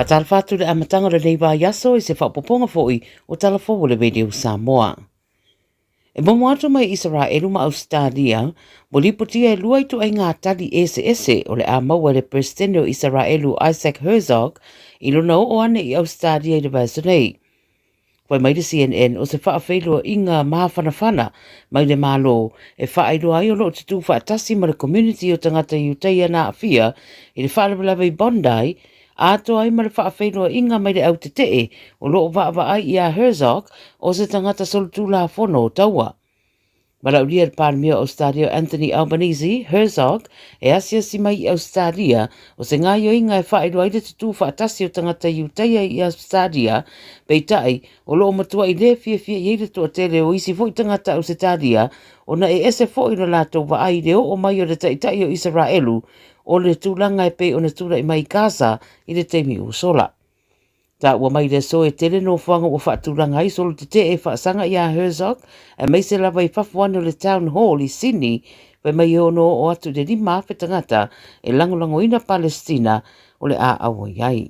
Faatalofa atu i le amataga o lenei vaiaso i se faaopoopoga foi o Tala Fou o le Radio Samoa. E momo atu mai Isaraelu ma Ausetalia, ua lipotia e lua ituaiga tali eseese o le a maua e le Peresetene o Isaraelu Isaac Herzog i lona oo ane i Ausetalia i le vaiaso nei. Fai mai le CNN o se faafeiloaiga māfanafana mai le Malo e faailoa ai o lo o tutū faatasi ma le community o tagata Iutaia na aafia i le faalavelave i Bondi, atoa ai ma le faafeiloaiga mai le au tetee o lo o vaavaai iā Herzog o se tagata solitulafono o taua. Valaaulia e le Palemia o Ausetalia o Anthony Albanese, Herzog, e asiasi mai i Ausetalia, o se gaoioiga e faailoa ai le tutū faatasi o tagata Iutaia i Ausetalia, peitai, o lo o matuai le fiafia i ai le toatele o isi foi tagata Ausetalia ona e ese foi lo latou vaai i le oo mai o le Taitai o Isaraelu o le tulaga e pei ona tulai mai i Gaza i le taimi ua sola. Taua mai le aso e tele nofoaga ua faatulaga ai solo tetee e faasaga iā Herzog, aemaise lava i fafo ane o le Town Hall i Sydney, fai mai e ono oo atu i le 5,000 tagata e lagolagoina Palestina o le a auai ai.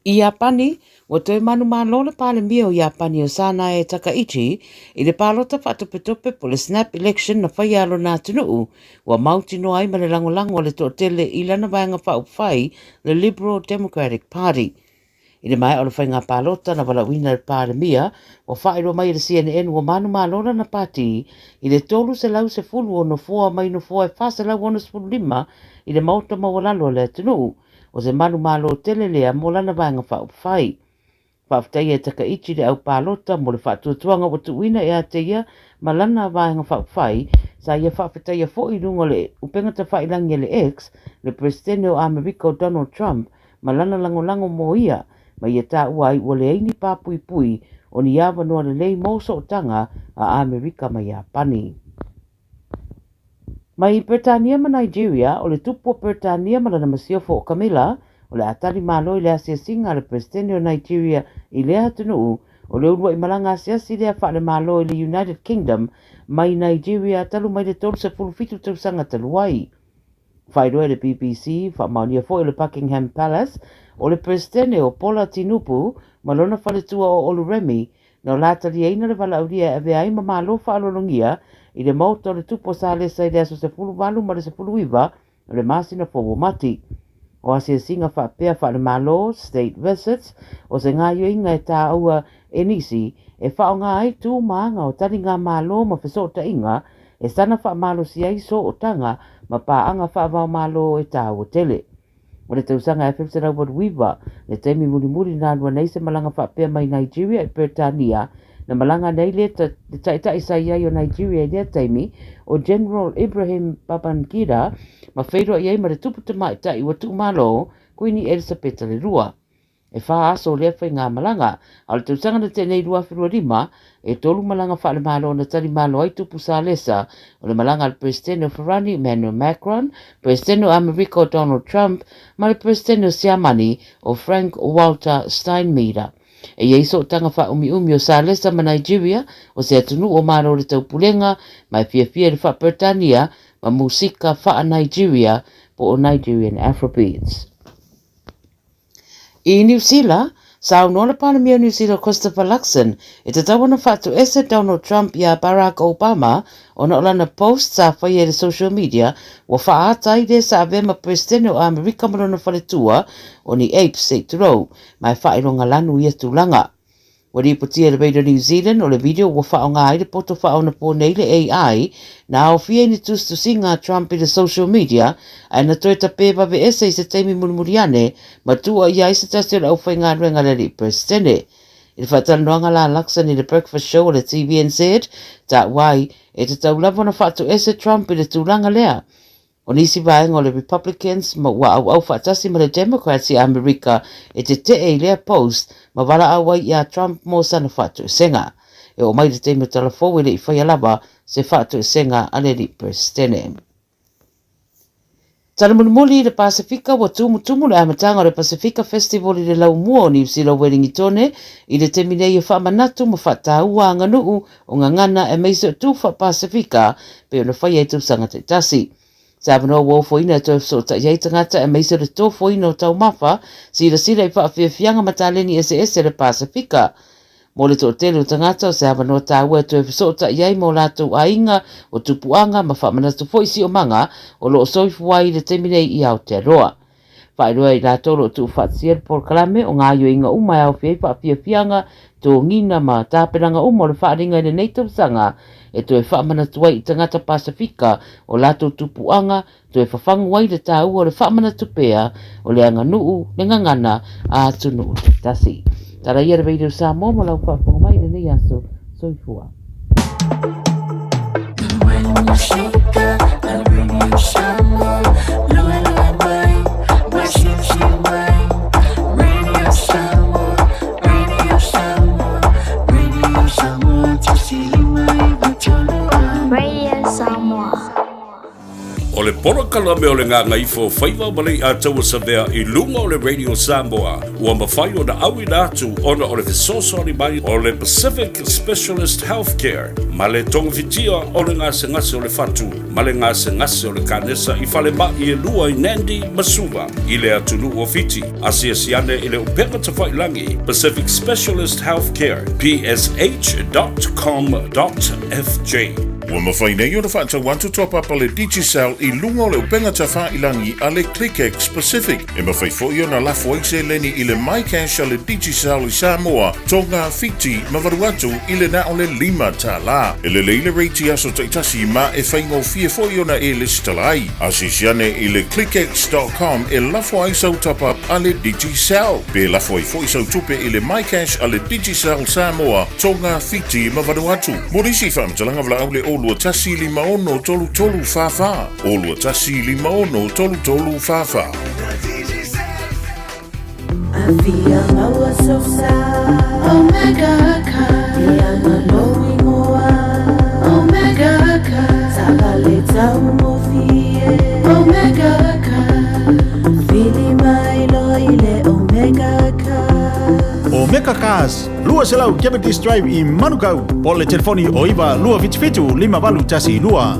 I Iapani, ua toe manumalo le Palemia o Iapani o Sanae Takaichi i le palota faatopetope po o le snap election na faia a lona atunuu Ua mautinoa ai ma le lagolago a le toatele i lana vaega faaupufai, le Liberal Democratic Party. I le maea o le faiga palota na valaauina e le Palemia, ua faailoa mai e le CNN ua manumalo lana pati i le 310 o nofoa mai nofoa e 465 i le Maota Maualalo a le atunuu. O se manumalo tele lea mo lana vaega faaupufai. Faafetai e Takaichi le au palota mo le faatuatuaga ua tuuina ia te ia ma lana Vaega Faaupufai, sa ia faafetaia foi i luga o le upega tafailangi a le X le Peresetene o Amerika o Donald Trump ma lana lagolago mo ia, ma ia taua ai ua leai ni pāpuipui o ni avanoa lelei mo sootaga a Amerika ma Iapani. Mai Peretania ma Nigeria, o le tupu o Peretania ma lana masiofo o Camilla, o le a tali malo i le asiasiga a le Peresetene o Nigeria i lea atunuu, o le uluai malaga asiasi lea faale-Malo i le United Kingdom mai Nigeria talu mai le 37 tausaga talu ai. Faailoa e le BBC, faamaonia foi e le Buckingham Palace, o le Peresetene o Bola Tinubu ma lona faletua o Oluremi Na o la taliaina le valaaulia e avea ai ma malo faaaloalogia i le Maota o le Tupu o Salesa i le aso 18 ma le 19 o le masina fou o Mati. O asiasiga faapea faale-Malo, state visits, o se gaoioiga e tāua e nisi e faaaoga ai tu ma aga o taliga-malo ma fesootaiga e sana faamalosi ai sootaga ma paaga faava-o-Malo e tāua tele. O le tausaga e 1989, le taimi mulimuli na alu nei se malaga faapea mai Nigeria i Peretania, na malaga nei le, le taitai sa i ai o Nigeria i lea taimi, o General Ibrahim Babangida, ma feiloai ai ma le tupu tamaitai ua tuumalo, Kuini Elisapeta le Lua. E whā aso o lea faigamalaga, a o le tausaga na tea nei 2025, e tolu malaga faale-Malo na tali malo ai Tupu Salesa, o le malaga a le Peresetene o Farani Emmanuel Macron, Peresetene o Amerika o Donald Trump, ma le Peresetene o Siamani o Frank Walter Steinmeier. E i ai sootaga faaumiumi o Salesa ma Nigeria, o se atunuu o Malo o le Taupulega, ma e fiafia i le faa-Peretania ma musika faa-Nigeria po o Nigerian Afrobeats. I Niu Sila, saunoa le Palemia o Niu Sila Christopher Luxon e tatau ona faatuese Donald Trump iā Barack Obama ona o lana post sa faia i le social media ua faaata ai le sa avea ma Peresetene o Amerika ma lona faletua o ni apes se i tulou ma e faailoga lanu ia tulaga. Ua lipotia e le Radio New Zealand o le video ua faaaoga ai le poto faaonaponei le AI na aofia i ni tusitusiga a Trump i le social media ae na toe tapē vave ese i se taimi mulimuli ane ma tuuaia ai se tasi o le aufaigaluega a le alii Peresetene. I le faatalanoaga la a Luxon i le Breakfast Show a le TVNZ, taua ai e tatau lava ona faatoese Trump i le tulaga lea. O nisi vaega o le Republicans ma ua auau faatasi ma le Democrats i Amerika e tetee i lea post ma valaau ai iā Trump mo sana faatoesega. E oo mai le taimi o tala fou e le i faia lava se faatoesega a le alii Peresetene. Tala mulimuli i le Pasefika Ua tumutumu le amataga o le Pasefika Festival i le laumua o Niu Sila o Welingitone i le taimi nei e faamanatu ma faataua aganuu o gagana aemaise o tu faa-Pasefika pei ona faia i tausaga taitasi. Se avanoa ua ofoina e toe fesootai ai tagata aemaise o le tofoina o taumafa, silasila i faafiafiaga ma taleni eseese a le Pasefika. Mo le toatele o tagata, o se avanoa taua e toe fesootai ai ma o latou aiga, o tupuaga ma faamanatu foi siomaga o lo o soifua ai i le taimi nei i Aotearoa. Faailoa e i latou o lo o tuufaatasia le polokalame o gaoioiga uma e aofia ai faafiafiaga, togiga ma tapenaga uma o le faaaliga i lenei tausaga e toe faamanatu ai i tagata Pasefika o latou tupuaga, toe fafagu ai le taua o le faamanatu pea o le aganuu, le gagana a atunuu taitasi. Tala ia le Radio Samoa mo lau faafofoga mai i lenei aso. Soifua. Radio Samoa. O le polokalame o le Gagaifo Faiva ma Leiataua Savea i luga o le Radio Samoa ua mafai ona auina atu ona o le fesoasoani mai o le Pacific Specialist Healthcare ma le togafitia o le gasegase o le fatu ma le gasegase o le kanesa i falemai e lua i Nandi ma Suva i le atunuu o Fiti. Asiasi ane i le upega tafailagi Pacific Specialist Healthcare, psh.com.fj. Ua mafai nei ona faatau atu top up a le Digicel i luga o le upega tafailangi a le ClickX Pacific. E mafai foi ona lafo ai seleni i le MyCash a le Digicel i Samoa, Tonga, Fiti ma Vanuatu i le na o le $5. E lelei le rate i aso taitasi ma e faigofie foi ona e lesitala ai. Asiasi ane i le clickx.com e lafo ai sau top up a le Digicel. Pe lafo ai foi sau tupe i le MyCash a le Digicel Samoa, Tonga, Fiti ma Vanuatu. Mo nisi faamatalaga valaau le 021 56 33 44, 021 56 33 44. Afia maua sosa Omega Car Ianga lou ingoa Omega Car Taavale taugofie Omega Car Vili mai loa i le Omega Car. Omega Cars, 200 Cavendish Drive i Manukau, po o le telefoni o 9 277 5812.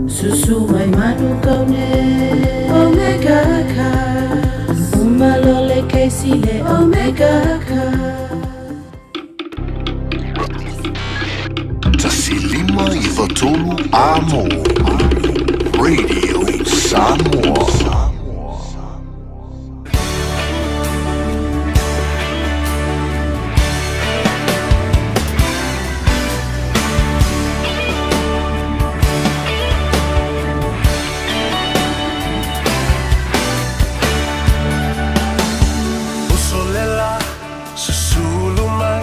Susu mai Manukau nei Omega Cars Uma loa le kesi i le Omega Cars. 1 5 9 3 Amo Radio Samoa. Uso le la, susulu mai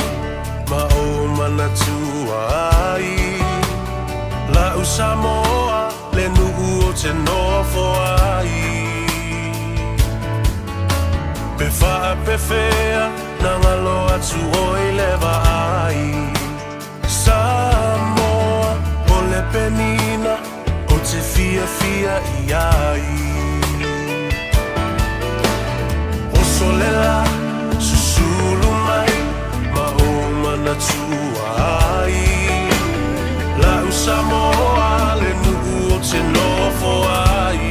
ma ou manatua ai La'u Samoa le nuu ou te nofo ai Pe faapefea na galo atu oi le vaai Samoa o le penina ou te fiafia i ai Oso le la, susulu mai ma ou manatua ai La'u Samoa le nuu ou te nofo ai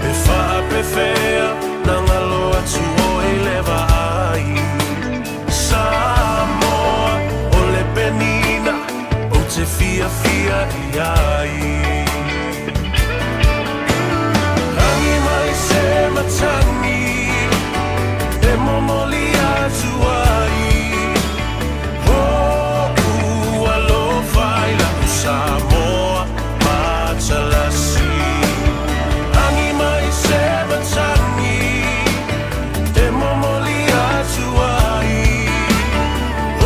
Pe faapefea na galo atu oi le vaai Samoa o le penina ou te fiafia i ai Agi mai se matagi e momoli atu ai O'u alofa i la'u Samoa matalasi Agi mai se matagi e momoli atu ai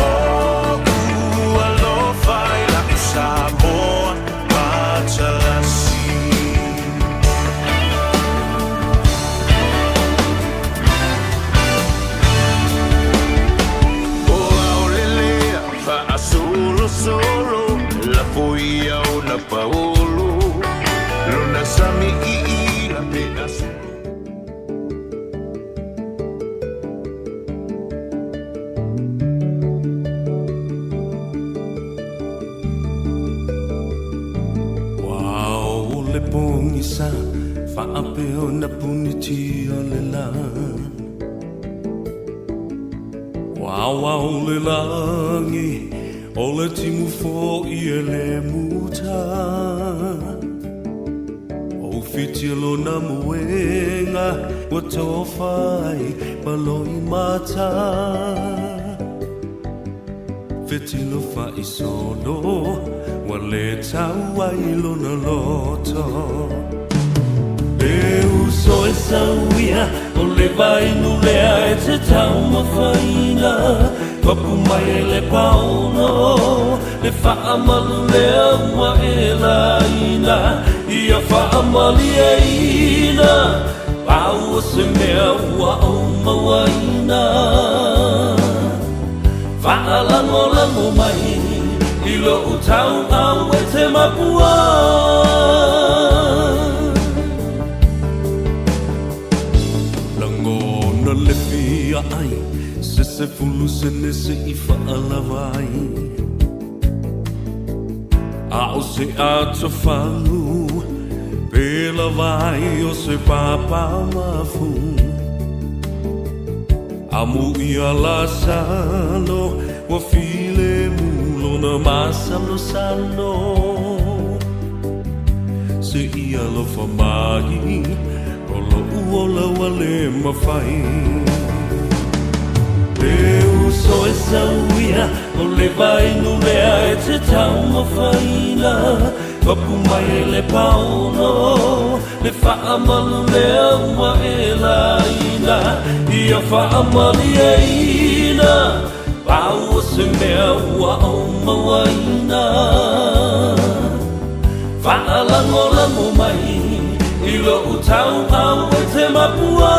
O'u alofa i la'u Samoa matalasi. O aolelea faasolosolo lafo ia ona paolo lona sami iila pe asolo. le pogisa faapea ona puniti o le lā. Ua aoao le lagi, o le timu foi e le muta. O whiti lona moenga, ua tofa ai ma loimata. Fetilo faisolo, ua le tau ai lona loto. E uso e sauia, o le vainu lea e te taumafaina. Papu mai e le paono, le faamalu lea ua e laina. Ia faamalieina, pau o se mea ua ou mauaina. Faalagolago mai i lou tauau e te mapua. Lagona le fia ai se 10 sene se i faalava ai. A o se atofagu pe lava ai o se papa mafu. Amu ia Lasalo ua filemu lona masalosalo. Se i alofa mai o lo'u ola ua le mafai. E uso e sauia o le vainu lea e te taumafaina. Papu mai e le paono le faamalu lea ua e laina. Ia faamalieina pau o se mea ua ou mauaina. Faalagolago mai i lou tauau e te mapua.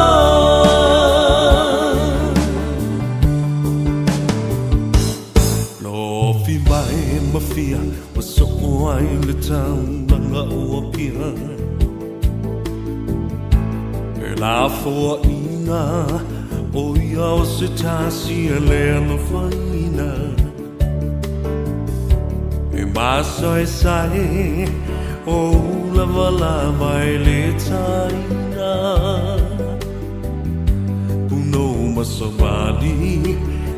Lofi mai ma fia ua soo ai le taulaga o Apia. E lafoaiga o ia o se tasi e le alofaina. E masaesae o ulavalava e le taina. Punou ma savali,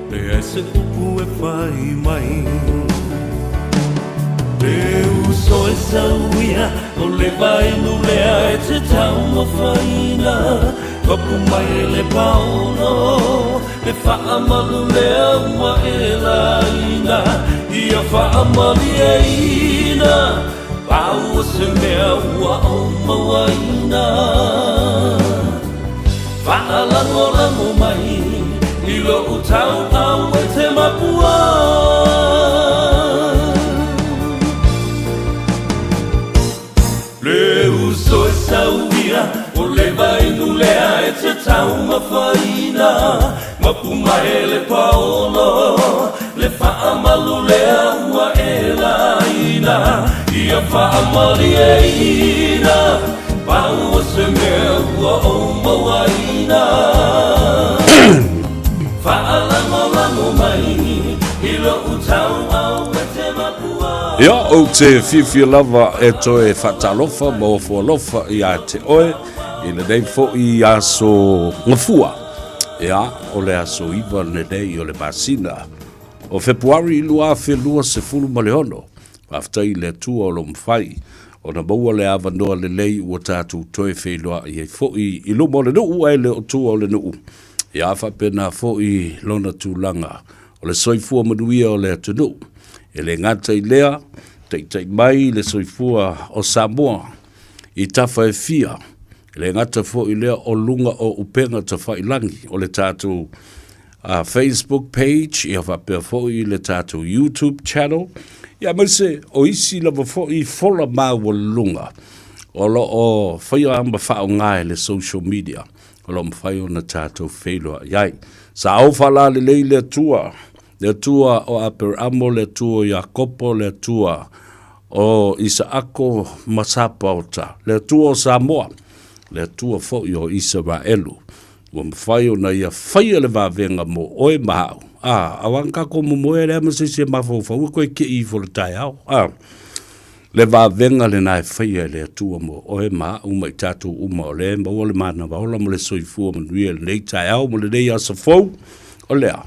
leai se upu e fai mai. E uso e sauia, o le vainu lea e te taumafaina. Papu mai e le paono, le faamalu lea ua e laina. Ia faamalieina, pau o se mea ua ou mauaina. Faalagolago mai i lou tauau e te mapua. Le uso e sauia, o le vainu lea e te taumafaina. Mapu mai e le paolo, le faamalu lea ua e laina. Ia faamalieina, pau o se mea ua ou mauaina. Faalagolago mai i lou tauau e te mapua. Ia, ou te fiafia lava e toe faatalofa ma ofo alofa iā te oe i lenei foi aso Gafua. Ia, o le aso 9 lenei o le masina o Fepuari 2026. Faafetai i le Atua o lo o mafai ona maua le avanoa lelei ua tatou toe feiloai ai foi i luma o le nuu ae le o tua o le nuu. Ia faapena foi lona tulaga o le soifua manuia o le atunuu. E le gata i lea, taitai mai le soifua o Samoa i tafa e fia, e le gata foi i lea o luga o upega tafailagi o le tatou Facebook page, ia faapea foi le tatou YouTube channel, ia aemaise o isi lava foi fola maualuluga o lo o faia ma faaaoga e le social media o lo o mafai ona tatou feiloai ai. Sa ou faalalelei le Atua, le Atua o Aperamo, le Atua o Iakopo, le Atua o Isaako ma Sapaota, le Atua o Samoa, le Atua foi o Isaraelu. Ua mafai ona ia faia le vavega mo oe ma au. A, aua na tatou momoe lea ma se isi e mafaufau e toe kei ifo i le taeao. A. Le vavega lena e faia e le Atua mo oe ma a'u ma i tatou uma o lea e maua le manava ola ma le soifua manuia i lenei taeao ma lenei aso fou, o le a?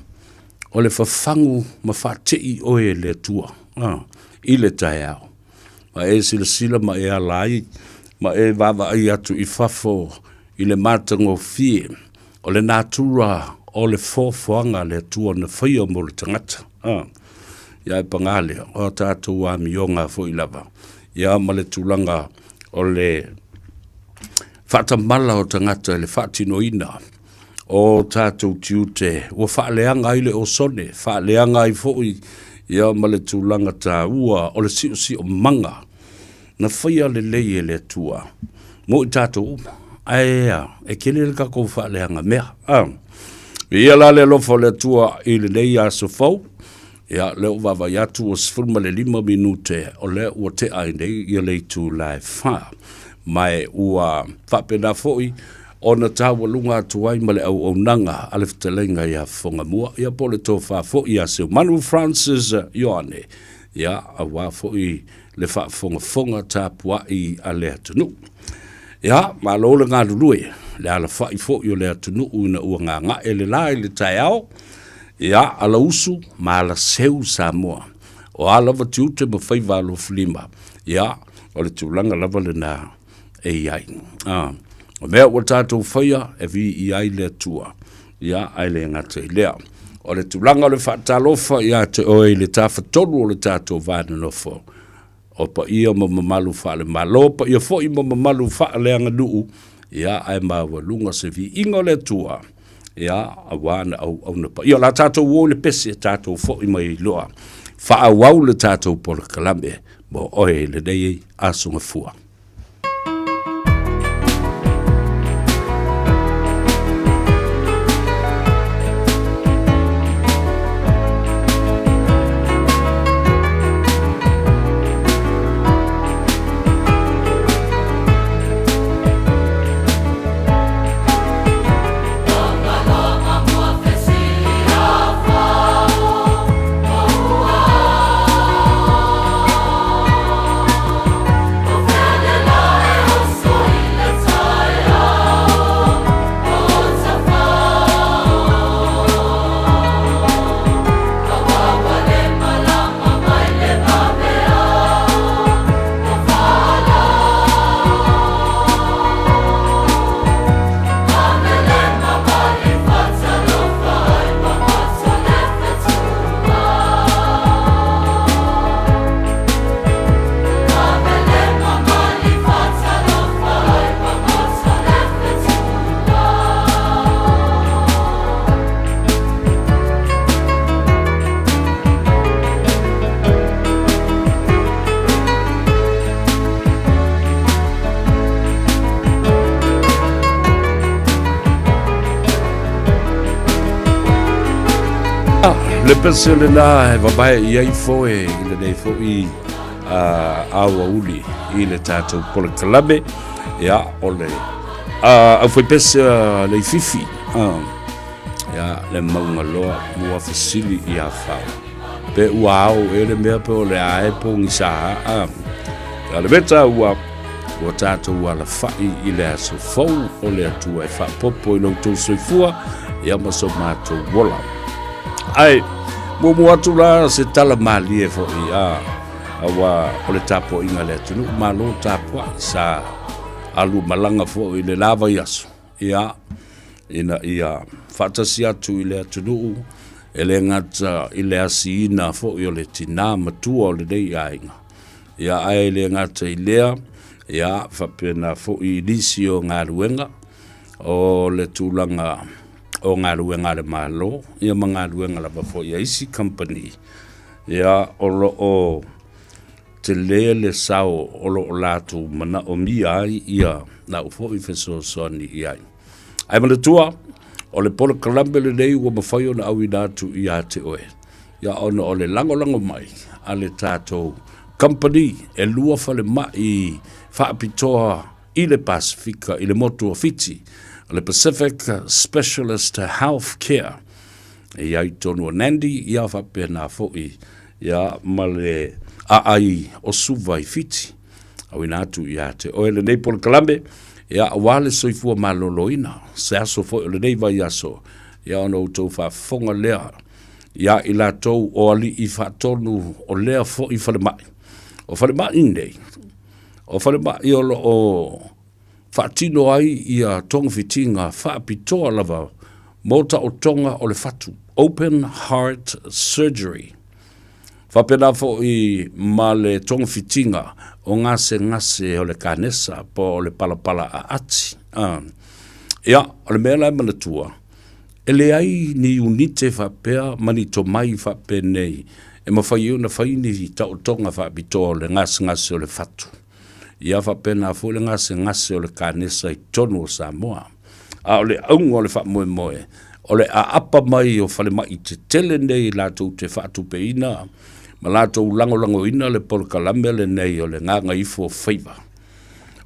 O le fafagu ma faate'i oe e le Atua a, i le taeao. Ma e silasila ma e ala ai ma e vaavaai atu i fafo i le matagofie o le natura o le foafoaga a le Atua na faia mo le tagata. A, ia e pagā lea, o a tatou amioga foi lava, ia ma le tulaga o le faatamala o tagata i le faatinoina o tatou tiute ua faaleaga ai le osone, faaleaga ai foi ia ma le tulaga taua o le siosiomaga na faia lelei e le Atua mo i tatou uma. Ae a, e tele le tatou faaleaga mea. A, ia la le alofa o le Atua i lenei aso fou, ia lea ua vaavaai atu ua 15 minute o lea ua tea ai nei ia le itula e 4. Ma e ua faapena foi ona taualuga atu ai ma le auaunaga a le fetalaiga ia Fofogamua, ia po o le tofa foi ia Seumanu Francis Ioane, ia aua foi le faafogafoga tapuai a le atunuu. Ia, malo le galulue, le alafai foi o le atunuu ina ua gaga'e le la i le taeao, ia, alausu ma alaseu Samoa. O a lava tiute ma faiva alofilima, ia, o le tulaga lava lena e i ai. Ah, o mea ua tatou faia e viia ai le Atua, ia, ae le gata i lea. O le tulaga o le faatalofa ia te oe i le tafatolu o le tatou va nonofo, o paia ma mamalu faale-Malo, paia foi ma mamalu faaleaganuu, ia, ae maualuga se viiga o le Atua, ia, aua na auauna paia. O le a tatou o i le pese, tatou foi mai ai loa. Faaauau le tatou polokalame mo oe i lenei aso gafua. Le pese lena e vavae i ai foe i lenei foi aoauli i le tatou polokalame. Ia, o le aufaipese a Leififi, ia, le mauga loa ua fesili ia Fao. Pe ua ao e le mea pe o le a e pogisa a. Ia le mea taua, ua tatou alafai i le aso fou o le Atua e faapopo i lo outou soifua, ia ma so matou ola. Ae, muamua atu la se tala malie foi, a, aua o le tapuaiga a le atunuu, malo tapuai, sa alu malaga foi i le la vaiaso, ia, ina ia faatasi atu i le atunuu, e le gata i le asiina foi o le tinā matua o lenei aiga, ia, ae le gata i lea, ia, faapena foi i nisi o galuega, o le tulaga o galuega a le Malo, ia ma galuega lava foi a isi kamupani, ia, o lo o tele le sao o lo o latou manaomia ai ia lau foi fesoasoani i ai. Ae manatua, o le polokalame lenei ua mafai ona auina atu ia te oe, ia ona o le lagolago mai a le tatou kamupani e lua falemai faapitoa i le Pasefika i le motu o Fiti, o le Pacific Specialist Health Care e i ai tonu o Nandi, ia faapena foi ia ma le Aai o Suva i Fiti. Auina atu ia te oe lenei polokalame, ia aua le soifua maloloina, se aso foi o lenei vaiaso, ia ona outou faafofoga lea ia i latou o alii faatonu o lea foi falemai. O falemai nei, o falemai o lo o faatino ai ia togafitiga faapitoa lava mo taotoga o le fatu, open heart surgery. Faapena foi ma le togafitiga o gasegase o le kanesa po o le palapala aati. Ia, o le mea la e manatua, e leai ni iunite faapea ma ni tomai faapenei e mafai ai ona fai ni taotoga faapitoa o le gasegase o le fatu. Ia faapena foi le gasegase o le kanesa i totonu o Samoa. A o le auga o le faamoemoe, o le aapa mai o falemai tetele nei latou te faatupeina ma latou lagolagoina le polokalame lenei o le Gagaifo Faiva,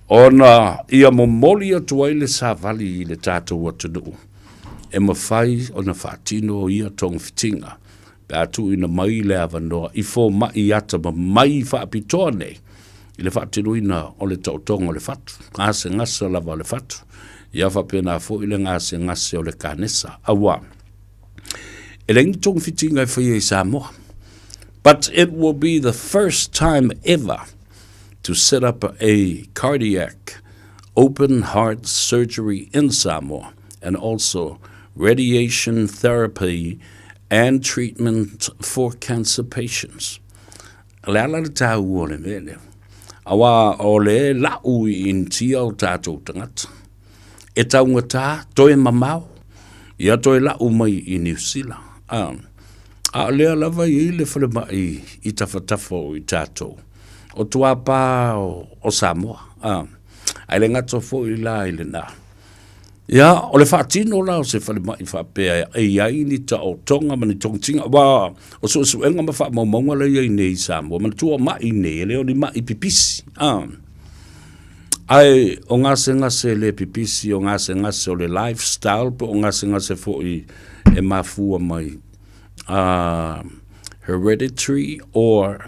ona ia momoli atu ai le savali i le tatou atunuu e mafai ona faatino ia togafitiga pe a tuuina mai le avanoa i fomai atamamai faapitoa nei i le faatinoina o le taotoga o le fatu, gasegase lava o le fatu, ia faapena foi le gasegase o le kanesa, auā e leai ni togafitiga e faia i Samoa. But it will be the first time ever to set up a cardiac open heart surgery in Samoa and also radiation therapy and treatment for cancer patients. O le ala le tāua o le mea lea. Aua o le lau i Initia o tātou tagata. E taugata, toe mamao, ia toe lau mai i Niu Sila. A, a o lea lava i ai le falemai i tafatafa o i tātou. O tuāpā o, o Samoa. A, ae le gata foi la i lena. Ia, o le faatino la o se falemai faapea e i ai ni taotoga ma ni togitiga, aua o suesuega ma faamaumauga la e i ai nei i Samoa, manatua o mai nei, e le o ni mai pipisi, a. Ae o gasegase le pipisi, o gasegase o le lifestyle, po o gasegase foi e mafua mai hereditary or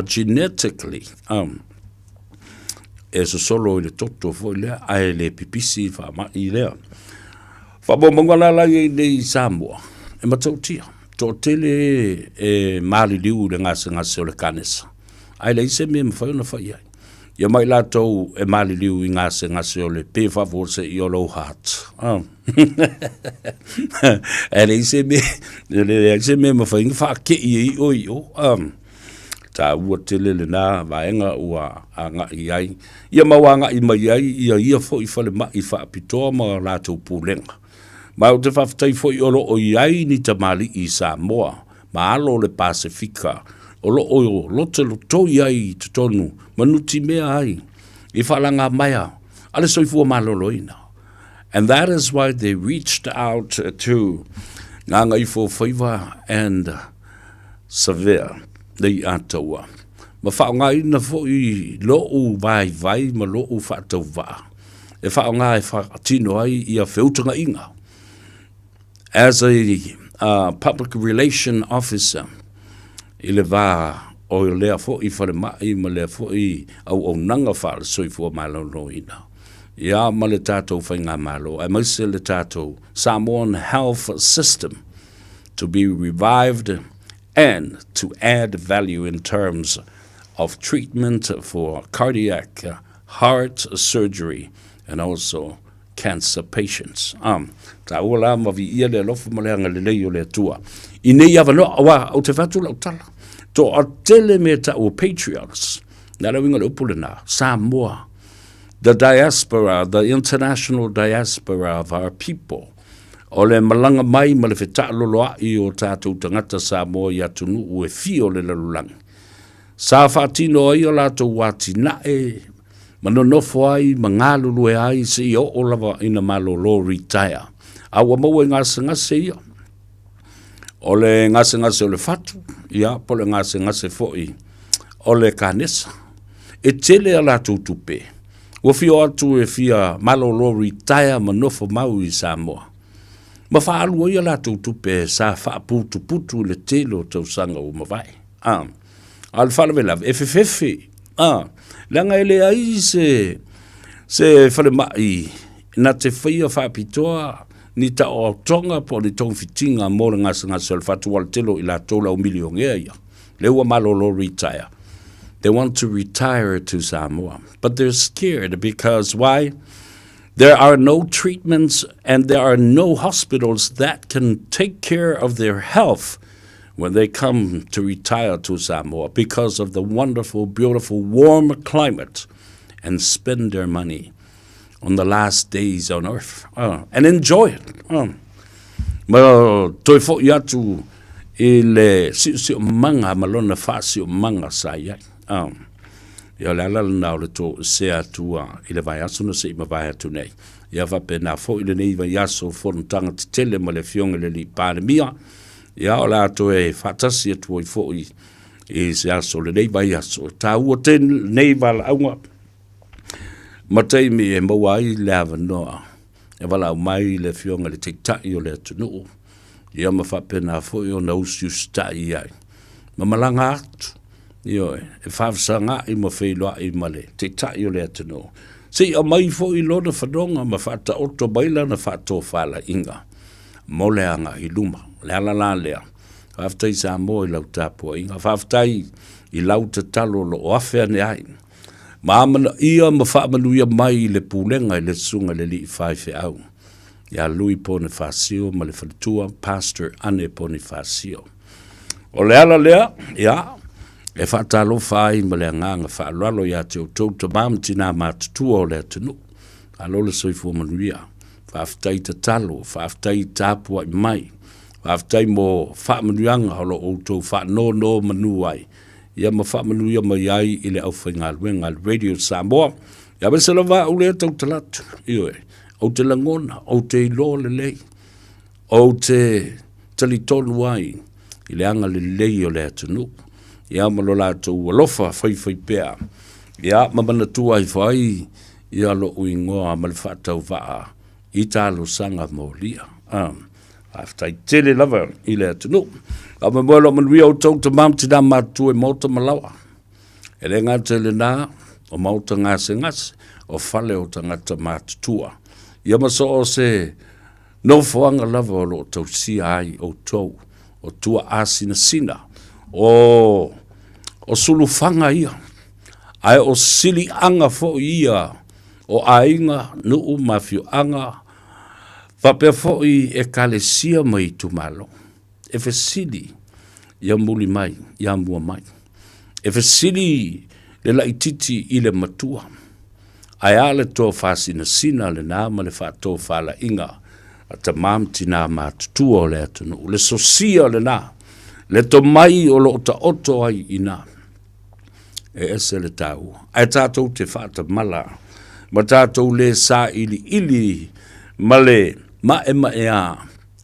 genetically, a. E sosolo i le toto foi lea, ae le pipisi faamai lea. Faamaumauga la la i ai nei i Samoa, e matautia, toatele e maliliu i le gasegase o le kanesa, ae leai se mea e mafai ona fai i ai. Ia ma i latou e maliliu i gasegase o le pē faafuasei o lou heart. Oh. e leai se mea, e leai se mea e mafai ona faakei e i'o i'o. Um. Taua tele lena vaega ua agai ai, ia ma ua agai mai ai ia ia foi falemai faapitoa ma latou pulega. Ma ou te faafetai foi o lo o i ai ni tamalii i Samoa ma alo o le Pasefika o lo o lotolotoi ai i totonu ma nutimea ai i faalagamaea a le soifua maloloina. And that is why they reached out to Gagaifofaiva and Savea nei ātaua, ma faaaogaina foi loʻu vaivai ma loʻu faatauvaa e faaaoga e faatino ai ia feutagaiga. As a uh, public relation officer i le vā o lea foi falemai ma lea foi auaunaga faale-soifua maloloina, ia ma le tatou faigamalo, aemaise le tatou Samoan Health System, to be revived and to add value in terms of treatment for cardiac heart surgery and also cancer patients. Um, taua la ma viia le alofa ma le agalelei o le Atua. I nei avanoa, aua, ou te fai atu lau tala, toatele me ta'u o patriots, nā le uiga o le upu lenā, Samoa, the diaspora, the international diaspora of our people, O le malaga mai ma le fetaaloloai o tatou tagata Samoa i atunuu e fia o le lalolagi, sa faatino ai o latou atinae ma nonofo ai ma galulue ai seia oo lava ina malolo, retire. A ua maua i gasegase ia. O le gasegase o le fatu, ia, po o le gasegase foi o le kanesa. E tele a latou tupe. Ua fia o atu e fia malolo retire ma nofo mau i Samoa. Ma faaalu ai a latou tupe sa faaputuputu i le tele o tausaga ua mavae. A. A o le faalavelave, e fefefe, a, leaga e leai se, se falemai na te faia faapitoa ni taoaotoga po o ni togafitiga mo le gasegase o le fatu aua o le tele o i latou le au milionea ia lea ua malolo retire. They want to retire to Samoa but they're scared because why? There are no treatments and there are no hospitals that can take care of their health when they come to retire to Samoa because of the wonderful, beautiful, warm climate and spend their money on the last days on earth uh, and enjoy it. Uh. Ma toe fo'i atu i le siosiomaga ma lona faasiomaga sa i ai. Uh. Ia o le ala lena o le toesea atu i le vaiaso na se i mavae atu nei. Ia faapena foi lenei vaiaso fonotaga tetele ma le Afioga i le Alii Palemia, ia o le a toe faatasi atu ai foi i se aso o lenei vaiaso. E taua tele valaauga ma taimi e maua ai le avanoa e valaau mai le Afioga i le Taitai o le atunuu, ia ma faapena foi ona usiusitai i ai ma malaga atu, ioe, e faafesagaai ma feiloai ma le Taitai o le atunuu, se i aumai foi lona fanoga ma faataoto mai lana faatofalaiga mo le agai i luma. O le ala la lea, faafetai Samoa i lau tapuaiga, faafetai i lau tatalo o lo o afe ane ai ma amanaia ma faamanuia mai i le pulega i le Susuga i le Alii Faifeau ia Lui Ponifasio ma le faletua Pastor Ane Ponifasio. O le ala lea, ia, e faatalofa ai ma le agaga faaaloalo ia te outou tama ma tinā matutua o le atunuu. Malo le soifua manuia. Faafetai tatalo, faafetai tapuai mai, faafetai mo faamanuiaga o lo o outou faanonomanu ai, ia ma faamanuia mai ai i le aufaigaluega a le Radio Samoa. Ia aemaise lava au lea tautala atu, ioe, ou te lagona, ou te iloa lelei, ou te talitonu ai i le agalelei o le atunuu, ia ma lo latou alofa faifaipea, ia ma manatua ifo ai ia lo'u igoa ma le faatauvaa i talosaga molia. Ah, faafetai tele lava i le atunuu. Faamoemoe loa manuia outou tama ma tinā matutua i maota ma laoa. E le gata i lenā, o maota gasegase, o fale o tagata matutua. Ia ma so o se nofoaga lava o lo o tausia ai outou, o tuaasinasina, o, o sulufaga ia, ae o siliaga foi ia o aiga, nuu ma afioaga, faapea foi ekalesia ma itumalo. E fesili ia muli mai, ia mua mai. E fesili le laititi i le matua, ae a le tofasinasina lenā ma le faatofalaiga a tamā ma tinā matutua o le atunuu, le sosia lenā, le tomai o lo o taoto ai i ina. E ese le taua. Ae tatou te faatamala ma tatou le sailiili ma le maemaea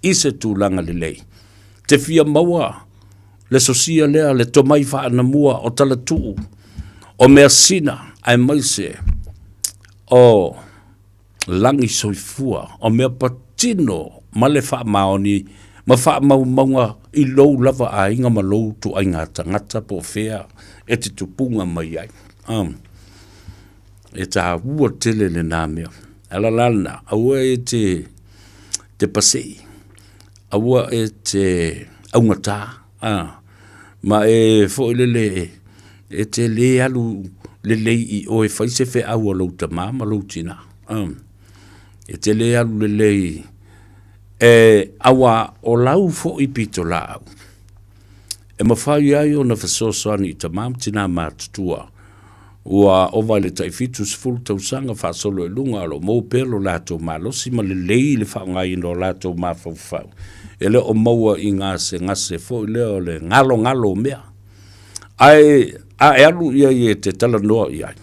i se tulaga lelei. Te fia maua le sosia lea, le tomai faanamua o talatuu, o measina, aemaise o lagi soifua, o mea patino ma le faamaoni ma faamaumauga i lou lava aiga ma lou ituaiga tagata po o fea e te tupuga mai ai. Um, e tāua tele lenā mea. Ala la lena, aua e te, te pasei, aua e te augatā, ah, ma e foi lele e te lē alu lelei i oe fai se feau a lou tamā ma lou tinā. Um, e te lē alu lelei e aua o lau fo'i pitolaau e mafai ai ona fesoasoani i tamā ma tinā matutua ua ova i le tai 70 tausaga faasolo i luga o lo o maua pea lo latou malosi ma lelei le faaaogaina o latou mafaufau e le o maua i gasegase foi lea o le galogalo o mea. Ae a e alu i ai e te talanoa i ai,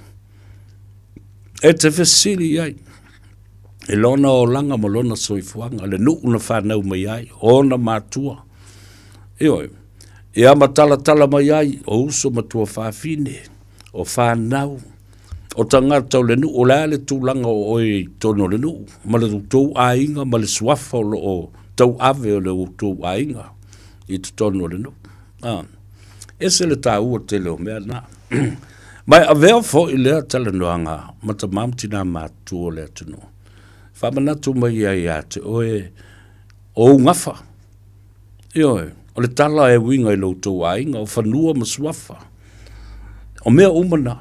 e te fesili i ai i lona olaga ma lona soifuaga, le nuu na fanau mai ai, ona matua. Ioe, ia ma talatala mai ai o uso ma tuafafine, o fanau, o tagata o le nuu, o le a le tulaga o oe i totonu o le nuu, ma le tou aiga ma le suafa o lo o tauave o le tou aiga i totonu o le nuu. Ese le tāua tele o mea na. Ma e avea foi lea talanoaga ma tamā ma tinā matutua o le atunuu. Faamanatu mai ai ia te oe o ou gafa. Ioe, o le tala e uiga i lo outou aiga, o fanua ma suafa. O mea uma na,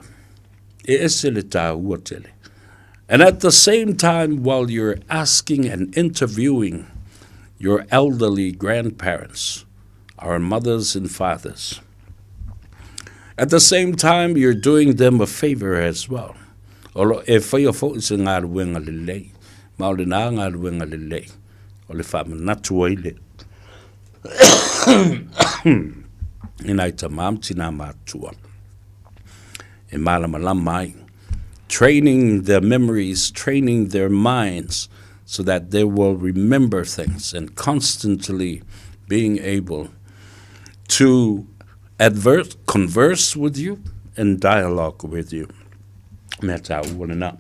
e ese le tāua tele. And at the same time, while you're asking and interviewing your elderly grandparents, our mothers and fathers, at the same time, you're doing them a favor as well. O lo e whaia fo se galuega lelei, ma o lena galuega lelei, o le faamanatu ai le i nai tamā ma tinā matutua e malamalama ai. Training their memories, training their minds so that they will remember things and constantly being able to adverse, converse with you and dialogue with you. Mea tāua lena.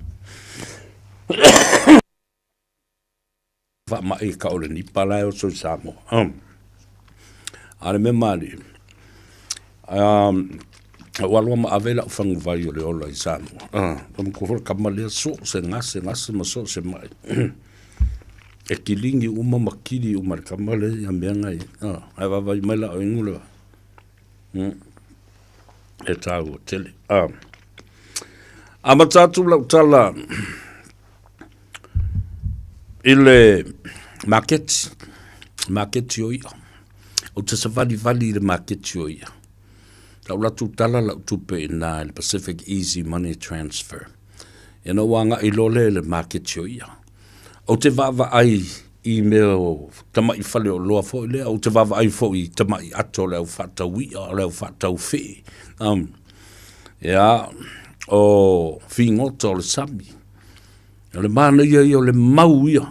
Faamaʻi ka o le nipa la e oso i Samoa. Um. A le mea malie, um, ua aloa ma ave lau faguvai o le ola i Samoa. Uh, pa matua foi le kama lea so se gase gase ma so se mai. e kilingi uma ma kili uma le kama lea ia mea ngai. Uh, ai vaavaai mai la o ingu le. Mm. E tāua tele. Uh. Amata atu lau tala i le maketi, maketi o i'a. Ou te savalivali i le maketi o i'a. Lau latu tala lau tupe i nā i le Pacific Easy Money Transfer. Ia na ua agai loa lea i le maketi o i'a. Ou te vaavaai i mea o tamaʻi faleoloa foi lea, ou te vaavaai foi i tamaʻi ato o le au faatau i'a, o le au faatau fee. Um, ia, o figota o le sami. O le manaia ia o le mau ia,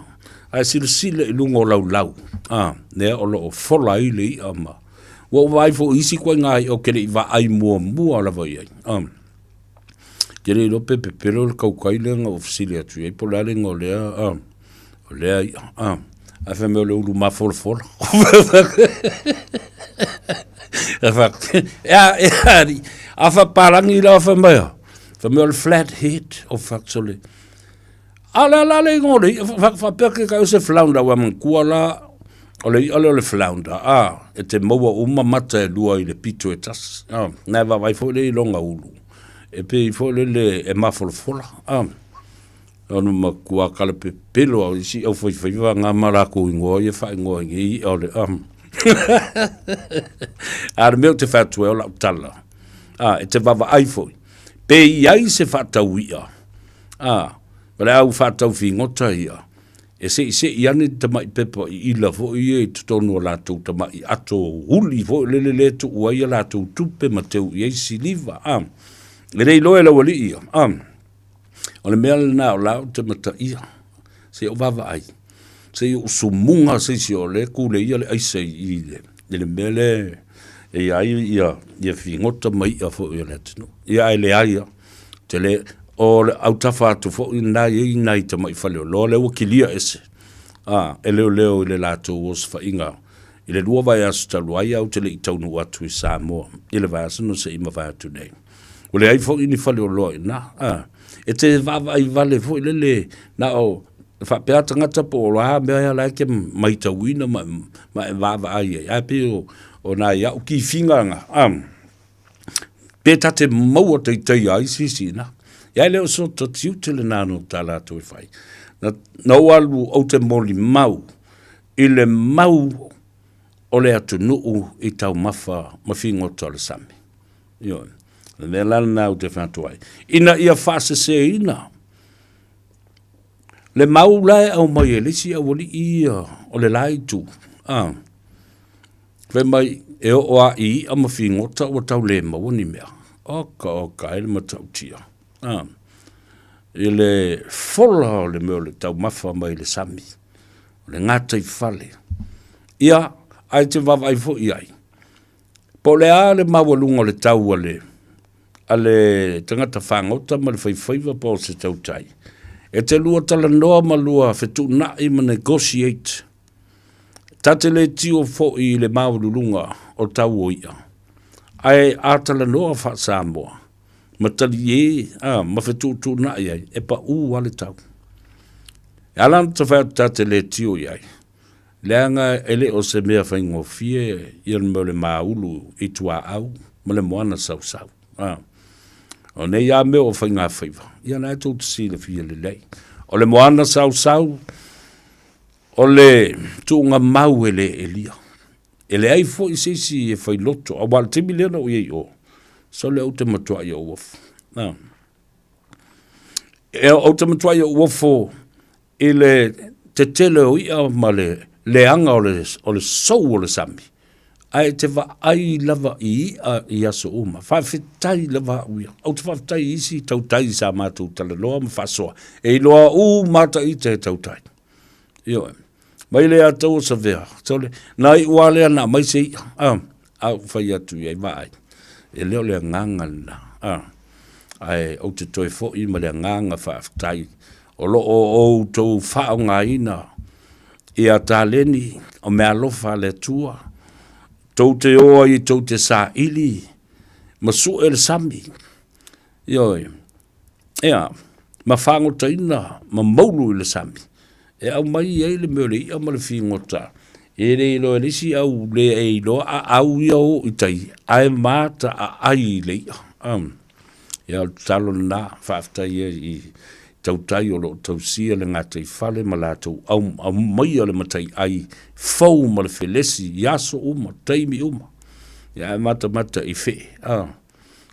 ae silasila i luga o laulau, a, lea o lo o fola ai le i'a ma, ua ou vaai foi i isi ituaiga i'a ou te le i vaai muamua lava i ai, a. Ke le iloa pe pepelo le kaukai lea na ou fesili atu i ai po o le a le igoa o lea, a, o lea i'a, a. Ae fai mai o le ulu mafolafola. Ea, ea, a faapalagi la fai mai, fai mai o le flat head o faksole. A o le a la le igoa o le i'a, faapea ke kai o se flounder, ua manatua la, o le i'a lea o le flounder, a, e te maua uma mata e lua i le pito e tasi, a, na e vaavaai foi lea i lona ulu, e pei foi lele e mafolafola, a, ona matua kalapepelo au i isi aufaifaiva na ma lakou igoa ia e faaigoa ai nei i'a o le, a, a o le mea ou te fai atu ai o lau tala, a, e te vaavaai foi, pe i ai se faatau i'a, a, ma le au faatau figota ia, e seʻiseʻi ane tamaʻi pepa iʻila foi ia i totonu o latou tamaʻi ato huli foi lele lea e tuu ai a latou tupe ma teu i ai siliva, a, e le iloa e le aualii ia, a, o le mea lena o la ou te mataia, se i ou vaavaai, se i ou sumuga se isi o lea e kuleia le aisa i i i le mea lea e i ai ia, ia figota ma iʻa foi o le atunuu. Ia ae leai lava, te le, o le autafa atu foi lena e i ai nai tamai faleoloa lea ua kilia ese, a, e leoleo i le latou osofaiga i le 2 vaiaso talu ai ae ou te le i taunuu atu i Samoa i le vaiaso na se i mavae atu nei. Ua leai foi ni faleoloa i ina, a, e te vaavaai vale foi lele na o faapea tagata po o a mea la e te maitauina ma, ma e vaavaai ai, ae pei o, o nai au kifiga na, a, pe ta te maua teiteia ai se isi i ina. Ia e le o so ta tiute lena no tā latou e fai. Na, na ou alu ou te molimau i le mau o le atunuu i taumafa ma figota o le sami. Ioe. O le mea la lena ou te fai atu ai. Ina ia faaseseina le mau la e aumai e le isi aualii ia o le la itu, a, fai mai e oo lava i i'a ma figota ua tau le maua ni mea. Oka oka e le matautia, a, i le fola o le mea o le taumafa mai le sami, o le gataifale. Ia, ae te vaavaai foi i ai, Po o le a le maualuga o le tau a le, a le tagata fagota ma le faifaiva po o se tautai, e te lua talanoa ma lua fetuunai ma negotiate. Ta te le tio foi i le maualuluga o tau o i'a. Ae a talanoa faa-Samoa, ma taliē, a, ma fetuutuunai ai, e paū lava le tau. E ala ona ta fai atu ta te le tio i ai, leaga e le o se mea faigofie ia le mea o le māulu i tuaau ma le moana sausau. A, o nei lava mea o faigafaiva, ia o lena tou te silafia lelei. O le moana sausau, o le tuugamau e le elia. E leai foi se isi e fai loto, aua o le taimi lea na ou i ai i o, sole ou te matuai ou ofo. A. E, ou te matuai ou ofo i le tetele o i'a ma le leaga o le, o le sou o le sami, ae e te vaai lava i i'a i aso uma. Faafetai lava au ia. Ou te faafetai i isi tautai sa matou talanoa ma faasoa, e iloa uma lava ita e tautai. Ioe. Mai le ataua savea, sole, na iu lava lea na aumai se i'a, a, a ou fai atu i ai, vaai, e le o le agaga lena, a, ae ou te toe foi ma le agaga faafetai o lo o outou faaaogaina ia taleni o meaalofa a le Atua, tou te o ai tou te saili ma sue le sami, ioe, Ea, ma fagotaina ma maulu i le sami, e aumai ai le mea o le i'a ma le figota, e le iloa e le isi au le e iloa a au ia o i tai, ae mata aai i le i'a. Ia, o le tatalo lena, faafetai ai i tautai o lo o tausia le gataifale ma latou aumaia le mataiai fou ma le felesi i aso uma, taimi uma. Ia, ae matamata i fee.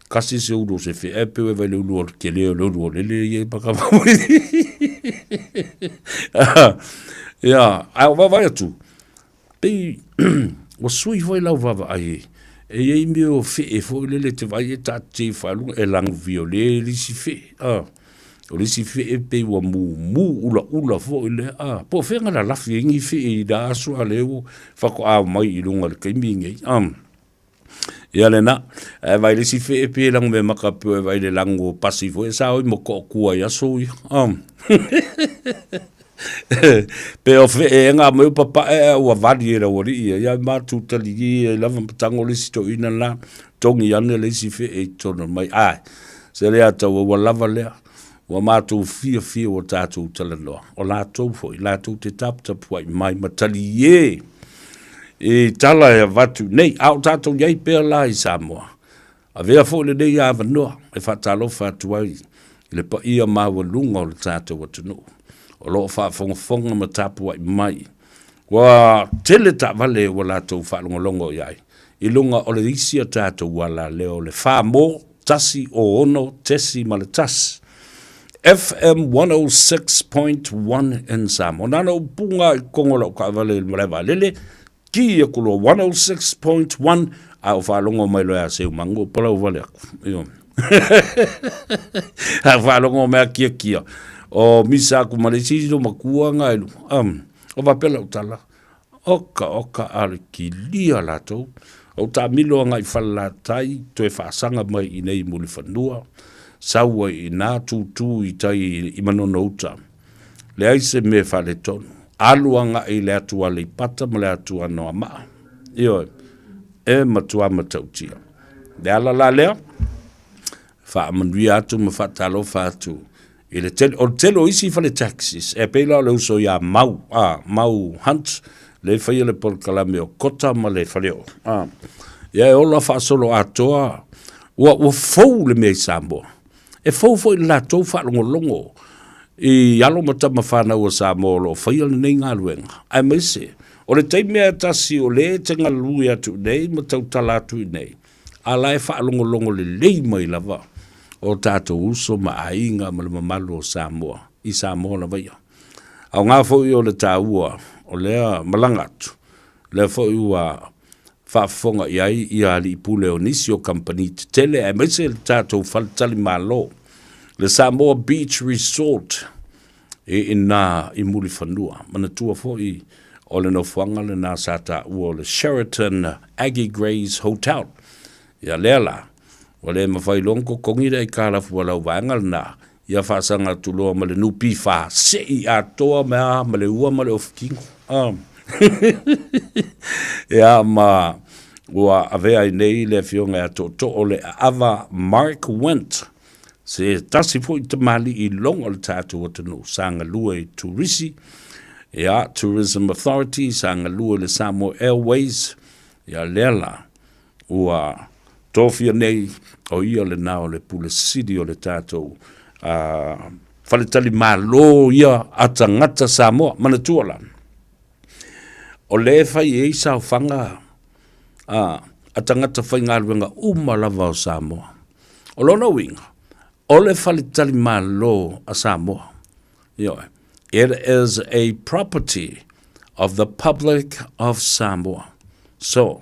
Kasi se ulu o se fe, e peu e vai le ulu o le tele o le ulu o lele ia i paka Ia, a o vaavaai atu, pei ua sui foi lau vaavaai e i ai mea o fee foi lele e te vaai e taatitia ifo lava i luga, e lanu viole le isi fee, a. O le isi fee pei ua mumu ulaula foi lea, a. Po o fea na lalafi ai nei fee i na aso a o lea ua faatoa omai i luga i le taimi lenei, a. Ia lena, ae vaai le isi fee pe lago me maka pe vaai le lago o pasi foi sa oi mo kua i aso ia. Pe o fee e ngā mai o papae a ua vali e lau alii ia, ia mātu tali i e lava matango le isi toeaina la, togi ane le isi fee i totonu mai. Ae, se lea tau ua lava lea, ua matou fiafia ua tatou talanoa. O latou foi, latou te taputapuai mai ma talie i tala e avatu nei. A o tatou i ai pea la i Samoa, avea foi lenei avanoa e faatalofa atu ai i le paia maualuga o le tatou atunuu o lo o faafogafoga ma tapuai mai. Ua tele taavale ua latou faalogologo i ai i luga o le isi a tatou alaleo o le 4 106.1 FM 106.1 in Samoa. Na ona ou puga i totonu o lau taavale i le malae vaalele, ki aku loa 106.1, a o faalogo mai loa ia Seumagu, o palau vale aku. Ioe. A faalogo mai a kiakia, o misa aku ma le isi matua na e lua. O faapea lau tala, Oka, oka, a le kilia latou. Ou taamilo agai i Falelatai, toe faasaga mai i inei i Mulifanua, sau ai i ina, tutu i tai i Manono Uta. Leai se mea e faaletonu. Alu agai i le atu Aleipata ma le atu Anoamaa. Ioe, e matua matautia. Le ala la lea, faamanuia atu ma faatalofa atu i le tele, o le tele o isi fale taxis, e pei la o le uso ia Mau, a, Mau Hunt, le e faia le polokalame o Kota ma le Faleoo, a, ia e ola faasolo atoa, ua, ua fou le mea i Samoa. E fou foi le latou faalogologo i alo ma tama fanau a Samoa o lo o faia lenei galuega, aemaise o le taimi lava e tasi o lea e te galulue atu i inei ma tautala atu i inei, a la e faalogologo lelei mai lava o tatou uso ma aiga ma le mamalu o Samoa i Samoa lava ia. Aoga foi o le taua o lea malaga atu, lea foi ua faafofoga i ai ia alii pule o nisi o kamupani tetele aemaise le tatou faletalimalo, le Samoa Beach Resort i ina i Mulifanua. Manatua foi o le nofoaga lena sa taua o le Sheraton Aggie Grey's Hotel. Ia lea la, ua le mafai loa ona totogi le aitalafu a lau vaega lena, ia faasaga atu loa ma le NPF sei atoa mea ma le ua ma le ofi tino. Ia ma Ua avea ai nei le Afioga ia Tootoo le Aava Mark Wendt, se tasi foi tamalii logo o le tatou atunuu sa galue i Turisi, ia, Tourism Authority, sa galue i le Samoa Airways, ia lea la ua tofia nei o ia lena o le Pule Sili o le tatou faletalimalo ia a tagata Samoa. Manatua la, O lea e fai i ai saofaga a tagata faigaluega uma lava o Samoa. O lona uiga, o le faletalimalo a Samoa, ioe, it is a property of the public of Samoa. So,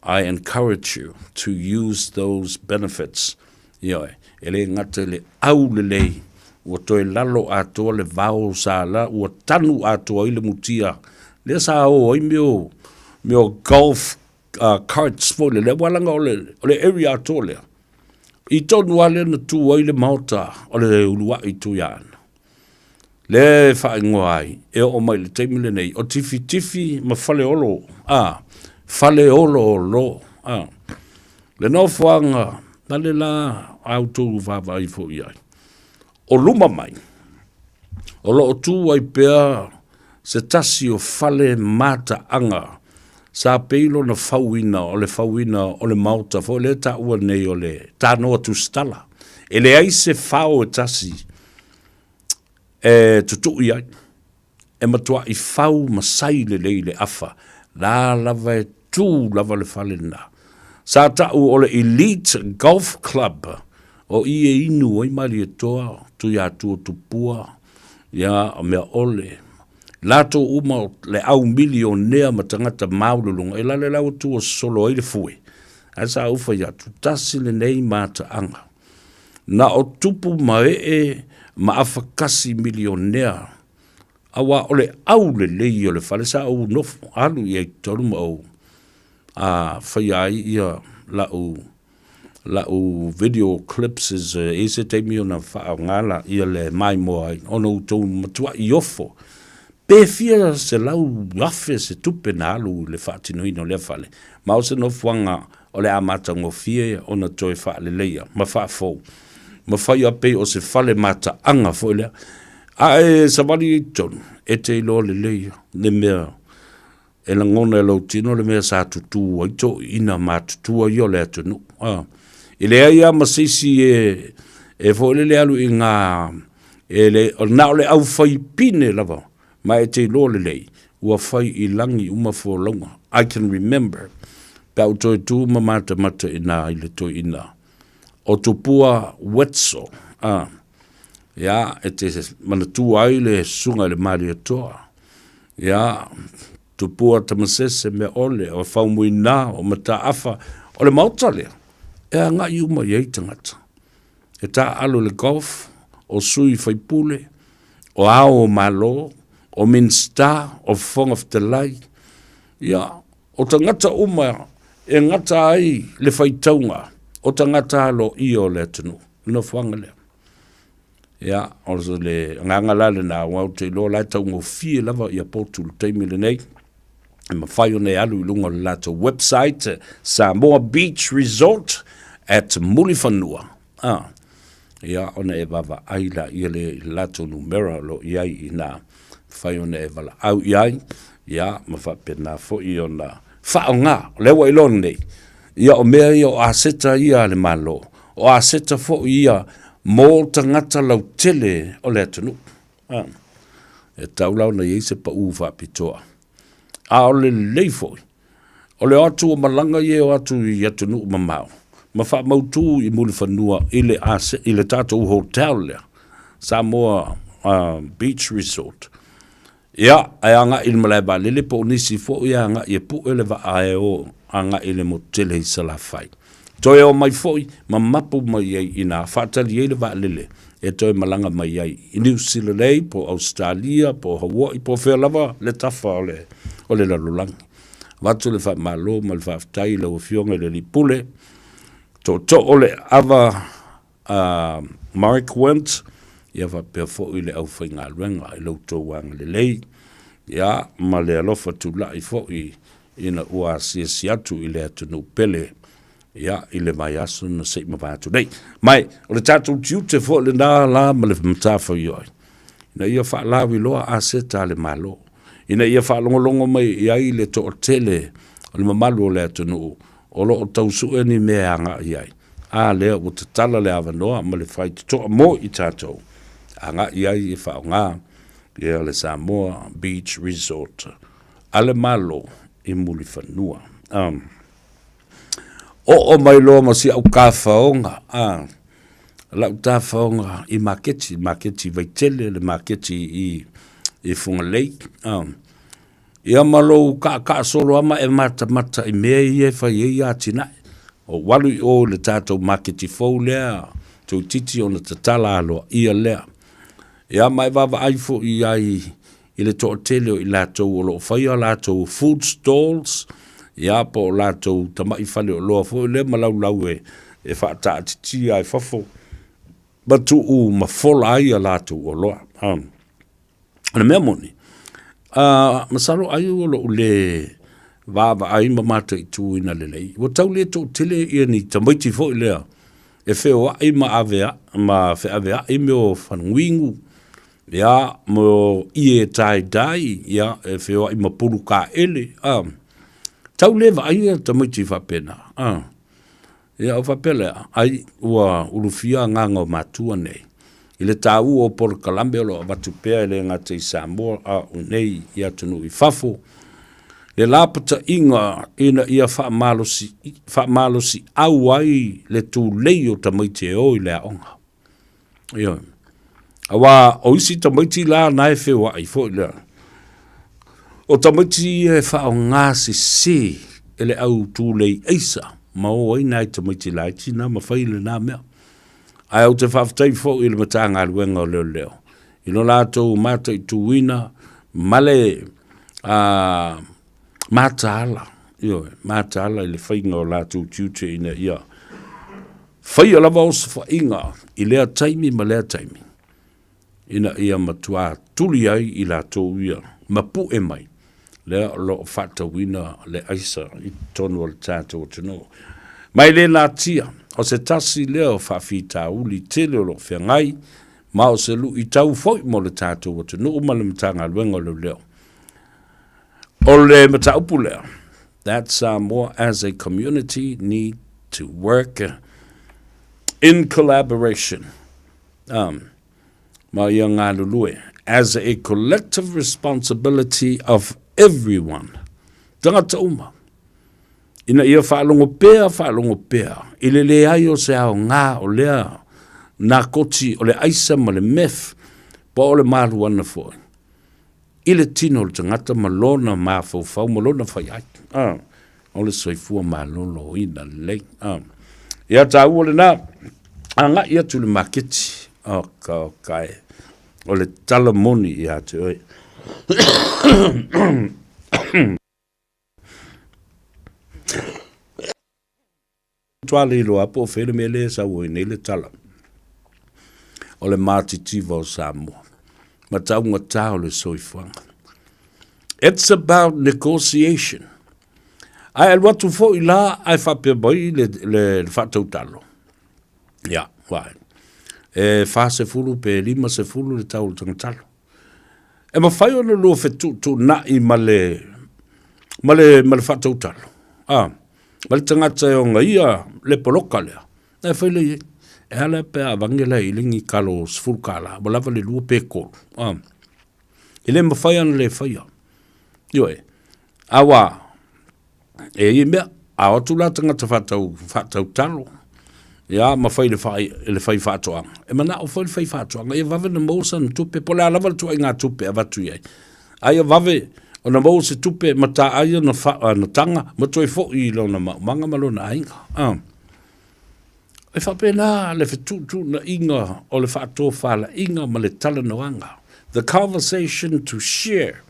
I encourage you to use those benefits. Ioe, e le gata i le aulelei, ua toe lalo atoa le vao sa la, ua tanu atoa ai le mutia, lea sa o ai mea o, mea o golf carts foi lele, aua leaga o le, o le area atoa lea. I tonu lava lea na tu ai le maota o le uluai Tuiaana. Lea e faaigoa ai, e oo mai i le taimi lenei, o Tifitifi ma Faleolo, a, Faleoloolo, a. Le nofoaga, na le la a outou vaavaai foi i ai. O luma mai, o lo o tu ai pea se tasi o fale mataaga sa pei lona fauina o le fauina o le maota foi lea e taua nei o le Tanoa Tusitala. E leai se fao e tasi e tutui ai, e matuai fau ma sai lelei le afa, la lava e tu lava le fale lena. Sa tau o le Elite Golf Club, o i e inu ai Malietoa, Tuiatua Tupua, ia, o mea ole, latou uma o le au milionea ma tagata maualuluga, e lale la ua tua sosolo ai le fue. Ae sa ou fai atu, tasi lenei mataaga. Na o tupu ma ee ma afakasi milionea, aua o le aulelei o le fale sa ou nofo alu i ai totonu ma ou a faia ai ia lau lau video clips e i ai se taimi ona faaaoga laia le maimoa ai ona outou matuai ofo pe fia 100,000 se tupe na alu i le faatinoina o lea fale ma o se nofoaga o le a matagofie ona toe faaleleia ma faafou ma faia pei o se fale mataaga foi lea. A e savali i totonu, e te iloa lelei le mea e lagona e lou tino le mea sa tutū ai toeaiina matutua ia o le atunuu. A, e leai lava ma se isi e, e foi lele alu i ngā, e le, na o le aufaipine lava Ma e te iloa lelei, ua fai i lagi uma folauga. I can remember, pe a ou toe tu ma matamata ina i le toeaina o Tupua Wetzel, a, ia, e te manatua ai le susuga i le Malietoa, ia, Tupua Tamasese Meaole, o Faumuina, o Mataafa, o le maota lea, e agai uma i ai tagata. E taaalo i le golf, o sui faipule, o ao o Malo, o Minisita, o Fofoga Fetalai, ia, o tagata uma e gata ai le faitauga o tagata aloaia o le atunuu, le nofoaga lea. Ia, o le agaga la lena, aua ou te iloa o la e taugofie lava ia potu i le taimi lenei. E mafai ona e alu i luga o le latou website, Samoa Beach Resort at Mulifanua. Ah, ia, ona e vaavaai laia lea i le latou numera o lo o i ai i ina, mafai ona e valaau i ai, ia, ma faapena foi ona faaaoga. O lea ua iloa nei, ia o mea ia o aseta ia a le Malo, o aseta foi ia mo tagata lautele o le atunuu. Ah, e tatau la ona i ai se pau faapitoa. A o le lelei foi, o le o atu o malaga ia e o atu i atunuu mamao, ma faamautu i Mulifanua i le, i le tatou hotel lea, Samoa Beach Resort. Ia, ae agai i le malae vaalele po o nisi foi e agai e pue le vaa e o agai i le motu tele i Salafai. Toe o mai foi ma mapu mai ai inā, faatali ai le vaalele e toe malaga mai ai i Niu Sila nei, po o Ausetalia, po o Hawaii, po o fea lava le tafa o le, o le lalolagi. Avatu le faamalo ma le faafetai i lau Afioga i le Alii Pule, tootoo o le ava a Mark Went, ia faapea foi le aufaigaluega i lo outou agalelei, ia ma le alofa tulai foi. ina ua asiasi atu i le atunuu pele ia i le vaiaso na se i mavae atu nei. Ma o le tatou tiute foi lena la ma le matafaioi ina ia faalauiloa aseta a le Malo, ina ia faalogologo mai i ai le toatele o le mamalu o le atunuu o lo o tau sue ni mea e agai i ai. A lea ua tatala le avanoa ma le faitotoa mo i tatou agai i ai e faaaoga ia le Samoa Beach Resort a le Malo i Mulifanua. Um, oo mai loa ma si au tafaoga, a, lau tafaoga i maketi, maketi i Vaitele, le maketi i, i Fugalei, a. Ia ma lou kaakaasolo lava ma e matamata i mea ia e fai ai atinae. Ou alu i o i le tatou maketi fou lea, toeitiiti ona tatala aloaia lea. Ia ma e vaavaai foi i ai i le toatele o i latou o lo o faia a latou food stalls, ia po o latou tamai faleoloa foi lea ma laulau e, e faataatitia ai fafo ma tuu ma fola ai a latou oloa. O le mea moni, masalo ai o lou le vaavaai ma mataituina lelei, ua tau le toatele ia ni tamaiti foi lea e feoai ma aveai ma feaveai mea o faguinu, ia, ma ie tie-dye, ia, e feoai ma pulu kaele, a. Tau le vaaia tamaiti faapena, a. Ia, o faapea lea, ai ua ulufia agaga o matua nei i le taua o polokalame o lo o avatu pea e le gata i Samoa a o nei i atunuu i fafo, le lapataiga ina ia faamalosi, faamalosiau ai le tulei o tamaiti e o i le aoga. Ioe. Aua o isi tamaiti la na e feoai foi lea, o tamaiti ia e faaaoga sese e le au tulei aisa ma o ai nai tamaiti laiti na ma fai lena mea. Ae ou te faafetai foi i le Matagaluega o Leoleo i lo latou mataituina ma le mataala, ioe, mataala i le faiga o latou tiute ina ia faia lava osofaiga i lea taimi ma lea taimi ina ia matua tuli ai i latou ia ma pue mai lea o lo o faatauina le aisa i totonu o le tatou atunuu. Ma e le natia, o se tasi lea o faafitauli tele o lo o feagai ma o se luitau foi mo le tatou atunuu ma le Matagaluega o Leoleo. O le mataupu lea, that Samoa as a community need to work in collaboration ma ia galulue as a collective responsibility of everyone, tagata uma, ina ia faalogo pea, faalogo pea i le leai o se aoga o lea nakoti o le aisa ma le meth po o le maluana foi i le tino o le tagata ma lona mafaufau ma lona faiai. Ah, o le soifua maloloina lelei. Ah. Ia taua lena, agai atu i le maketi. Oh, ka, oh, ka e. O le tala moni ia te oe. Matua le iloa po o fea le mea lea e sau ai nei le tala o le matitiva o Samoa ma taugata o le soifuaga. It's about negotiation. Ae alu atu foi la ae faapea mai le, le, le faatautalo. Ia, vaai. E 40 pe 50 le tau o le tagatalo. E mafai ona lua fetuutuunai ma le, ma le, ma le faatautalo. A, ma le tagata e ogaia le poloka lea, e fai lea i ai. E ala pe a avange la i lengi kalo 10 kala, ua lava le lua pe kolu. A, e le mafai ona le faia. Ioe, aua, E i mea, a o atu la tagata faatau, faatautalo, ia, ma fai le fai, le fai faatoaga. E manao foi le fai faatoaga, ia vave ona maua sana tupe, po o le a lava le tuaiga tupe e avatu i ai. A ia vave ona maua se tupe ma taai ona, fa, ona taga ma toe foi i lona maumaga ma lona aiga. Ah. E faapena le fetuutuunaiga o le faatofalaiga ma le talanoaga. The conversation to share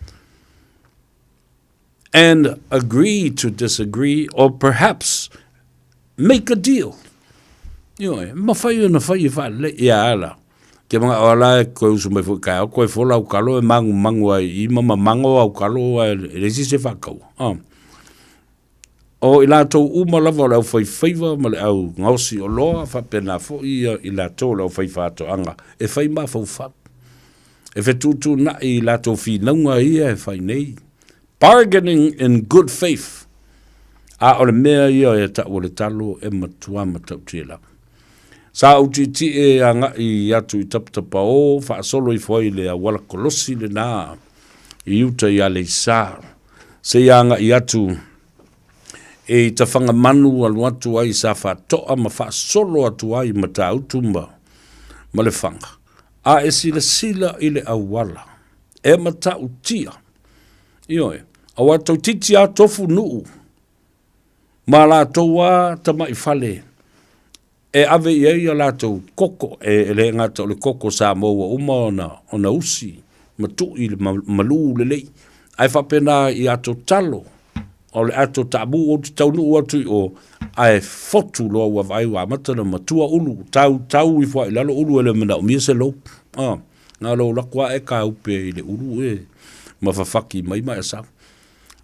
and agree to disagree or perhaps make a deal. Ioe, mawhai ona whai e whaalelei, ia ala. Ke mga o ala e koe usu mai fo kai, o koe fola au kalo e mangu mangu ai, i mama mango au kalo ai, e lesi se whakaua. Ah. O i latou uma lava o le aufaifaiva ma le au gaosi oloa, faapena foi ia i latou o le aufaifaatoaga e fai mafaufau, e fetuutuunai i latou finauga ia e fai nei, bargaining in good faith, a o le mea ia e tau o le talo e matua matautia lava. Sa ou tietie agai atu i Tapatapaō faasolo ifo ai i le auala kolosi lena i uta i Aleisa, seia agai atu i Tafagamanu alu atu ai i Safaatoa ma faasolo atu ai i Matautu ma ma Lefaga, a e silasila i le auala e matautia, ioe, aua toeitiiti lava tofu nuu ma latou lava tamai fale e ave i ai a latou koko, e le gata o le koko Samoa ua uma ona, ona usi ma tui i le malu lelei, ae faapena i ato talo, o le ato taamu ou te taunuu atu i o, ae fotu loa ua vaai ua amata ona matua ulu, tau tau ifo lava i lalo ulu e le manaomia se lou. Ah, na o lou alu atu lava e kaupe i le ulu e ma fafaki mai ma e sau.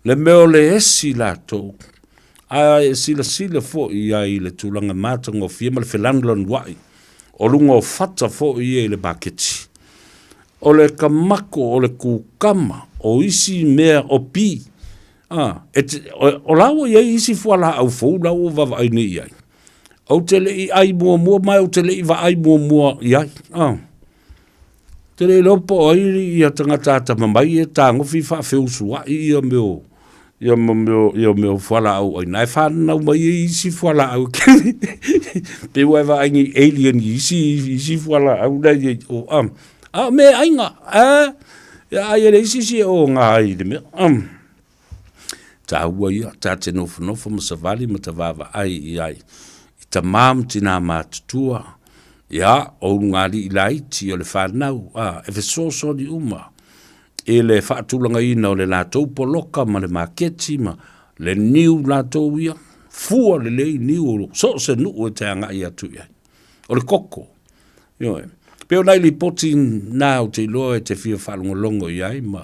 Le mea o le esi latou, a e silasila foi i ai i le tulaga matagofie ma le felanulanuai o luga o fata foi ia i le maketi. O le kamako, o le kukama, o isi mea o pi, a, e te, o, o la ua i ai isi fualaau fou la ua vaavaai nei i ai. Ou te le i ai muamua ma ou te le i vaai muamua i ai. A. Te le iloa po o ai ia tagata atamamai ia e tagofi faafeusuai ia mea o ia ma mea o ia mea o fualaau aina e fananau mai ai isi fualaau pei ua e vaai ni alien i isi isi fualaau la i ai o a a o meaaiga a ia ai e leai se isi e oga ai i le mea taua ia ta te nofonofo ma savali ma ta vaavaai i ai i tamā ma tinā matutua, ia, o ulugalii laiti o le fanau, a, e fesoasoani uma i le faatulagaina o le latou poloka ma le maketi ma le niu latou ia, fua lelei niu o so o se nuu e te agai atu i ai. O le koko, ioe. Pei o nai lipoti na ou te iloa e te fia faalogologo i ai ma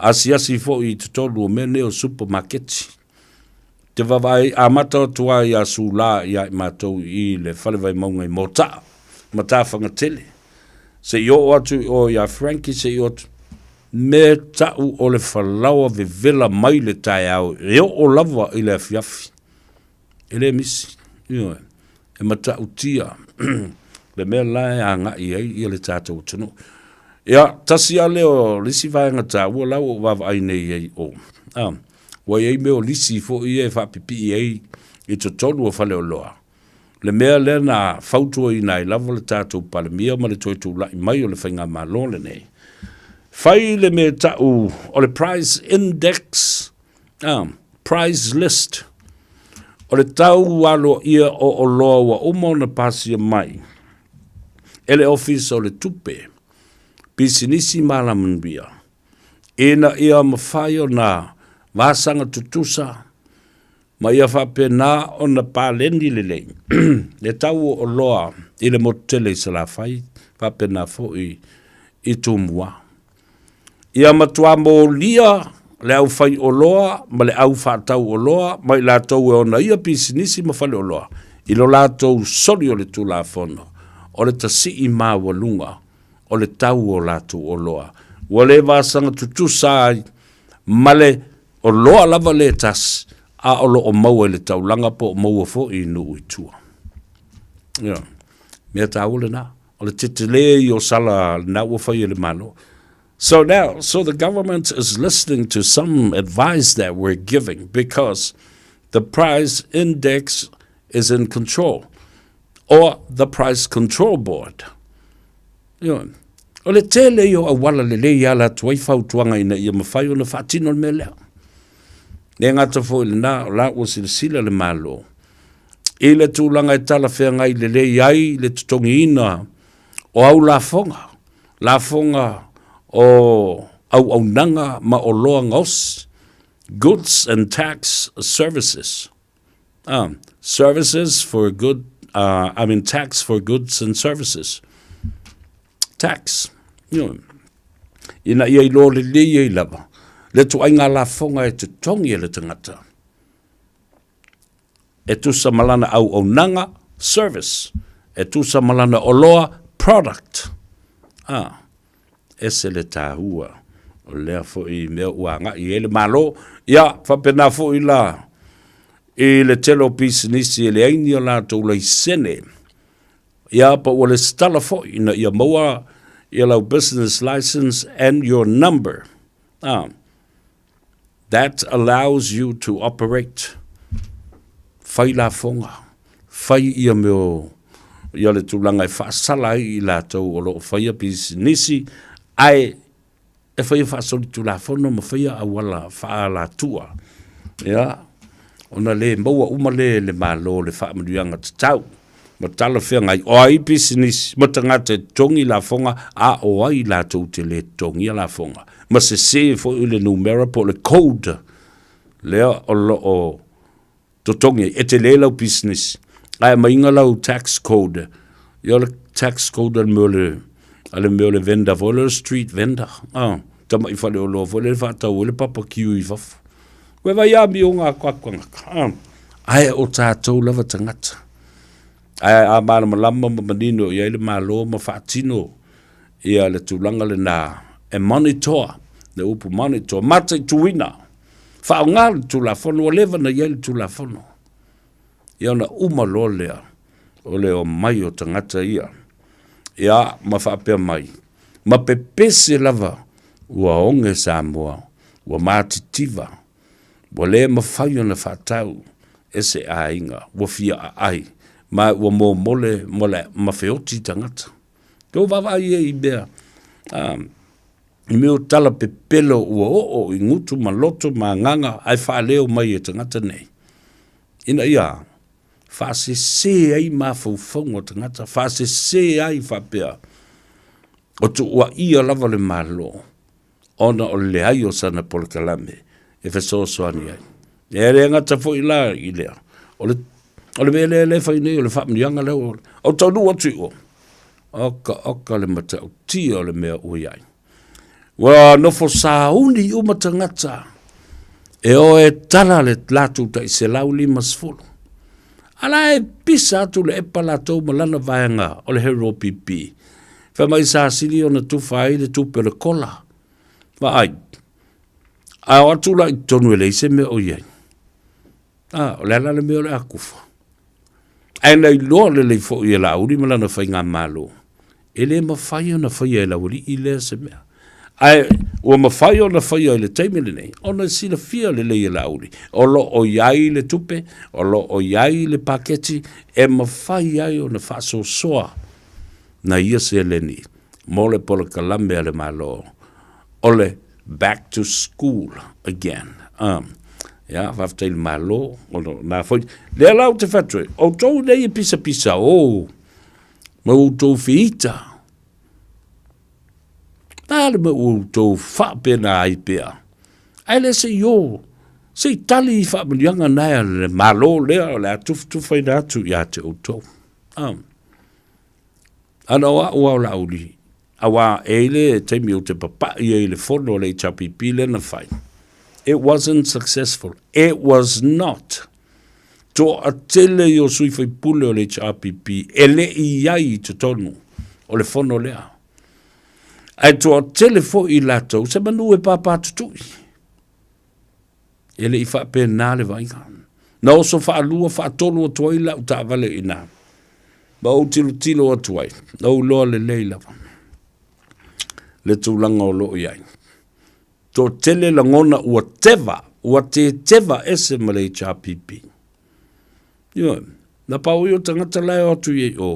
asiasi foi i totonu o mea nei o supamaketi. Te vaavaai amata atu ai ia Sulā ia i matou i le Fale Vaimauga i Mota'a, Matafagatele, seia oo atu i o ia Frankie seia oo atu, me ta'u o le falaoa vevela mai le taeao e oo lava i le afiafi. E le misi, ioe, e matautia le mea la e agai ai ia le tatou atunuu. Ia, tasi lava lea o le isi vaega taua la ua ou vaavaai nei i ai o, a, ua i ai mea o lisi foi ia e faapipii ai i totonu o faleoloa. Le mea lea na fautuaina ai lava le tatou Palemia ma le toe tulai mai o le faigamalo lenei, fai le mea e ta'u o le price index, a, price list, o le tau aloaia o oloa ua uma ona pasia mai e le Ofisa o le Tupe, Pisinisi ma Alamanuia, ina ia mafai ona vasaga tutusa ma ia faapena ona paleni lelei le tau o oloa i le motu tele i Salafai faapena foi i Tumua. Ia matua molia le au fai oloa ma le au faatau oloa ma i latou e ona ia pisinisi ma faleoloa i lo latou soli o le Tulafono o le tasii maualuga o le tau o latou oloa ua le vasaga tutusa ai ma le oloa lava le tasi a o lo o maua i le taulaga po o maua foi i nuu i tua. Ia, mea taua lena. O le tetele ia o sala lena ua fai e le Malo. So now, so the government is listening to some advice that we're giving because the price index is in control or the Price Control Board. Ioe. O le tele ia o auala lelei e ala atu ai fautuaga ina ia mafai ona faatino le mea lea. Le gata foi i lena, o la ua silasila le Malo i le tulaga e talafeagai lelei ai le totogiina o au lafoga, lafoga o auaunaga ma oloa gaosi, goods and tax services. Services for good, I mean tax for goods and services. Tax. You know, ina ia iloa lelei ai lava le ituaiga lafoga e totogi e le tagata. E tusa ma lana auaunaga, service. E tusa ma lana oloa, product. A, ese le tāua o lea foi mea ua agai i ai le Malo. Ia, faapena foi la i le tele o pisinisi e leai ni o latou laisene. Ia, pa ua lesitala foi ina ia maua ia lau business license and your number. A, That allows you to operate. Fai lafoga, fai ia mea o ia le tulaga e faasala ai i latou o lo o faia pisinisi, ae e faia faasolitulafono ma faia auala faaalatua, ia, ona le maua uma lea e le Malo le faamanuiaga tatau ma talafeagai. O ai pisinisi ma tagata e totogi lafoga, a o ai latou te le totogia lafoga, ma sese foi le numera po o le code lea o lo o totogi ai. E tele lau pisinisi, ae aumaiga lau tax code, ia o le tax code a le mea o le, a le mea o le vendor foi lea o le street vendor, tamai faleoloa foi lea e faatau ai le papa kiu i fafo. Ua vai amioga a tagata, ae o tatou lava tagata. Ae a malamalama ma manino i ai le Malo ma faatino ia le tulaga lena e monitor, le upu monitor, mataituina, faaaoga le Tulafono, ua leva ona i ai le Tulafono. Ia ona uma loa lea o le omai o tagata ia, ia ma faapea mai, ma pepese lava ua oge Samoa, ua matitiva, ua le mafai ona faatau e se aiga, ua fia aai, ma ua momole ma feoti tagata. Tou vaavaai ai i mea, i mea o tala pepelo ua oo i gutu ma loto ma agaga ae faaleo mai e tagata nei, ina ia faasese ai mafaufauga o tagata, faasese ai faapea, o tuuaia lava le Malo ona o le leai o sana polokalame e fesoasoani ai. E le gata foi la i lea, o le, o le mea lea lea e fai nei o le faamanuiaga lea ua, o taunuu atu i o, oka oka le matautia o le mea ua i ai. Ua nofo sauni uma tagata e o e tala le latou tai 150. A la e pisa atu le epa latou ma lana vaega o le Hero PP. Fai mai sa sili ona tufa ai le tupe o le kola. Vaai. A o atu la i totonu e leai se mea o i ai. A, o le a la le mea o le a kufa. Ae na iloa lelei foi e Laauli ma lana faigamalo, e le mafai ona faia e Laualii lea se mea. Ae ua mafai ona faia i le taimi lenei, ona e silafia lelei e Laauli, o lo o i ai le tupe, o lo o i ai le paketi e mafai ai ona faasoasoa nai ia seleni mo le polokalame a le Malo o le back to school again. Ia, faafetai i le Malo, ona o na foi. Lea la ou te fai atu ai, outou nei e pisapisa o, ma outou feita, a le mea ua outou faapena ai pea, ae le se i o, se i tali i faamanuiaga na a le Malo lea o le a tufatufaina atu ia te outou. Ana o au lava o Laauli, aua e i ai le taimi ou te papai ai i le fono a le HRPP lea na fai, it wasn't successful, it was not. Toatele ia o sui faipule o le HRPP e le i i ai i totonu o le fono lea. Ae toatele foi i latou se manu e pāpā tutui. E le i faapena le vaaiga. Na oso faalua, faatolu atu ai lau taavale i ina. Ma ou tilotilo atu ai, na ou iloa lelei lava le tulaga o lo o i ai. Toatele lagona ua teva, ua teteva ese ma le HRPP. Ioe, na pau ia o tagata la e o atu i ai o,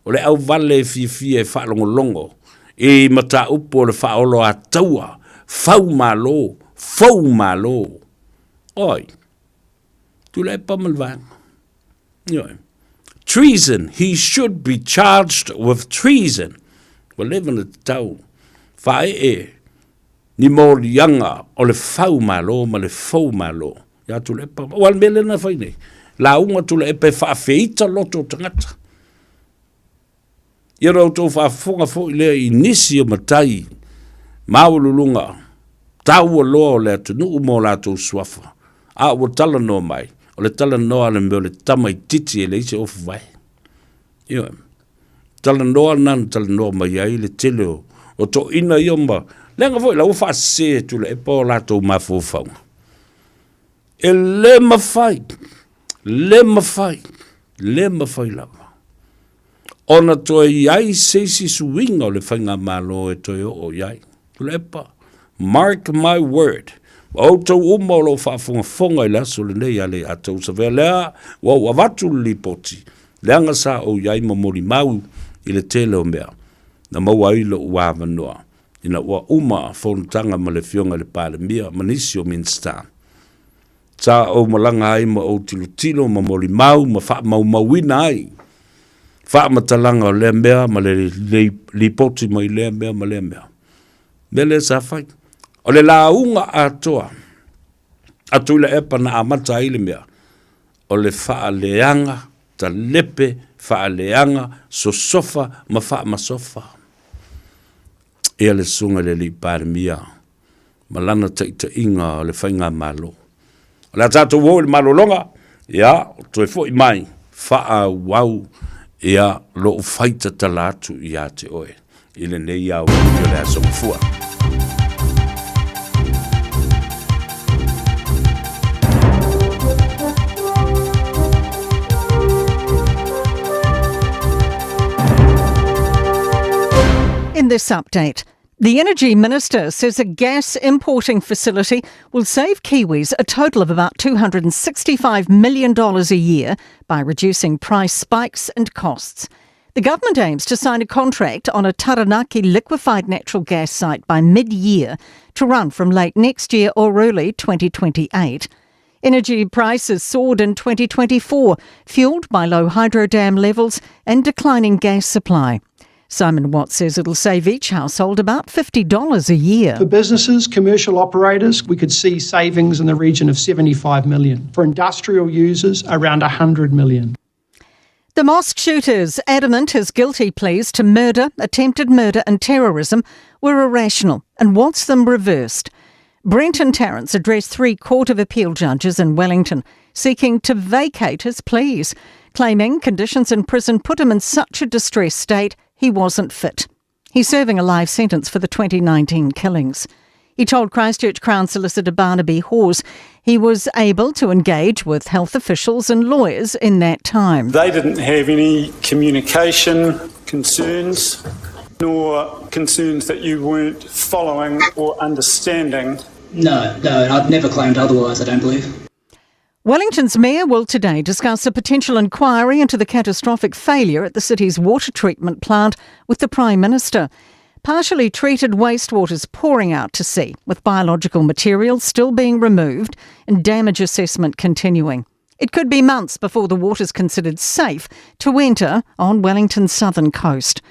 o le auvale e fiafia e faalogologo i mataupu o le faaoloataua, fau malo, fou malo. Oi, Tuilaepa ma le vaega. Ioe. Treason, he should be charged with treason. Ua leva ona tatau faaee ni moliaga o le fau malo ma le fou malo ia Tuilaepa. Aua o le mea lea na fai nei, lauga Tuilaepa e faafeita loto o tagata. Ia ona outou faafofoga foi lea i nisi o matai maualuluga taua loa o le atunuu ma o latou suafa, a ua talanoa mai. O le talanoa le mea o le tamaitiiti e leai se ofu vae. Ioe. Talanoa lena na talanoa mai ai le tele o, o toeaiina ia ma, leaga foi la ua faasese e Tuilaepa o latou mafaufauga. E le mafai, le mafai, le mafai lava ona toe i ai se isi suiga o le faigamalo e toe oo i ai. Tuilaepa, mark my word, ma outou uma o lo o faafogafoga i le aso lenei a le a outou savea lea, ua ou avatu le lipoti, leaga sa ou i ai ma molimau i le tele o mea, na maua ai lou avanoa, ina ua uma fonotaga ma le Afioga i le Palemia ma nisi o Minisita. Sa ou malaga ai ma ou tilotilo ma molimau ma faamaumauina ai faamatalaga o lea mea ma le lipoti mai lea mea ma lea mea. Mea lea sa fai. O le lauga atoa a Tuilaepa na amata ai le mea, o le faaleaga talepe, faaleaga sosofa ma faamasofa. Ia le susuga i le Alii Palemia ma lana taitaiga o le faigamalo. O le a tatou o i le malologa, ia, toe foi mai, faaauau ia lou faitatala atu ia te oe i lenei aoauli o le Aso Gafua. In this update, the Energy Minister says a gas importing facility will save Kiwis a total of about $265 million a year by reducing price spikes and costs. The government aims to sign a contract on a Taranaki liquefied natural gas site by mid year to run from late next year or early 2028. Energy prices soared in 2024, fueled by low hydro dam levels and declining gas supply. Simon Watt says it'll save each household about $50 a year. For businesses, commercial operators, we could see savings in the region of 75 million. For industrial users, around 100 million. The mosque shooters, adamant his guilty pleas to murder, attempted murder and terrorism were irrational and wants them reversed. Brenton Tarrant addressed three Court of Appeal judges in Wellington, seeking to vacate his pleas, claiming conditions in prison put him in such a distressed state he wasn't fit. He's serving a life sentence for the 2019 killings. He told Christchurch Crown Solicitor Barnaby Hawes he was able to engage with health officials and lawyers in that time. They didn't have any communication concerns nor concerns that you weren't following or understanding. No, no, I've never claimed otherwise, I don't believe. Wellington's mayor will today discuss a potential inquiry into the catastrophic failure at the city's water treatment plant with the Prime Minister. Partially treated wastewater is pouring out to sea, with biological material still being removed and damage assessment continuing. It could be months before the water's considered safe to enter on Wellington's southern coast.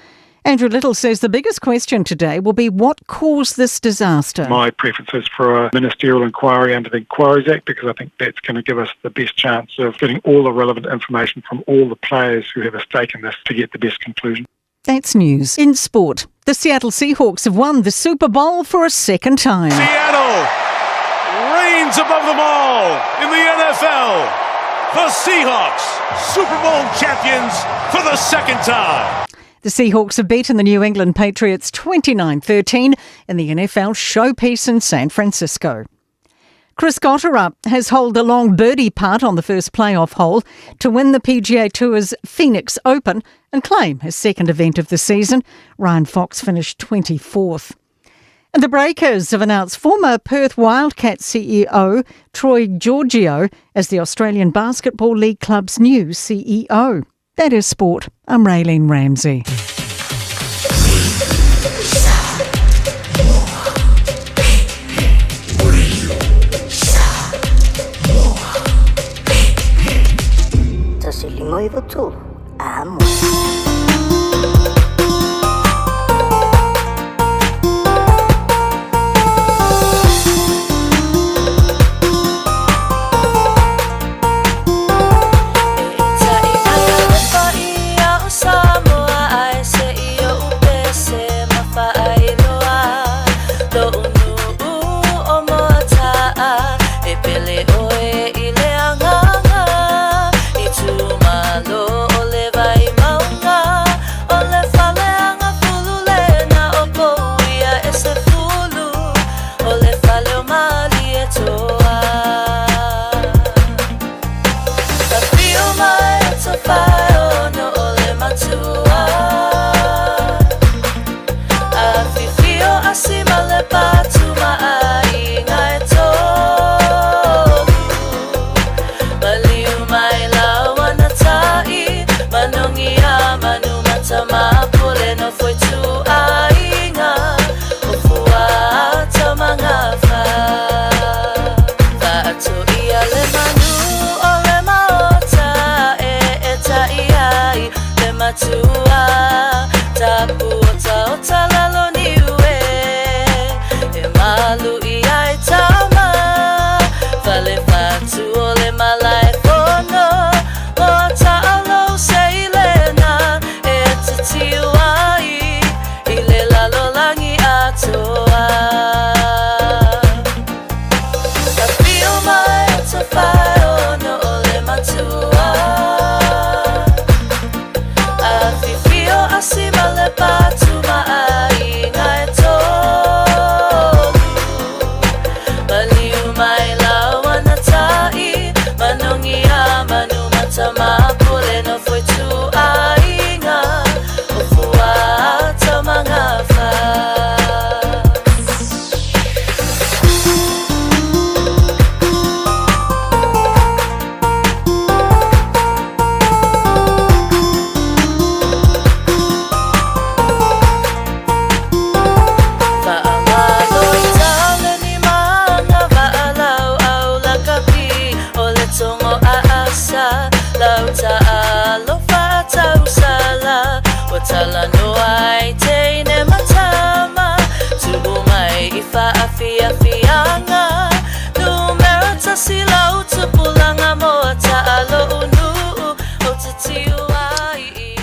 Andrew Little says the biggest question today will be what caused this disaster. My preference is for a ministerial inquiry under the Inquiries Act because I think that's going to give us the best chance of getting all the relevant information from all the players who have a stake in this to get the best conclusion. That's news. In sport, the Seattle Seahawks have won the Super Bowl for a second time. Seattle reigns above them all in the NFL. The Seahawks, Super Bowl champions for the second time. The Seahawks have beaten the New England Patriots 29 13 in the NFL showpiece in San Francisco. Chris Gotterup has holed a long birdie putt on the first playoff hole to win the PGA Tour's Phoenix Open and claim his second event of the season. Ryan Fox finished 24th. And the Breakers have announced former Perth Wildcats CEO Troy Georgiou as the Australian Basketball League club's new CEO. That is sport. I'm Raylene Ramsey. Amo.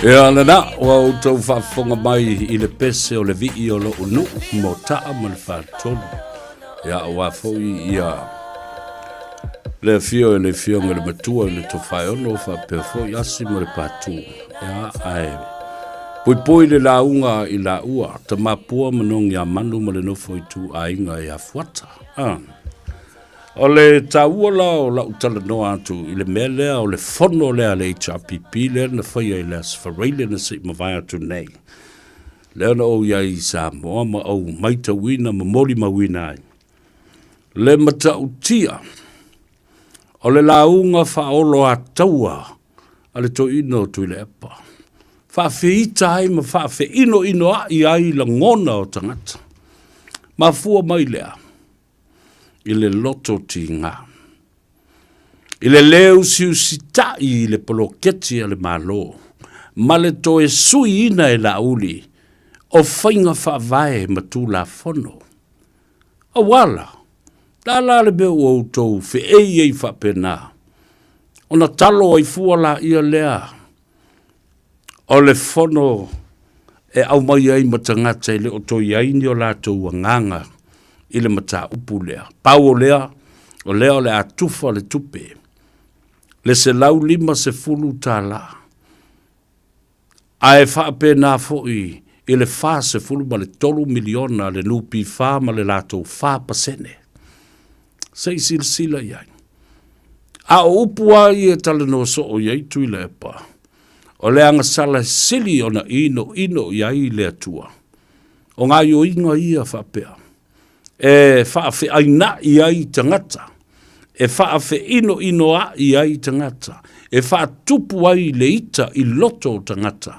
Ia lena, ua outou faafofoga mai i le pese o le vii o lou nuu mo Taa ma le Faletolu. Ia, aua foi ia le afio e le afioga i le matua i le Tofaeono faapea foi Asi ma le Patu. Ia, ae puipui le lauga i laua, Tamapua ma Nogiamanu ma le nofo ituaiga ia Fuata. Ah. O le taua la o lau talanoa atu i le mea lea o le fono lea a le HRPP lea na faia i le Aso Faraile na se i mavae atu nei. Lea na ou i ai i Samoa ma ou maitauina ma molimauina ai le matautia o le lauga faaoloataua a le toeaina o Tuilaepa. Faafeita ai ma faafeinoinoai ai lagona o tagata. Mafua mai lea i le loto tiga, i le lē usiusitaʻi i le poloketi a le Malo ma le toe suiina e Laauli o faiga faavae ma Tulafono. Auā la, le a la le mea ua outou feei ai faapena, ona talo ai fua laia lea o le fono e aumai ai ma tagata e le o toe i ai ni o latou agaga i le mataupu lea. Pau o lea, o lea o le a tufa le tupe, le $150, ae faapena foi i le $43 miliona a le NPF ma le latou 4%. Se i silasila i ai. A o upu lava ia e talanoa soo i ai Tuilaepa, o le agasala sili ona inoino i ai le Atua. O gaoioiga ia faapea, e faafeaina'i ai tagata, e faafeinoinoa'i ai tagata, e faatupu ai le ita i loto o tagata,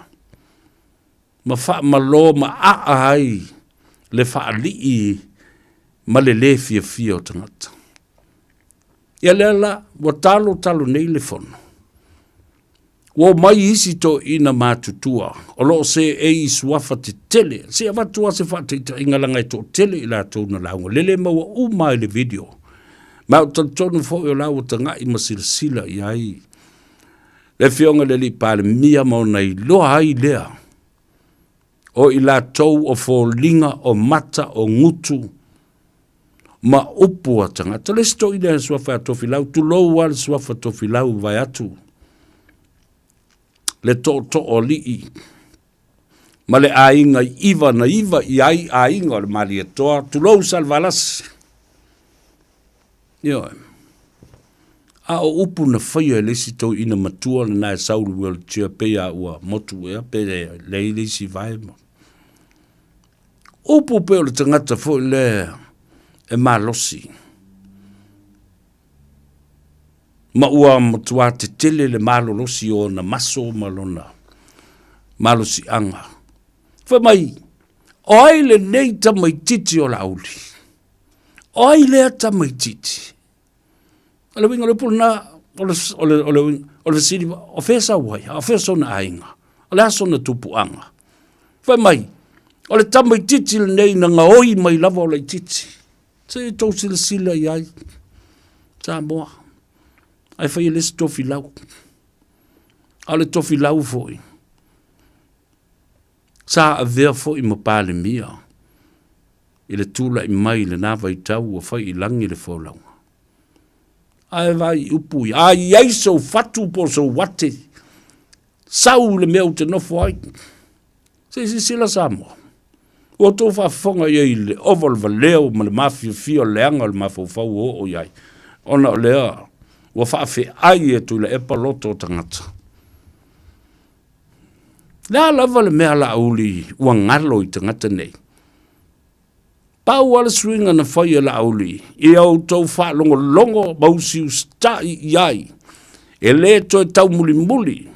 ma faamalō maʻaʻa ai le faalii ma le lē fiafia o tagata. Ia lea la, ua talotalo nei le fono. Ua omai isi toeaiina matutua o lo o seei i suafa tetele. Se i avatu lava se faataitaiga leaga e toatele i latou na lauga lele maua uma lava i le video. Ma ou te talitonu foi o la ua tagai ma silasila i ai le Afioga i le Alii Palemia ma ona iloa ai lea o i latou o foliga o mata o gutu ma upu a tagata. O le isi toeaina e suafa ia Tofilau, tulou lava le suafa Tofilau vaeatu le tootooalii ma le aiga i iva na iva i ai aiga o le Malietoa, tulou Salevalasi. Ioe. A o upu na faia e le isi toeaina matua lena e sau i le wheelchair pei a ua motu ea pe leai le isi vae ma Upu pei o le tagata foi lea e malosi ma ua matua tetele le malolosi o ona maso ma lona malosiaga. Fai mai, o ai lenei tamaitiiti o Laauli? O ai lea tamaitiiti? O le uiga o le upu lena, o le, o le, o le, o le fesili, o fea sau ai, a o fea sona aiga, o le a sona tupuaga? Fai mai, o le tamaitiiti lenei na gaoi mai lava o laitiiti. Se i tou silasila i ai, Samoa, ae fai e le isi tofilau. A o le tofilau foi, sa avea foi ma Palemia i le tulai mai i lena vaitau ua fai i lagi le folauga. Ae vaai i upu ia, a i ai sou fatu po o sou ate, sau i le mea ou te nofo ai. Se i silasila Samoa, ua outou faafofoga i ai i le ova o le valeo ma le mafiafia o le leaga o le mafaufau ua oo i ai, ona o lea ua faafeai e Tuilaepa loto o tagata. Le a lava le mea Laauli ua galo i tagata nei? Pau lava le suiga na fai e Laauli, ia outou faalogologo ma usiusitai i ai, e le toe taumulimuli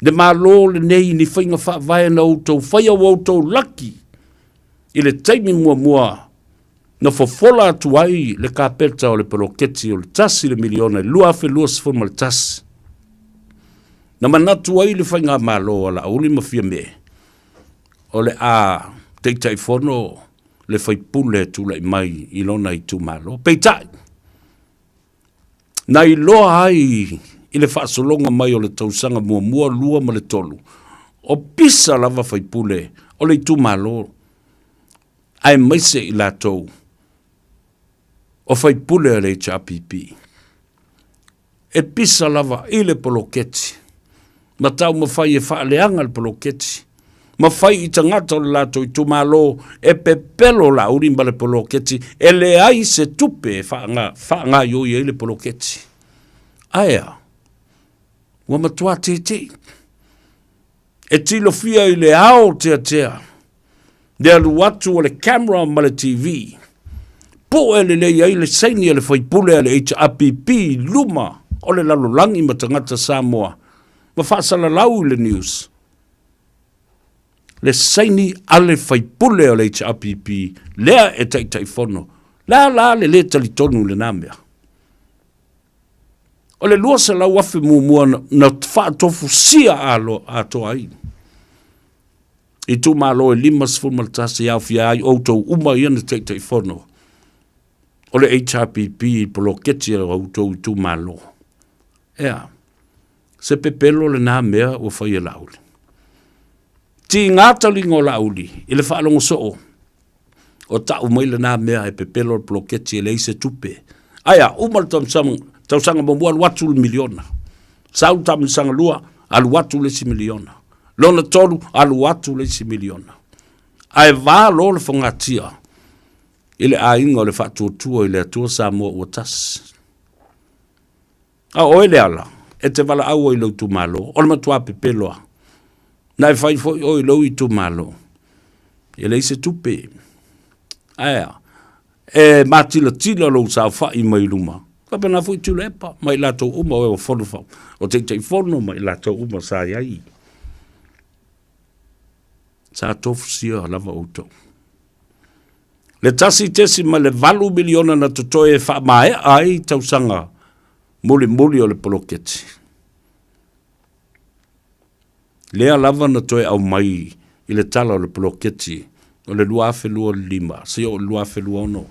le Malo lenei i ni faiga faavae na outou faia ua outou laki i le taimi muamua na fofola atu ai le kapeta o le poloketi o le $1 le miliona i le 2021. Na manatu ai le faigamalo a Laauli ma Fiame o le a Taitaifono le faipule e tulai mai i lona itumalo. Peitai, na iloa ai i le faasologa mai o le tausaga muamua, lua ma le tolu, o pisa lava faipule o le itumalo aemaise i latou o faipule a le HRPP. E pisa lava i le poloketi ma taumafai e faaleaga le poloketi ma fai i tagata o le latou itumalo e pepelo Laauli ma le poloketi e leai se tupe e faagaioi ai le poloketi. Ae a? Ua matua tete'i. E tilofia i le ao teatea le alu atu o le camera ma le TV. Pue lelei ai le saini a le faipule a le HRPP i luma o le lalolagi ma tagata Samoa ma faasalalau i le news le saini a le faipule o le HRPP lea e Taitaifono. Le a la le lē talitonu i lena mea? O le 200,000 muamua na faatofusia atoa ai itumalo e 51 e aofia ai outou uma ia na Taitaifono o le HRPP i poloketi a outou itumalo. Ea, se pepelo lena mea ua fai e Laauli. Tiga taliga o Laauli i le faalogo soo o tau mai lena mea e pepelo le poloketi e leai se tupe. Ae a, uma le tausaga, tausaga muamua alu atu le miliona. Sau le tausaga lua, alu atu le isi miliona. Lona tolu, alu atu le isi miliona. Ae va loa le fogatia i le aiga o le Faatuatua i le Atua Samoa ua tasi. A o oe Leala, e te valaau ai i lou itumalo, o le matua pepelo lava. Na e fai foi oe i lou itumalo, e leai se tupe. Ae a? E matilatila lou saofai mai luma, faapena foi Tuilaepa ma i latou uma o e ua fono fa, o Taitaifono ma i latou uma sa i ai. Sa tofusia lava outou. Le 1.8 miliona na totoe e faamaea ai tausaga mulimuli o le poloketi. Lea lava na toe aumai i le tala o le poloketi o le 2025 seia oo i le 2026.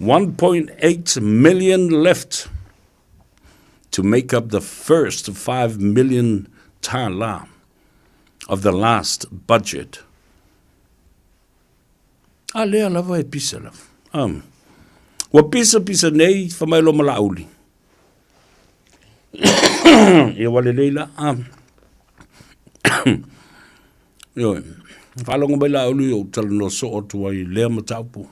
1.8 million left to make up the first 5 million tālā of the last budget. A lea lava e pisa lava. Um, ua pisa pisa nei whamai lo malauli. Ia wale lei la. Um, Ioe, whalongo mai la uli o talanoa soo atu ai lea mataupu.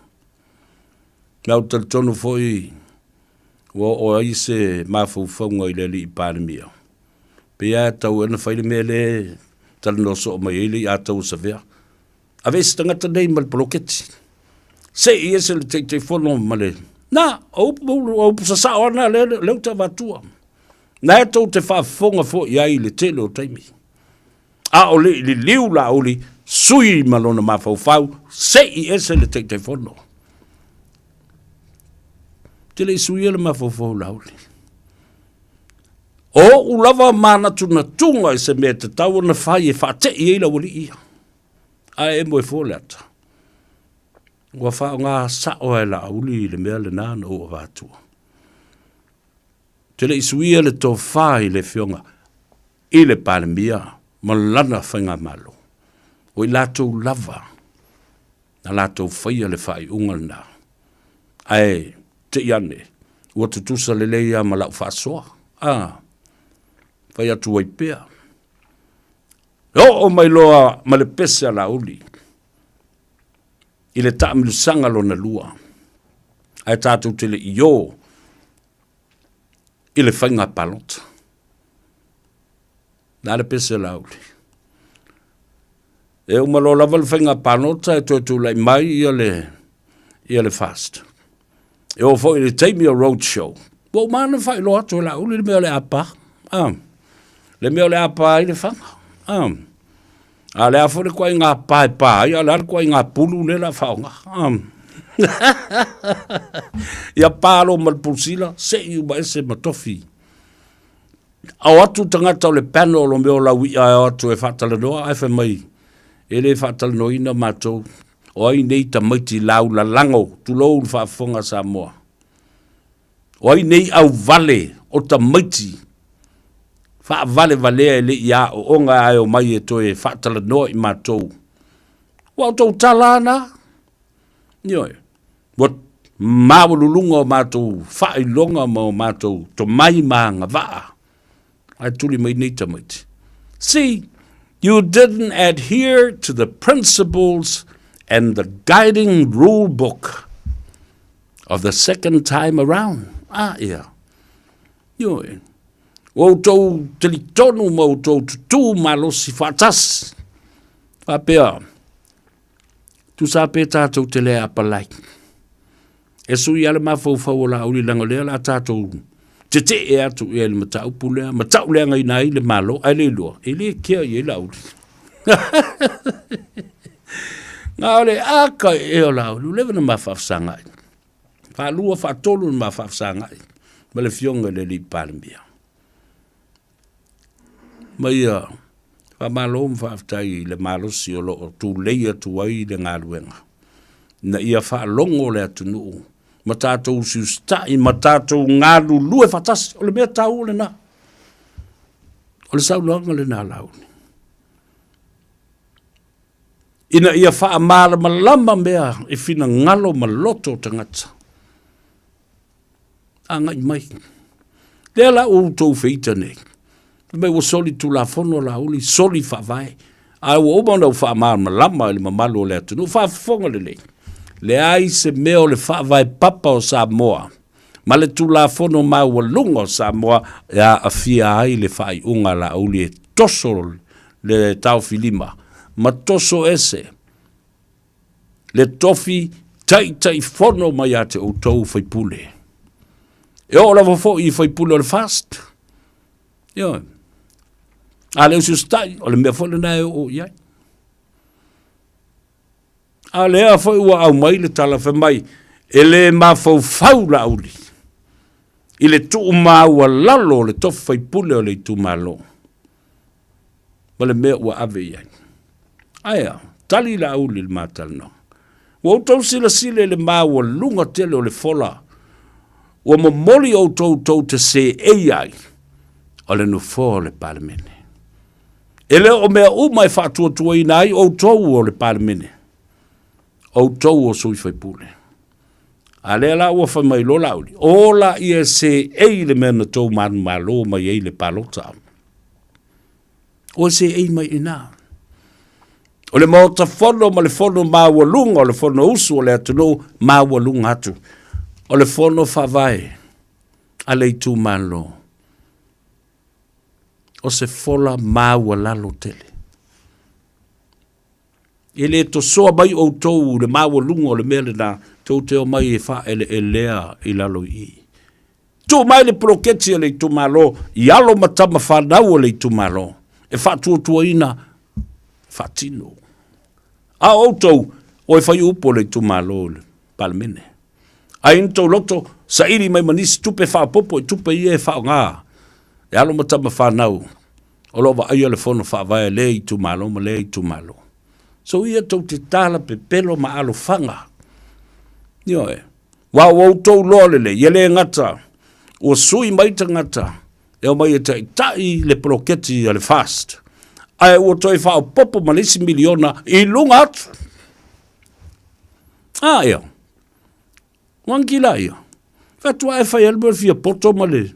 Me au talitonu foi ua oo ai se mafaufauga i le alii Palemia. Pei lava e tatau ona fai le mea lea e talanoa soo mai ai le ia Tauasavea. Aveese tagata nei ma le poloketi. Se i ese le Taitaifono ma le... Na, o upu, o upu sasao ana lea, lea ou te avatua. Na e tou te faafofoga foi i ai i le tele o taimi. A o le i liliu Laauli, sui ma lona mafaufau, se i ese le Taitaifono. Te le i suia le mafaufau o Laauli. O ou lava manatunatuga i se mea e tatau ona fai e faatei ai le aualii ia. Ae emo e fua le ata. Ua faaaoga sao lava e Laauli le mea lena na ou avatua. Te le i suia le tofa i le Afioga i le Palemia ma lana faigamalo. O i latou lava na latou faia le faaiuga lena. Ae te i ane, ua tutusa lelei lava ma lau faasoa. A, fai atu ai pea. E oo mai loa ma le pese a Laauli i le taamilosaga lona lua, ae tatou te le i ō i le faiga palota. Na le pese a Laauli. E uma loa lava le faiga palota e toe tulai mai ia le, ia le FAST. E oo foi i le taimi o road show, ua uma ona faailoa atu e Laauli le mea o le a pa. Ah, le mea o le a pa ai le faga. Ah. A le a foi le ituaiga pa e pa ai, a o le a le ituaiga pulu lea o le a faaaoga. Ah. Ia pa loa ma le pulusila, sei uma ese ma tofi. Ao atu tagata o le panel o mea o laui'a e o atu e faatalanoa ae fai mai e le faatalanoaina matou o ai nei tamaiti laulalago, tulou le faafofoga a Samoa. O ai nei auvale o tamaiti. faavalevalea e le i aooga ae omai e toe faatalanoa i matou. Ua outou tala lava na. Ioe. Ua maualuluga o matou faailoga ma o matou tomai ma agavaa. Ae tuli mai nei tamaiti. See, you didn't adhere to the principles and the guiding rule book of the second time around. Ah, ia. Ioe. Ua outou talitonu ma outou tutū malosi faatasi. Faapea, tusa pe tātou te le apalai. E sui a le mafaufau o Laauli leaga o lea o le a tātou tetee atu i ai le mataupu lea, ma tauleagaina ai le Malo, ae le iloa, e le kea i ai Laauli. Na o le aka ea o Laauli, ua leva ona ma faafesagai. Faalua, faatolu ona ma faafesagai ma le Afioga i le Alii Palemia. Ma ia faamalo ma faafetai i le malosi o lo o tulei atu ai le galuega, ina ia faalogo le atunuu ma tatou usiusitai ma tatou galulue faatasi. O le mea taua lena. O le saunoaga lena a Laauli. Ina ia faamalamalama mea i finagalo ma loto o tagata. Agai mai. Lea la ua outou feita nei. Fai mai ua soli tulafono Laauli, soli faavae. Ae ua uma ona ou faamalamalama i le mamalu o le atunuu. Faafofoga lelei. Leai se mea o le faavae papa o Samoa ma le tulafono maualuga o Samoa e aafia ai le faaiuga a Laauli e toso le taofilima ma toso ese le tofi Taitaifono mai ia te outou faipule. E oo lava foi i faipule o le FAST. Ioe. A le usiusitai, o le mea foi lena e oo i ai. A lea foi ua aumai le tala fai mai, e le mafaufau Laauli i le tuumaualalo o le tofi faipule o le itumalo. Ma le mea ua ave i ai. Ae a? Tali Laauli i le ma talanoaga. Ua outou silasila i le maualuga tele o le fola ua momoli outou tou te seei ai, o le nofoa o le Palemene. E le o mea uma e faatuatuaina ai outou o le Palemene, outou o sui faipule. A lea la ua fai mai loa Laauli, o laia e seei i le mea na tou manumalo mai ai le palota. Ua seei mai i ina. O le Maota Fono ma le Fono maualuga o le Fonousu o le atunuu maualuga atu. O le Fono Faavae a le itumalo. O se fola maualalo tele. E le tosoa mai outou i le maualuga o le mea lena, tou te omai e faaeleelea i lalo i i. Tuu mai le poloketi a le itumalo i alo ma tama fanau a le itumalo e faatuatuaina, faatino. A o outou, o e fai upu o le itumalo i le Palemene. Ai ni tou loto, saili mai ma nisi tupe faaopoopo i tupe ia e faaaoga e alo ma tama fanau o lo o vaaia le fono faavae a lea itumalo ma lea itumalo. So ia tou te tala pepelo ma alofaga. Ioe. Aua ua outou loa lelei, e le gata ua sui mai tagata e omai e taitai le poloketi a le FAST, ae ua toe faaopoopo ma le isi miliona i luga atu. A ia, ua ia. Faatoa e fai ai le mea o le fia poto ma le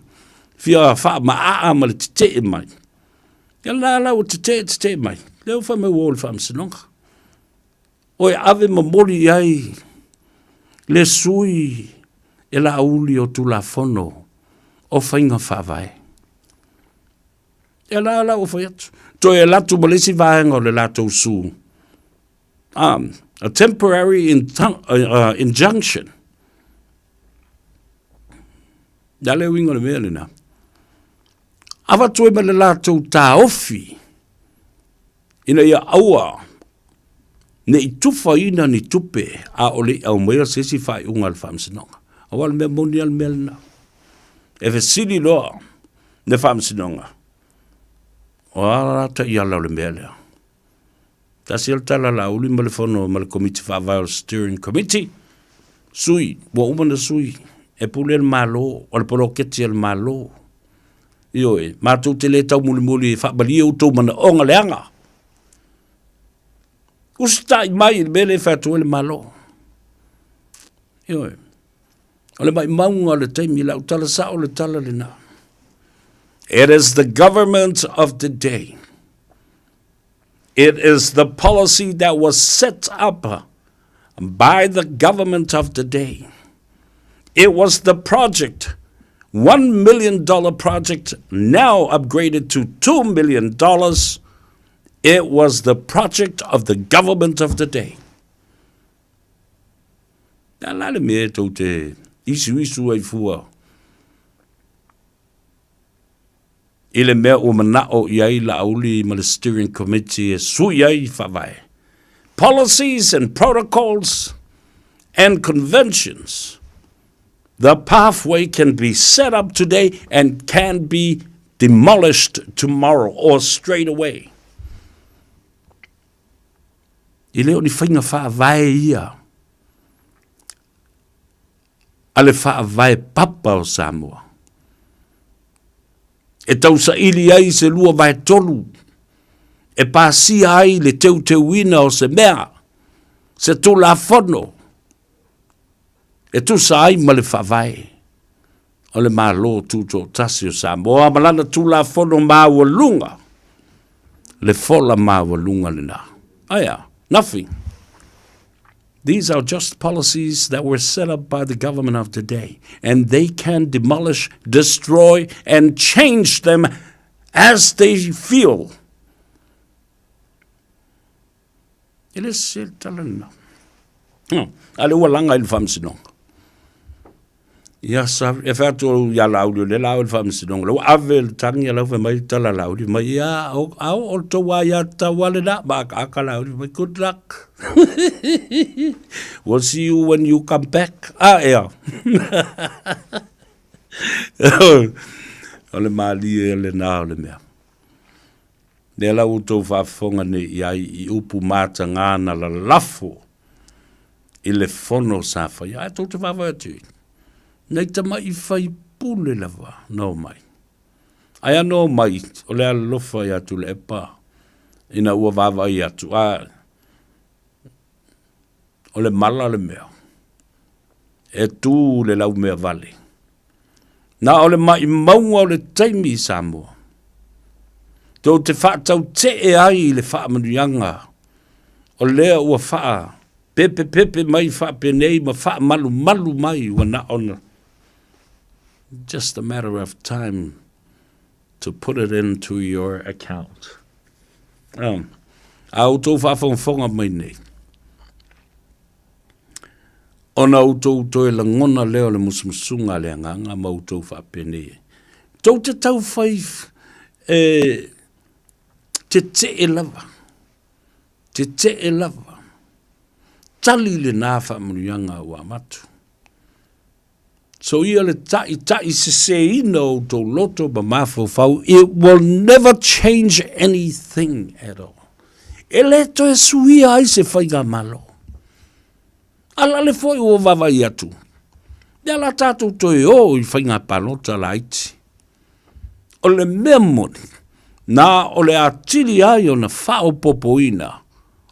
fia faamaaa ma le tetee mai. Ia la la ua tetee tetee mai. Lea ua fai mai ua o i le faamasinoga. O e ave momoli i ai le sui e Laauli o Tulafono o Faiga Faavae. Ia la la ua fai atu. Toe alu atu ma le isi vaega o le latou su. A temporary injunction. Ia le uiga o le mea lena. Avatu ai ma le latou taofi ina ia aua ne i tufaina ni tupe a o le i aumaia se isi faaiuga a le Faamasinoga. Aua o le mea moni lava le mea lena. E fesili loa le Faamasinoga, o a la taiala o le mea lea? Tasi le tala a Laauli ma le fono ma le Komiti Faavae o le Steering Committee, sui, ua uma ona sui, e pule le Malo, o le poloketi a le Malo. Ioe, matou te le taumulimuli e faamalie outou manaoga leaga. Usitai mai i le mea lea e fai atu ai le Malo. Ioe. O le maimauga o le taimi, lau tala sao le tala lena. It is the government of the day. It is the policy that was set up by the government of the day. It was the project, $1 million project, now upgraded to $2 million. It was the project of the government of the day. A la le mea e tou te isuisu ai fua i le mea ua manao i ai Laauli ma le Steering Committee e sui ai faavae. Policies and protocols and conventions. The pathway can be set up today and can be demolished tomorrow or straight away. E le o ni faiga faavae ia a le faavae papa o Samoa. E tausaili ai se 2/3 e pasia ai le teuteuina o se mea, se tulafono e tusa ai ma le faavae o le Malo Tutoatasi o Samoa ma lana Tulafono maualuga, le fola maualuga lena. Aia, nothing. These are just policies that were set up by the government of today, and they can demolish, destroy, and change them as they feel. E le se tala lena. A le ua laga i le faamasinoga. Ia sa, e fai atu au ia Laauli, o lea la au i le faamasinoga, la ua ave le tagi a lau fai mai tala Laauli mai, ia, o, a o le tou aiatatau lava lena, ma akaaka Laauli mai, good luck. We'll see you when you come back. A ea. O le malie lena o le mea. Lea la ua outou faafofoga nei i ai i upu matagā na lalafo i le fono sa faia. Ae tou te vaavaai atu i nei tama'i faipule lava na omai. Ae a na omai, o le alolofa ia Tuilaepa ina ua vaavaai atu, a o le mala le mea, e tu le laumea vale. Na o le maʻimauga o le taimi i Samoa, tou te faatautee ai i le faamanuiaga o lea ua faapepepepe mai faapenei ma faamalumalu mai ua na ona just a matter of time to put it into your account. Um, a outou faafogafoga mai nei, Ona outou toe lagona lea o le musumusuga a le Agaga ma outou faapenei ai. Tou te taufai e tetee lava, tetee lava, tali lena faamanuiaga ua avatu. Soia le taʻitaʻiseseina o outou loto ma mafaufau, it will never change anything at all. E le toe suia ai se faigamalo. A la le foi ua vaavaai atu, lea la tatou toe o i faiga palota laiti. O le mea moni, na o le atili ai ona faaopoopoina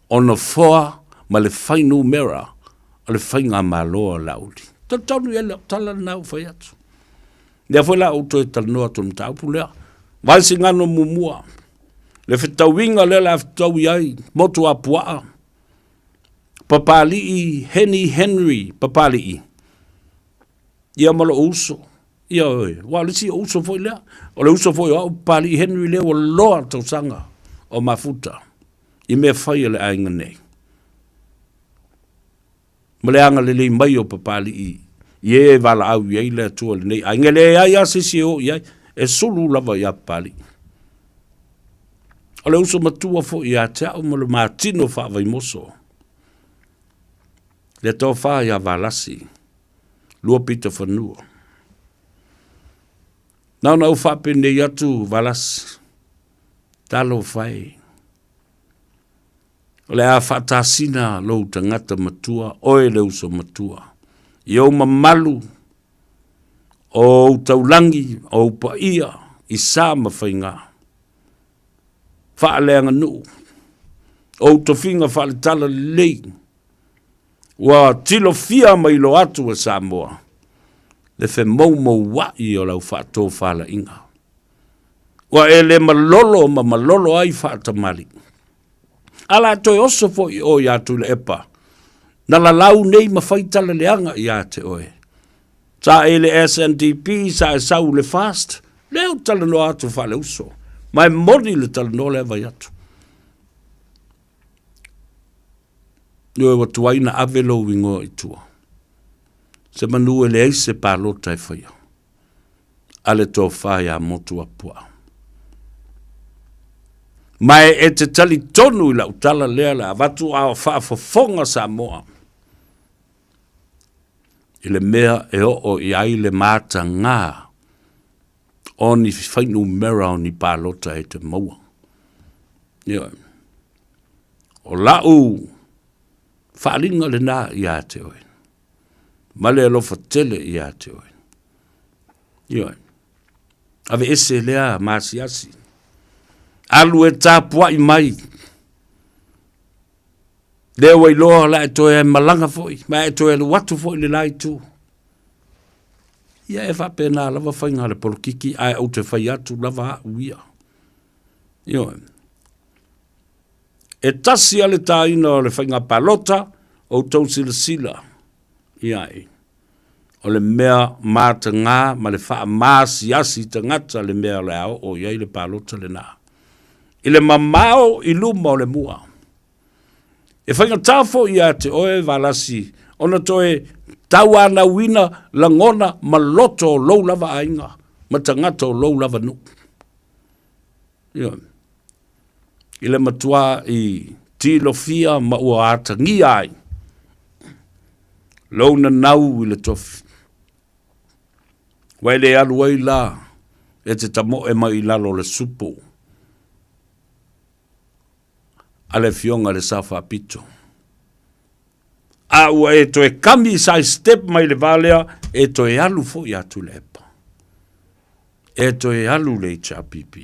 o nofoa ma le fuainumera o le faigamalo a Laauli. Talitonu i ai lau tala lena ua fai atu. Lea foi la ou toe talanoa atu i le mataupu lea. Vaisigano muamua, le fetauiga lea o le a fetaui ai Motuapuaa, Papalii Heni Henry Papalii, ia ma lou uso. Ia oe, aua o le isi uso foi lea. O le uso foi o au Papalii Henry lea ua loa le tausaga o mafuta i mea fai a le aiga nei. Ma le agalelei mai o Papalii i e valaau i ai le Atua i lenei aiga. E leai lava se isi e o i ai, e sulu lava ia Papalii. O le uso matua foi ia te au ma le matino faavaimoso. Le tofa ia Valasi, Luapita Fanua. Na ona ou faapenei atu Valasi, talofa e. O le a faatasina lou tagata matua, oe le uso matua, i ou mamalu, o ou taulagi, o ou paia, i sa ma faigā. Faaleaganuu, o ou tofiga faaletala lelei, ua tilofia ma iloa atu e Samoa le femoumoua'i o lau faatofalaiga. Ua e le malolo ma malolo ai faatamalii. A la toe oso foi oe iā Tuilaepa, na lalau nei ma fai tala leaga ia te oe. Sa e i le SNDP, sa e sau i le FAST, lea ou te talanoa atu faaleuso, ma e moni le talanoa lea e fai atu. Ioe ua tuai na ave lou igoa i tua. Se manu e leai se palota e faia. A le tofa ia Motuapuaa. Ma e te talitonu i lau tala lea le avatu a o faafofoga Samoa i le mea e oo i ai le matagā o ni fuainumera o ni palota e te maua. Ioe. O lau faaaliga lena ia te oe, ma le alofa tele ia te oe. Ioe. Aveese lea maasiasi. Alu e tapuai mai. Lea ua iloa la e toe malaga foi, ma e toe alu atu foi le la itu. Ia e faapena lava faiga a le polokiki, ae ou te fai atu lava au ia. Ioe. E tasi a le tāina o le faiga palota, outou silasila i ai. O le mea matagā ma le faamaasiasi tagata le mea o le a oo i ai le palota lena. I le mamao i luma o le mua. E faigata foi ia te oe Valasi ona toe tauanauina lagona ma loto o lou lava aiga ma tagata o lou lava nuu. Ioe. I le matua i tilofia ma ua atagia ai lou nanau i le tofi. Ua e le alu ai la e te tamoe mai i lalo o le supo a le Afioga i le Sao Faapito. A ua e toe kami side step mai le va lea, e toe alu foi ia Tuilaepa. E toe alu le HRPP.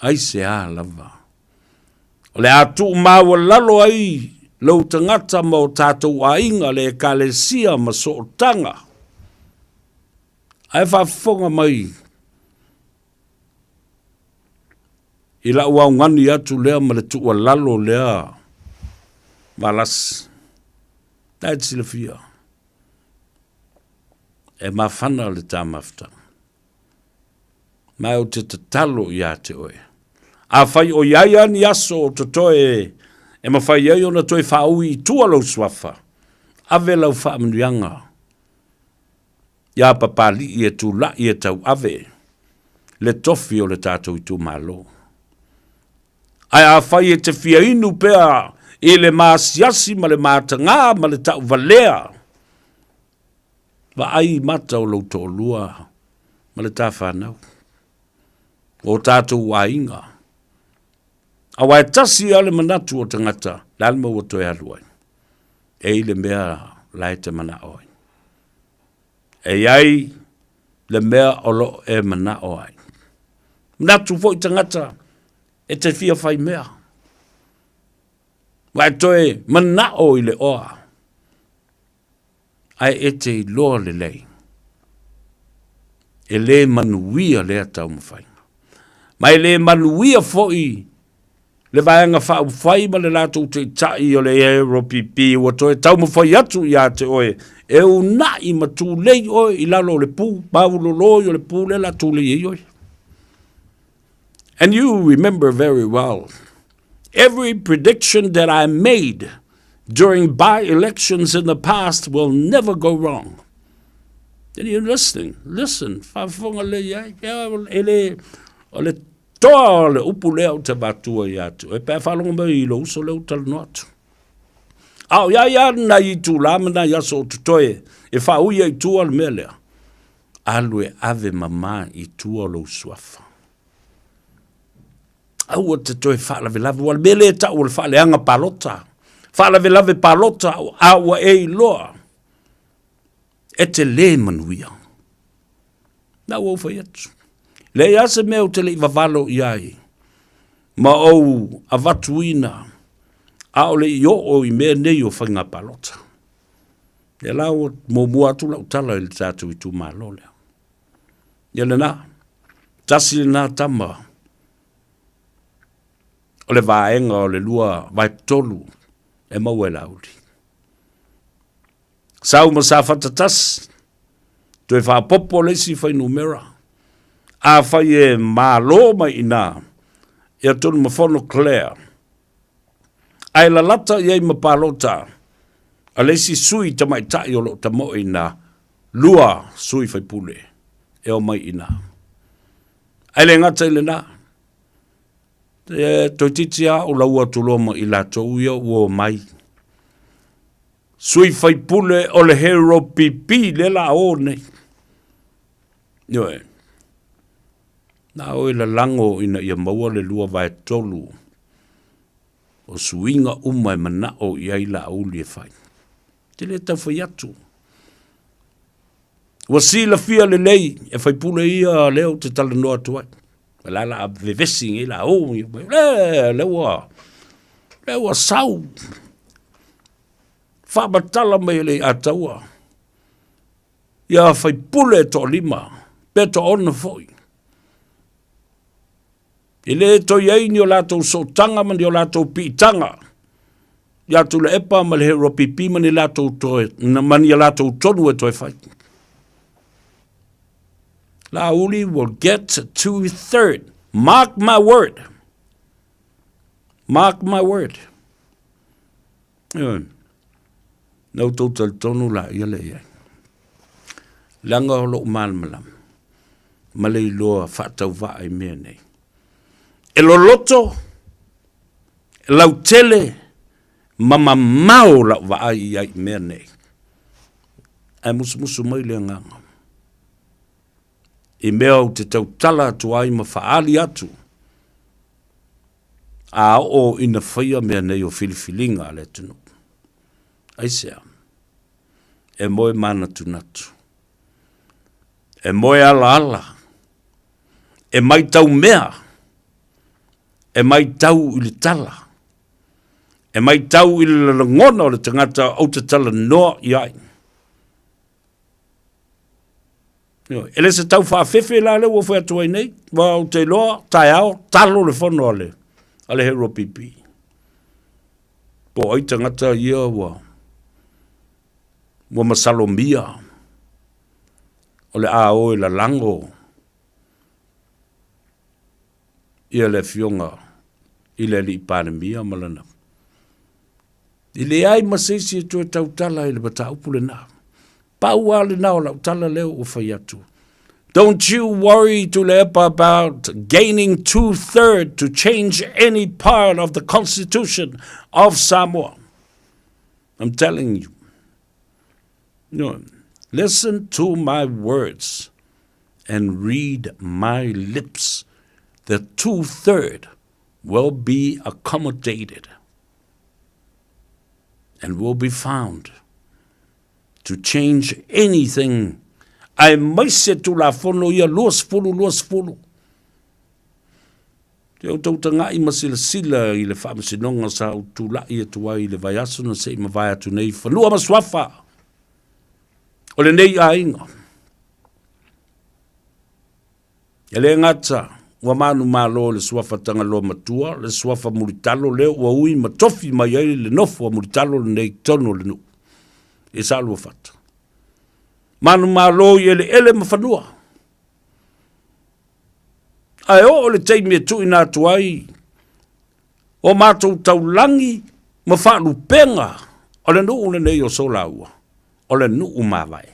Aisea lava? O le a tuumaualalo ai lou tagata ma o tatou aiga, le Ekalesia ma sootaga. Ae faafofoga mai i lau augani atu lea ma le tuualalo lea Valasi. La e te silafia, e mafana le ta mafutaga. Ma ou te tatalo ia te oe. Afai o i ai a ni aso o totoe e mafai ai ona toe faaui i tua lou suafa, ave lau faamanuiaga iā Papali'i e tula'i e tauave le tofi o le tatou itumalo. Ae afai e te fia inu pea i le maasiasi ma le matagā ma le tauvalea, Vaai i mata o lou toalua ma le ta fanau, o tatou aiga. Aua e tasi lava le manatu o tagata, le a le mea ua toe alu ai? E i le mea la e te manao ai. E i ai le mea o lo o e manao ai. Manatu foi tagata e te fia fai mea. Ua e toe manao i le oa. Ae e te iloa lelei, e lē manuia lea taumafaiga. Ma e lē manuia foi le Vaega Faaupufai ma le latou Taitai o le ARPP ua toe taumafai atu ia te oe e una'i ma tulei oe i lalo o le pu mauloloi o le pu lea o le a tulei ai oe. And you remember very well every prediction that I made during by-elections in the past will never go wrong. And you're listening, listen, faafofoga lelei ai, e le, o le toa o le upu lea ou te avatua ia te oe, pe a faalogo mai i lou uso lea ou talanoa atu. A o ia ia nai itulā ma nai aso o totoe e faaui ai i tua le mea lea, alu e ave mamā i tua o lou suafa. Aua te toe faalavelave, ua le mea lea e tau o le faaleaga palota. Faalavelave palota a ua e iloa, e te lē manuia. Na ua ou fai atu. Leai lava se mea ou te le i vavalo i ai ma ou avatuina a o le i oo i mea nei o faiga palota. Ia la ua muamua atu lau tala i le tatou itumalo lea. Ia lena, tasi lena tama o le vaega o le 2/3 e maua e Laauli. Sau ma Safata tasi, toe faaopoopo le isi fuainumera. Afai e malo mai i ina, ia Tunumafono Clare, ae lalata i ai ma palota a le isi sui tamaitai o lo o tamoe i ina, lua sui faipule e omai i ina. Ae le gata i lena, e toeitiiti lava ou lau atu loa ma i latou ia ua omai. Sui faipule o le Hero PP lea la o nei. Ioe. Na o e lalago ina ia maua le 2/3 o suiga uma e manao i ai Laauli e fai. Te le tau fai atu. Ua silafia lelei e faipule ia lea ou te talanoa atu ai. O la la vevesi nei la o le le ua le ua sau faamatala mai e le Ataua ia faipule e toalima pe toaono foi. E le toe i ai ni o latou sootaga ma ni o latou piitaga ia Tuilaepa ma le Hero PP ma ni latou toe, ma ni a latou tonu e toe fai. Laauli will get 2/3. Mark my word. Mark my word. Ioe. Na outou talitonu la ia le i ai. Leaga o lou malamalama ma le iloa faatauvaa i mea nei. E loloto, e lautele ma mamao lau vaai i ai i mea nei. Ae musumusu mai le agaga i mea ou te tautala atu ai ma faaali atu a oo ina faia mea nei o filifiliga a le atunuu. Aisea? E moe manatunatu, e moe alaala, e maitau mea, e maitau i le tala, e maitau i le lagona o le tagata ou te talanoa i ai. E le se tau faafefe la lea ua fai atu ai nei, aua ou te iloa taeao talo le fono a le, a le Hero PP. Po o ai tagata ia ua, ua masalomia o le a o e lalago ia le afioga i le alii Palemia ma lana. E leai ma se isi e toe tautala i le mataupu lena. Pau lava lena o lau tala lea ua fai atu. Don't you worry Tuilaepa about gaining 2/3 to change any part of the constitution of Samoa. I'm telling you. No, listen to my words and read my lips. The 2/3 will be accommodated and will be found to change anything aemaise Tulafono ia 20 20. Te outou taga'i ma silasila i le faamasinoga sa ou tula'i atu ai i le vaiaso na se i mavae atu nei i fanua ma suafa o lenei aiga. E le gata ua manumalo le suafa Tagaloa Matua, le suafa Mulitalo lea ua ui ma tofi mai ai le nofo a Mulitalo lenei i totonu o le nuu i Saluafata. Manumalo i eleele ma fanua. Ae oo le taimi e tuuina atu ai o matou taulagi ma faalupega o le nuu lenei o Solaua, o le nuu mavae.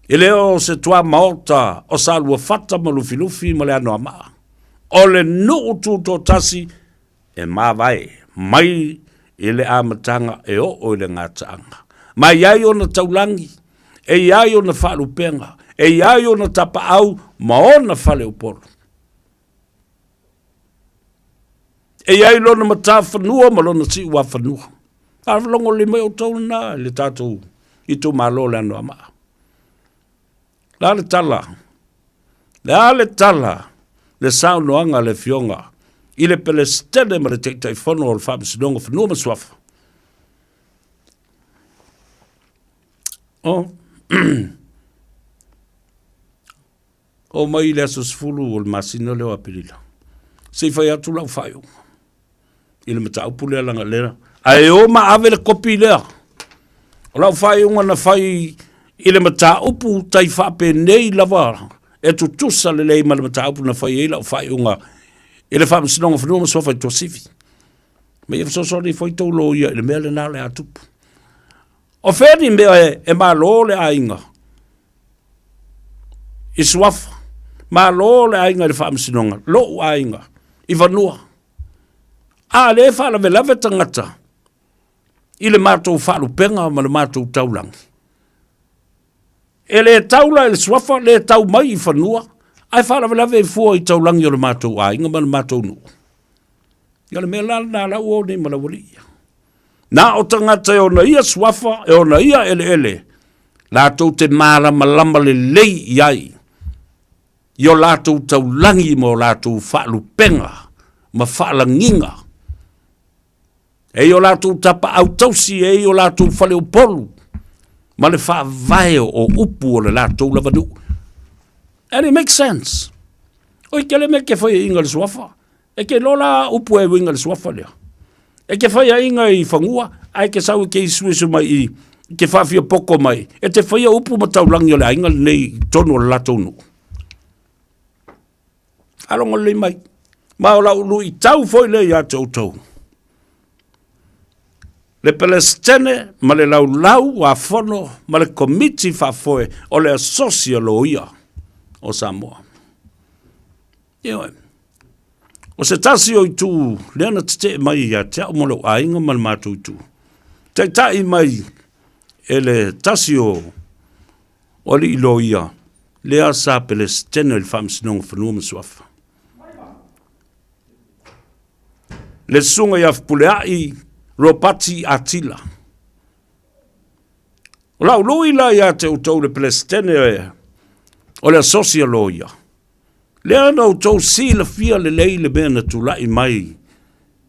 E le o se tuamaota o Saluafata ma Lufilufi ma le Anoamaa. O le nuu tutoatasi e mavae mai i le amataga e oo i le gataaga. Ma e i ai ona taulagi, e i ai ona faalupega, e i ai ona tapaau ma ona faleupolu. E i ai lona matafanua ma lona siuafanua. Faalogologo mai outou lena i le tatou itumalo o le Anoamaa. Le a le tala? Le a le tala le saunoaga a le Afioga i le Pelesitene ma le Taitaifono o le Faamasinoga o Fanua ma Suafa? Oh. Oo mai i le aso 10 o le masina lea o Aperila, se i fai atu lau faaiuga i le mataupu lea leaga lea ae o ma ave le kopi lea. O lau faaiuga na fai i le mataupu tai faapenei lava e tutusa lelei ma le mataupu na fai ai lau faaiuga i le Faamasinoga o Fanua ma Suafa i Tuasivi. Ma ia fesoasoani foi tou loia i le mea lena o le a tupu. O fea ni mea e, e malo le aiga i suafa, malo le aiga i le faamasinoga, lou aiga i fanua. A lea e faalavelave tagata i le matou faalupega ma le matou taulagi. E le taula i le suafa, le tau mai i fanua, ae faalavelave i fua i taulagi o le matou aiga ma le matou nuu. Ia o le mea la lena la ua o nei ma laualii ia. Na o tagata e ona ia suafa, e ona ia eleele, latou te malamalama lelei i ai i o latou taulagi ma o latou faalupega ma faalagiga. E i o latou tapaau tausi, e i o latou faleupolu, ma le faavae o upu o le latou lava nuu. And it makes sense. Oi ke le mea ke whai inga le suafa. E ke iloa la upu e uiga i le suafa lea. E ke faiainga i fagua, ae ke sau e ke isuisu mai i, ke faafia poko mai, e te faia upu ma taulagi o le aiga lenei i totonu o le latou nuu. Faalogo lelei mai. Ma o lau luitau foi lea ia te outou. Le Pelesitene ma le Laulau a Fono ma le Komiti Faafoe o le Asosi a Loia o Samoa. Ioe. O se tasi o itu lea na tetee mai ia te au ma lou aiga ma le matou itu. Taitai mai e le tasi o o alii loia lea sa Pelesitene i le Faamasinoga o Fanua ma Suafa. Le susuga ia Fepuleai Ropati Atila. O lau lui la ia te outou le Pelesitene o le Asosi a Loia. Lea na outou silafia lelei le mea na tulai mai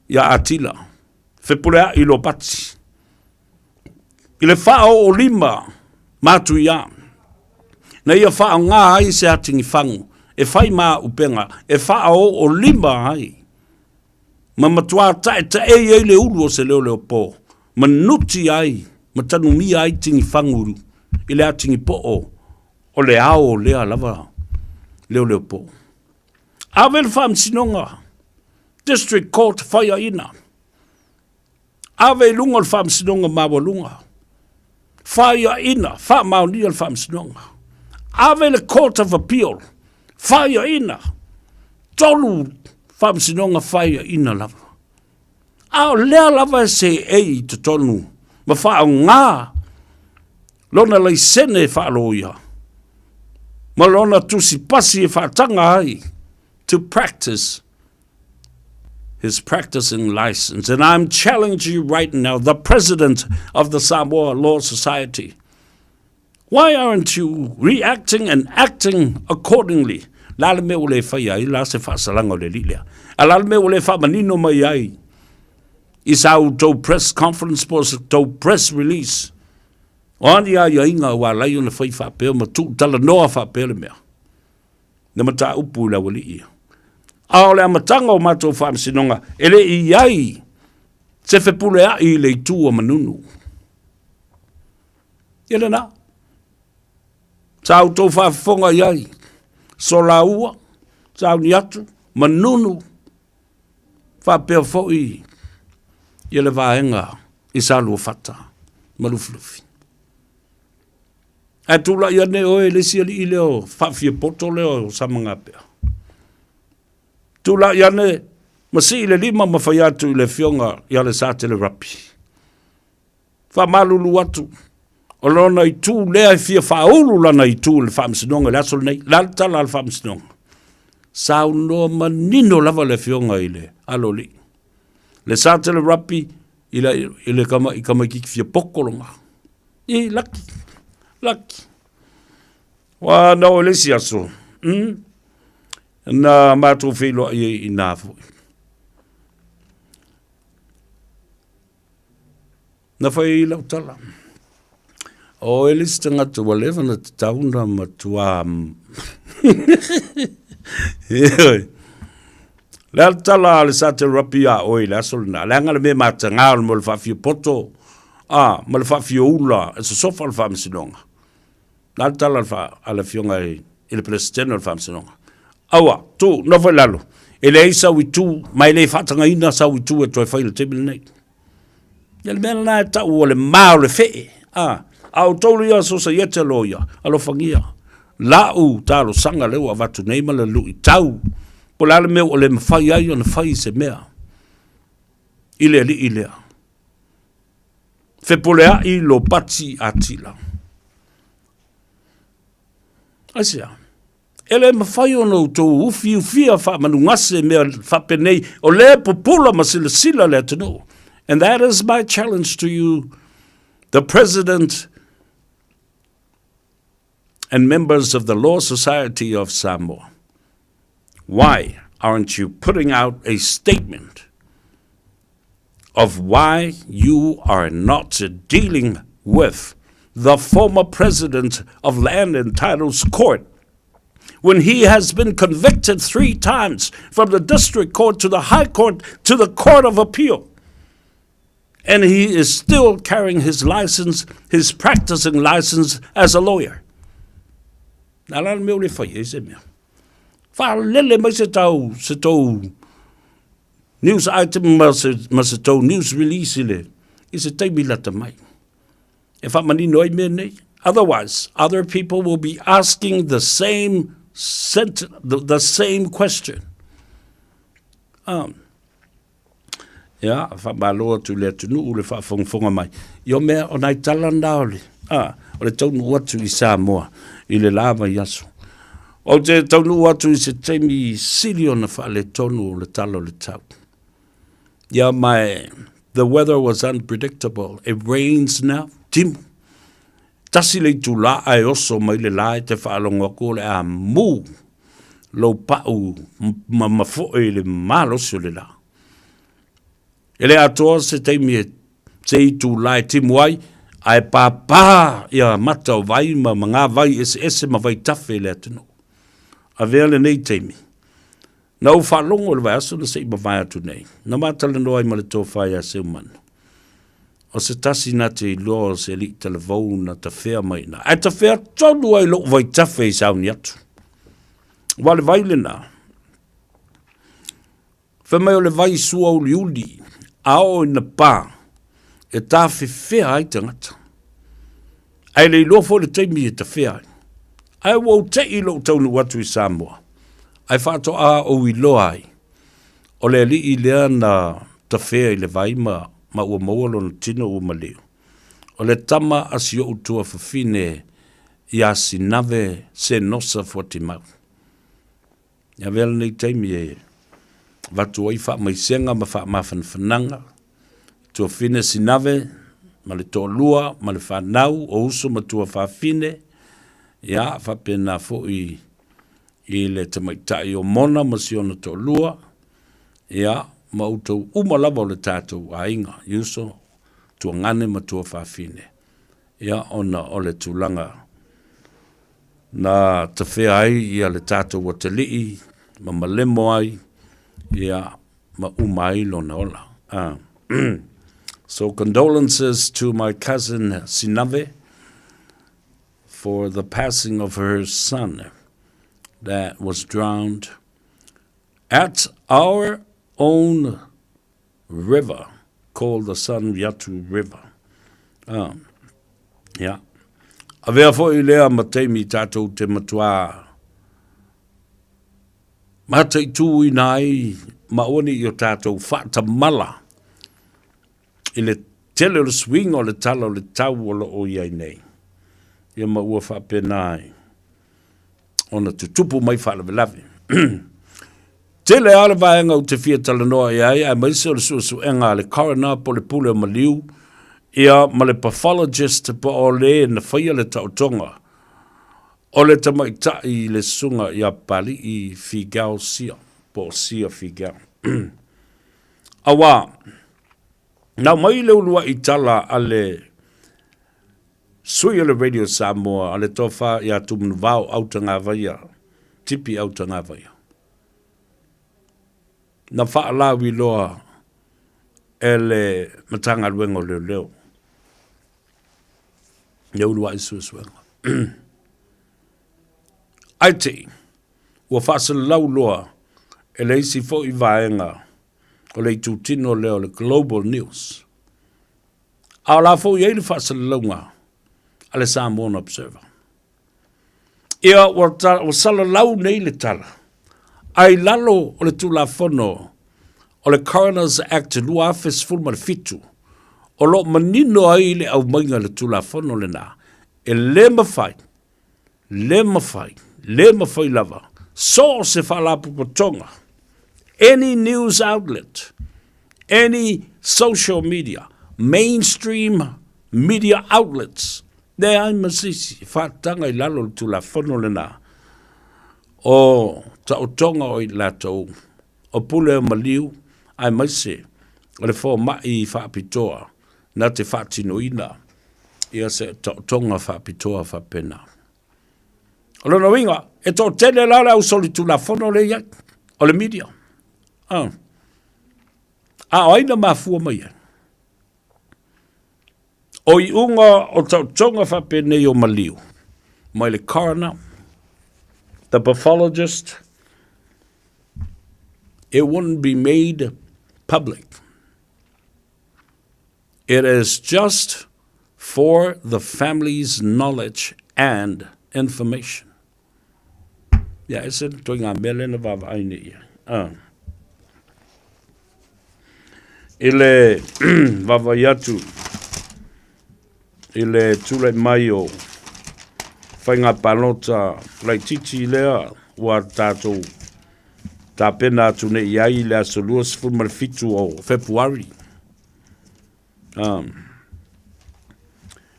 ia Atila, Fepuleai Lopati, i le faaoolima matuia, na ia faaaoga ai se atigifagu e fai ma auupega e faaoolima ai ma matuā taetaei ai le ulu o se leoleopo, ma nuti ai ma tanumia ai tigifagu i le atigipoo o le ao o lea lava leoleopo. Ave le faamasinoga, District Court faiaina. Ave i luga o le faamasinoga maualuga. Faiaina, faamaonia le faamasinoga. Ave le Court of Appeal, faiaina. Tolu faamasinoga faiaina lava. A o lea lava e seei i totonu ma faaaoga lona laisene e faaloia ma lona tusipasi e faataga ai to practice his practicing license. And I'm challenging you right now, the president of the Samoa Law Society. Why aren't you reacting and acting accordingly? La le mea ua le fai ai la se faasalaga o le alii lea. A la le mea ua le faamanino mai ai i sa outou press conference po o sa tou press release. O a ni aiaiga ua ala ai ona fai faapea ma tuutalanoa faapea le mea. Le mataupu i le aualii ia. A o le amataga o matou faamasinoga, e le i ai se fepuleai i le itu o Manunu. Ia lena. Sa outou faafofoga i ai, Solaua, sauni atu, Manunu, faapea foi ia le vaega i Saluafata ma Lufilufi. Ae tulai ane oe le isi alii lea o Faafiapoto lea o Samagapea. Tulai ane ma sii le lima ma fai atu i le afioga ia Lesatele Rapi. Faamalulu atu, o lona itu lea e fia faaulu lana itu i le faamasinoga i le aso lenei. Le a le tala a le faamasinoga? Saunoa manino lava le afioga i le aloalii. Le Satele Rapi i le, i le kama, i kamaikiki fia poko longa. I, laki, laki. Ua na oo i le isi aso, mm, na matou feiloai ai i inā foi. Na fai ai lau tala, o oe le isi tagata ua leva ona tatau ona matua Ioe. Le a le tala a le Saterapi iā oe i le aso lena, leaga le mea mataga o le mea o le faafiapoto, a, ma le faafioula e sosofa le faamasinoga. Le a le tala a le afioga i le Peresetene o le Faamasinoga? Aua, tu, nofo i lalo. E leai sau itu, ma e le faatagaina sau itu e toe fai i le taimi lenei. Ia le mea lena e tau o le ma o le fee. A, a outou ia sosaiete loia, alofagia la'u talosaga lea ua avatu nei ma le luitau, po o le a le mea ua le mafai ai ona fai se mea i le alii lea. Fepuleai Lopati Atila. Aisea? E le mafai ona outou ufiufia faamanugase mea faapenei, o lea e pupula ma silasila le atunuu. And that is my challenge to you, the President and members of the Law Society of Samoa. Why aren't you putting out a statement of why you are not dealing with the former president of Land and Titles Court when he has been convicted three times from the district court to the high court to the court of appeal? And he is still carrying his license, his practicing license as a lawyer. Nā la le mea o le fai e se mea. Whaalele mai se tau, se tou news item ma se, ma se tou news release i le, i se taimi lata mai. E whaamanino ai mea nei. Otherwise, other people will be asking the same sent, the, the same question. Um, Ia, faamalo atu i le atunuu le faafogafoga mai. Ia o mea, o nai tala na o le, a, o le taunuu atu i Samoa i le la vaiaso. Ou te taunuu atu i se taimi sili ona faaletonu o le tala o le tau. Ia ma e, the weather was unpredictable. It rains now, timu. Tasi le itulā ae oso mai le la e te faalogo atu o le a mū lou pa'u ma mafo'e i le malosi o le la. E le atoa se taimi e se itulā e timu ai, ae pāpā ia mata o vai ma, ma ngā vai eseese ma vaitafe i le atunuu. Avea lenei taimi. Na ou faalogo i le vaiaso na se i mavae atu nei, na ma talanoa ai ma le tofa ia Seumanu. O se tasi na te iloa o se alii talavou na tafea mai ina. Ae tafea tonu ai lo'u vaitafe i sauni atu. Ua le vai lena. Fai mai o le vai sua uliuli, a oo ina pa, e tafefea ai tagata. Ae le iloa foi le taimi e tafea ai. Ae ua ou te'i lo'u taunuu atu i Samoa, ae faatoa ou iloa ai, o le alii lea na tafea i le vai ma, ma ua maua lona tino ua maliu. O le tama a si o'u tuafafine iā Sinave Senosa Fuatimau. E avea lenei taimi e avatu ai faamaisega ma faamafanafanaga i tuafine Sinave ma le toalua ma le fanau o uso ma tuafafine, ia faapena foi i le tamaitai o Mona ma si ona toalua, ia ma outou uma lava o le tatou aiga i uso, tuagane ma tuafafine, ia ona o le tulaga na tafea ai ia le tatou atalii ma malemo ai ia ma uma ai lona ola. So condolences to my cousin Sinave for the passing of her son that was drowned at our own river called the Sanviatu River. Ia. Avea foi lea ma taimi tatou te matuā mataituina ai ma aua ne i o tatou faatamala i le tele o le suiga o le tala o le tau o lo o i ai nei. Ia ma ua faapena ai ona tutupu mai faalavelave. Tele lava le vaega ou te fia talanoa i ai, aemaise o le suesuega a le coroner po o le pule o maliu, ia ma le pathologist po o le na faia le taotoga. O le tamaitai le susuga ia Papali'i Figao Sia, po o Sia Figao. Auā, na aumai le uluai tala a le sui o le Radio Samoa a le Tofa ia Tumanuvao Autagavaia, Tipi Autagavaia. Na faalauiloa e le Matagaluega o Leoleo le uluai suesuega. Ae te i, ua faasalalau loa e le isi foi vaega o le itutino lea o le Global News. A o la foi i ai le faasalalauga a le Samoan Observer. Ia, ua, ta, ua salalau nei le tala, a i lalo o le Tulafono o le Coroners Act 2017, o lo o manino ai le aumaiga o le Tulafono lena, e le mafai, le mafai, le mafai lava, so o se faalapotopotoga, any news outlet, any social media, mainstream media outlets, Leai ma se isi faataga i lalo o le Tulafono lena o taotoga o i latou o pule o maliu aemaise o le fomai faapitoa na te faatinoina ia se taotoga faapitoa faapena. O lona uiga, e toatele la le au solitulafono lea i ai, o le media. Ah. A o ai na mafua mai ai? O iuga o taotoga faapenei o maliu mai le coroner, the pathologist, it wouldn't be made public. It is just for the family's knowledge and information. Ia, e se toi ngā mea lena vaavaai nei ia. Ah. I le vaavaai atu i le tulai mai o faiga palota laitiiti lea ua tatou tapena atu nei i ai i le aso 27 o Fepuari.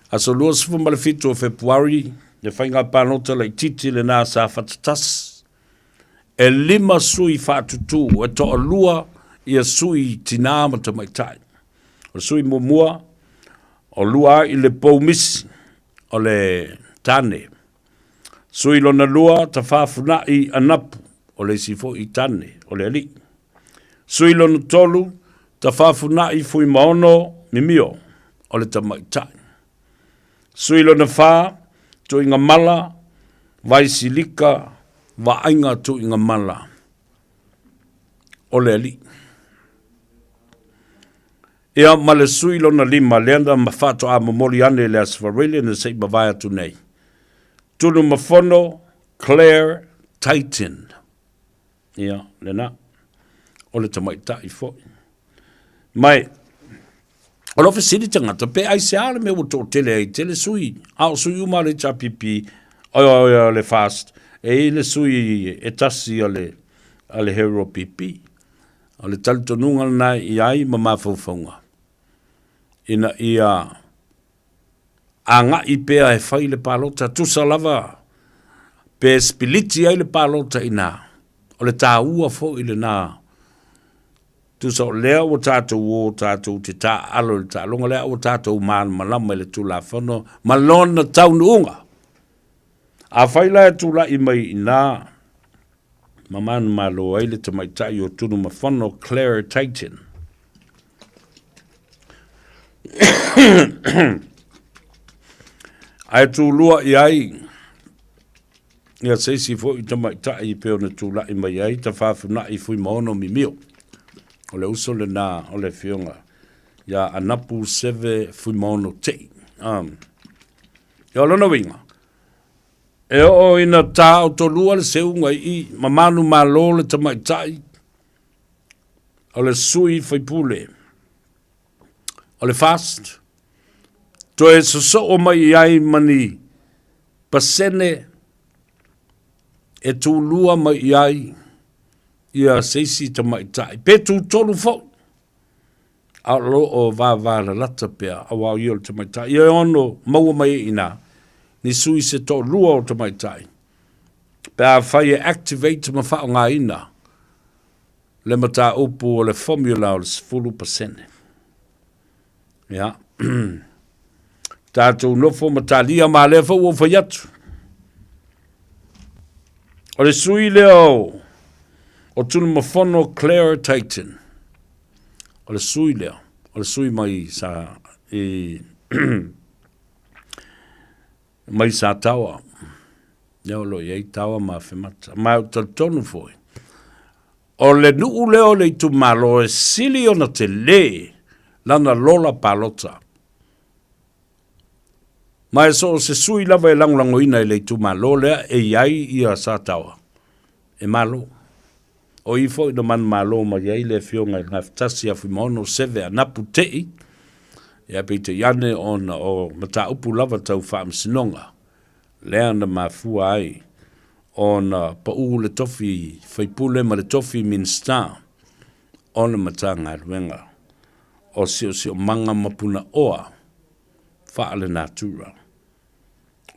Aso 27 o Fepuari, le faiga palota laitiiti lenā sa Whatatasi, e lima sui faatutū, e toalua ia sui tinā ma tamaitai. O le sui muamua, o lua ai le pou misi o le tane. Sui lona lua, Tafafuna'i Anapu, o le isi foi tane o le alii. Sui lona tolu, Tafafuna'i Fuimaono Mimio, o le tamaitai. Sui lona fa, Tuigamala Vaisilika Vaaiga Tuigamala, o le alii. Ia ma le sui lona lima, lea na faatoa momoli ane i le Aso Faraile na se i mavae atu nei. Tunumafono Claire Titan. Ia, lena. O le tamaitai foi. Mai, o lo fesili tagata, pe aisea le mea ua toatele ai tele sui, a o sui uma le HRPP, oi, oi, oi, le FAST, e i le sui e tasi a le, a le Hero PP. O le talitonuga lena i ai ma mafaufauga, ina ia agai pea e fai le palota, tusa lava pe sipiliti ai le palota i ina, o le taua foi lena. Tusa o lea ua tatou o tatou te taaalo i le taaloga lea, ua tatou malamalama i le Tulafono ma lona taunuuga. Afai la e tulai mai i ina, ma manumalo ai le tamaitai o Tunumafono Claire Titan. Ae tulua i ai ia se isi foi tamaitai pei ona tulai mai ai Tafafuna'i Fuimaono Mimio. O le uso lena o le afioga ia Anapu Seve Fuimaono Tei. Um, ia o lona uiga, E oo ina taotolua le seuga i i ma manumalo le tamaitai o le sui faipule o le FAST, toe sosoo mai i ai ma ni pasene e tulua mai i ai ia se isi tamaitai, pe tutolu foi. A o lo o vavalalata pea, aua o ia o le tamaitai. Ia e ono maua mai ai i ina. ni sui se toalua o tamaitai pe afai e activate ma faaaogaina le mataupu o le formula o le 10%. Ia. Tatou nofo ma talia ma lea foi ua ou fai atu. O le sui lea o, o Tunumafono Claire Titan. O le sui lea, o le sui mai sa i mai Sataoa. Lea o lo o i ai Taoa ma Afemata. Ma ou te talitonu foi, o le nuu lea o le itumalo e sili ona telē lana lola palota. Ma e so o se sui lava e lagolagoina e le itumalo lea e i ai ia Sataoa, e malo. O i foi na manumalo mai ai le Afioga i le Gafatasi ia Fuimaono Seve Anapu Tei, ia peitai ane ona o mataupu lava tau faamasinoga lea na mafua ai ona pau le tofi faipule ma le tofi Minisita o le Matagaluega o Siosiomaga ma Punaoa Faalenatura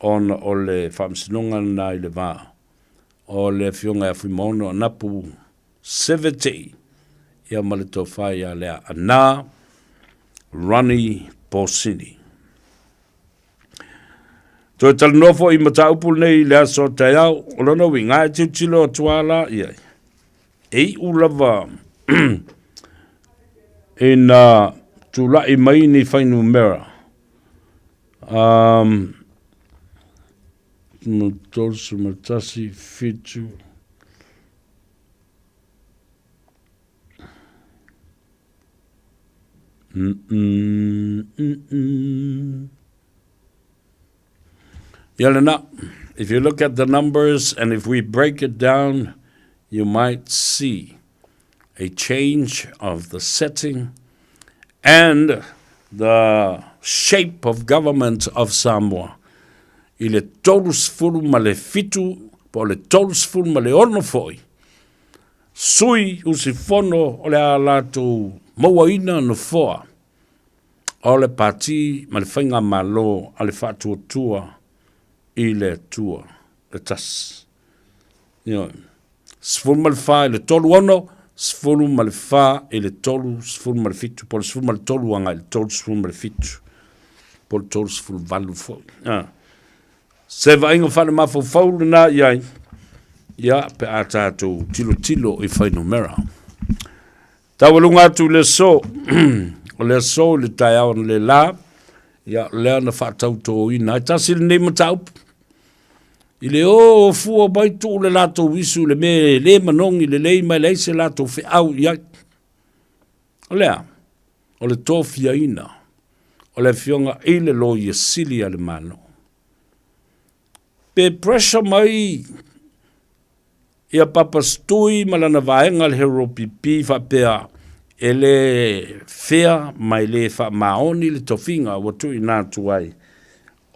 ona o le faamasinoga lena i le va o le Afioga ia Fuimaono Anapu Seve Tei ia ma le tofa ia Leaana Ronnie Posini. Toe talanoa foi i mataupu lenei i le aso taeao, o lona uiga e tilotilo atu lava la i ai, e iu lava ina tulai mai ni fuainumera 31, 7, Ia lena, if you look at the numbers and if we break it down, you might see a change of the setting and the shape of government of Samoa i le 37 po o le 36 foi sui usufono o le a latou mauaina nofoa o le Pati ma le Faigamalo a le Faatuatua i le Atua e Tasi. Ioe. 14 i le 36, 14 i le 37, po o le 13 agai i le 37, po o le 38 foi. Ah. Se vaaiga faalemafaufau lena i ai, ia, pe a tatou tilotilo i fuainumera. Taualuga atu i le aso, o le aso i le taeao analeila, ia, lea na faatautoina ai. Tasi lenei mataupu, i le o fua mai tuu le latou isu i le mea e le manogi lelei ma e leai se latou feau i ai. O le a? O le tofiaina o le Afioga i le Loia Sili a le Malo. Pe pressure mai ia Papa Stui ma lana vaega le HeroPP faapea e le fea ma e le faamaoni le tofiga ua tuuina atu ai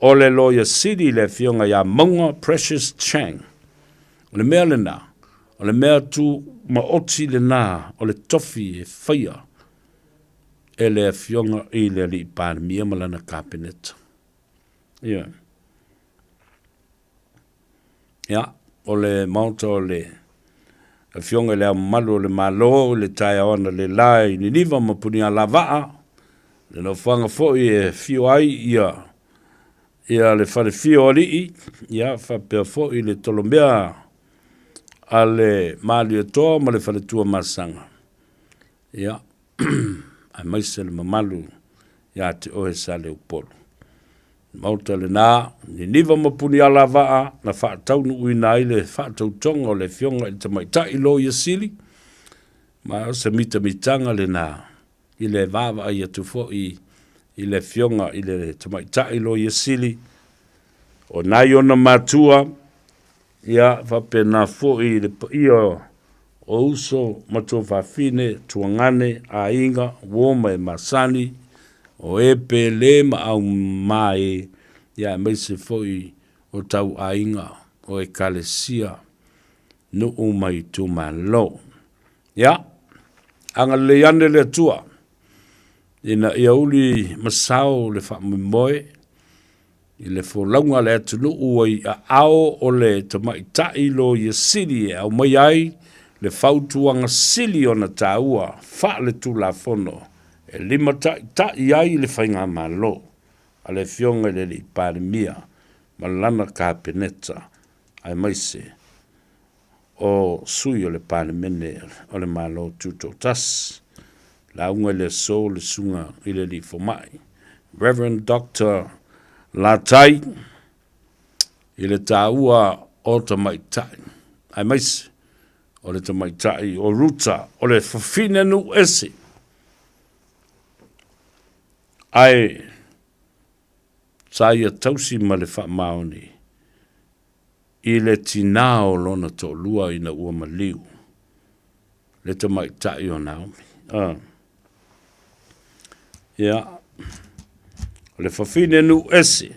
o le Loia Sili le Afioga ia Mauga Precious Chang. O le mea lena, o le mea tumaoti lena o le tofi e faia e le Afioga i le Alii Palemia ma lana Kapeneta. Ia. Ia, o le maota o le Afioga i le Ao Mamalu o le Malo i le taeao analeila i Niniva ma Punialavaa, le nofoaga foi e afio ai ia ia le falefia o alii, ia faapea foi le tolomea a le Malietoa ma le faletua Masaga. Ia, aemaise le mamalu ia te oe Saleupolu. Maota lena, Niniva ma Punialavaa na faataunuuina ai le faatautoga o le Afioga i le Tamaitai Loia Sili, ma o se mitamitaga lena i le vaavaai atu foi i le Afioga i le Tamaitai Loia Sili, o nai ona matua, ia faapena foi i le paia o uso ma tuafafine, tuagane, aiga, uo ma e masani, o e pele ma auma e, ia aemaise foi o tau aiga o ekalesia, nuu ma itumalo. Ia, agalelei ane le Atua, ina ia uli ma sao le faamoemoe. I le folauga a le atunuu ua i aao o le tamaitai loia sili e aumaia ai le fautuaga sili ona taua faale-tulafono e limataita'i ai le Faigamalo a le Afioga i le Alii Palemia ma lana Kapeneta aemaise o sui o le Palemene o le Malo Tutoatasi. Lauga i le aso le Susuga i le Alii Fomai, Rev. Doctor Latai, i le taua o tamaitai, aemaise o le tamaitai o Ruta, o le fafine nuu ese. Ae sa ia tausi ma le faamaoni i le tinā o lona toalua ina ua maliu le tamaitai o Naomi. Ah. Ia, o le fafine nuu ese,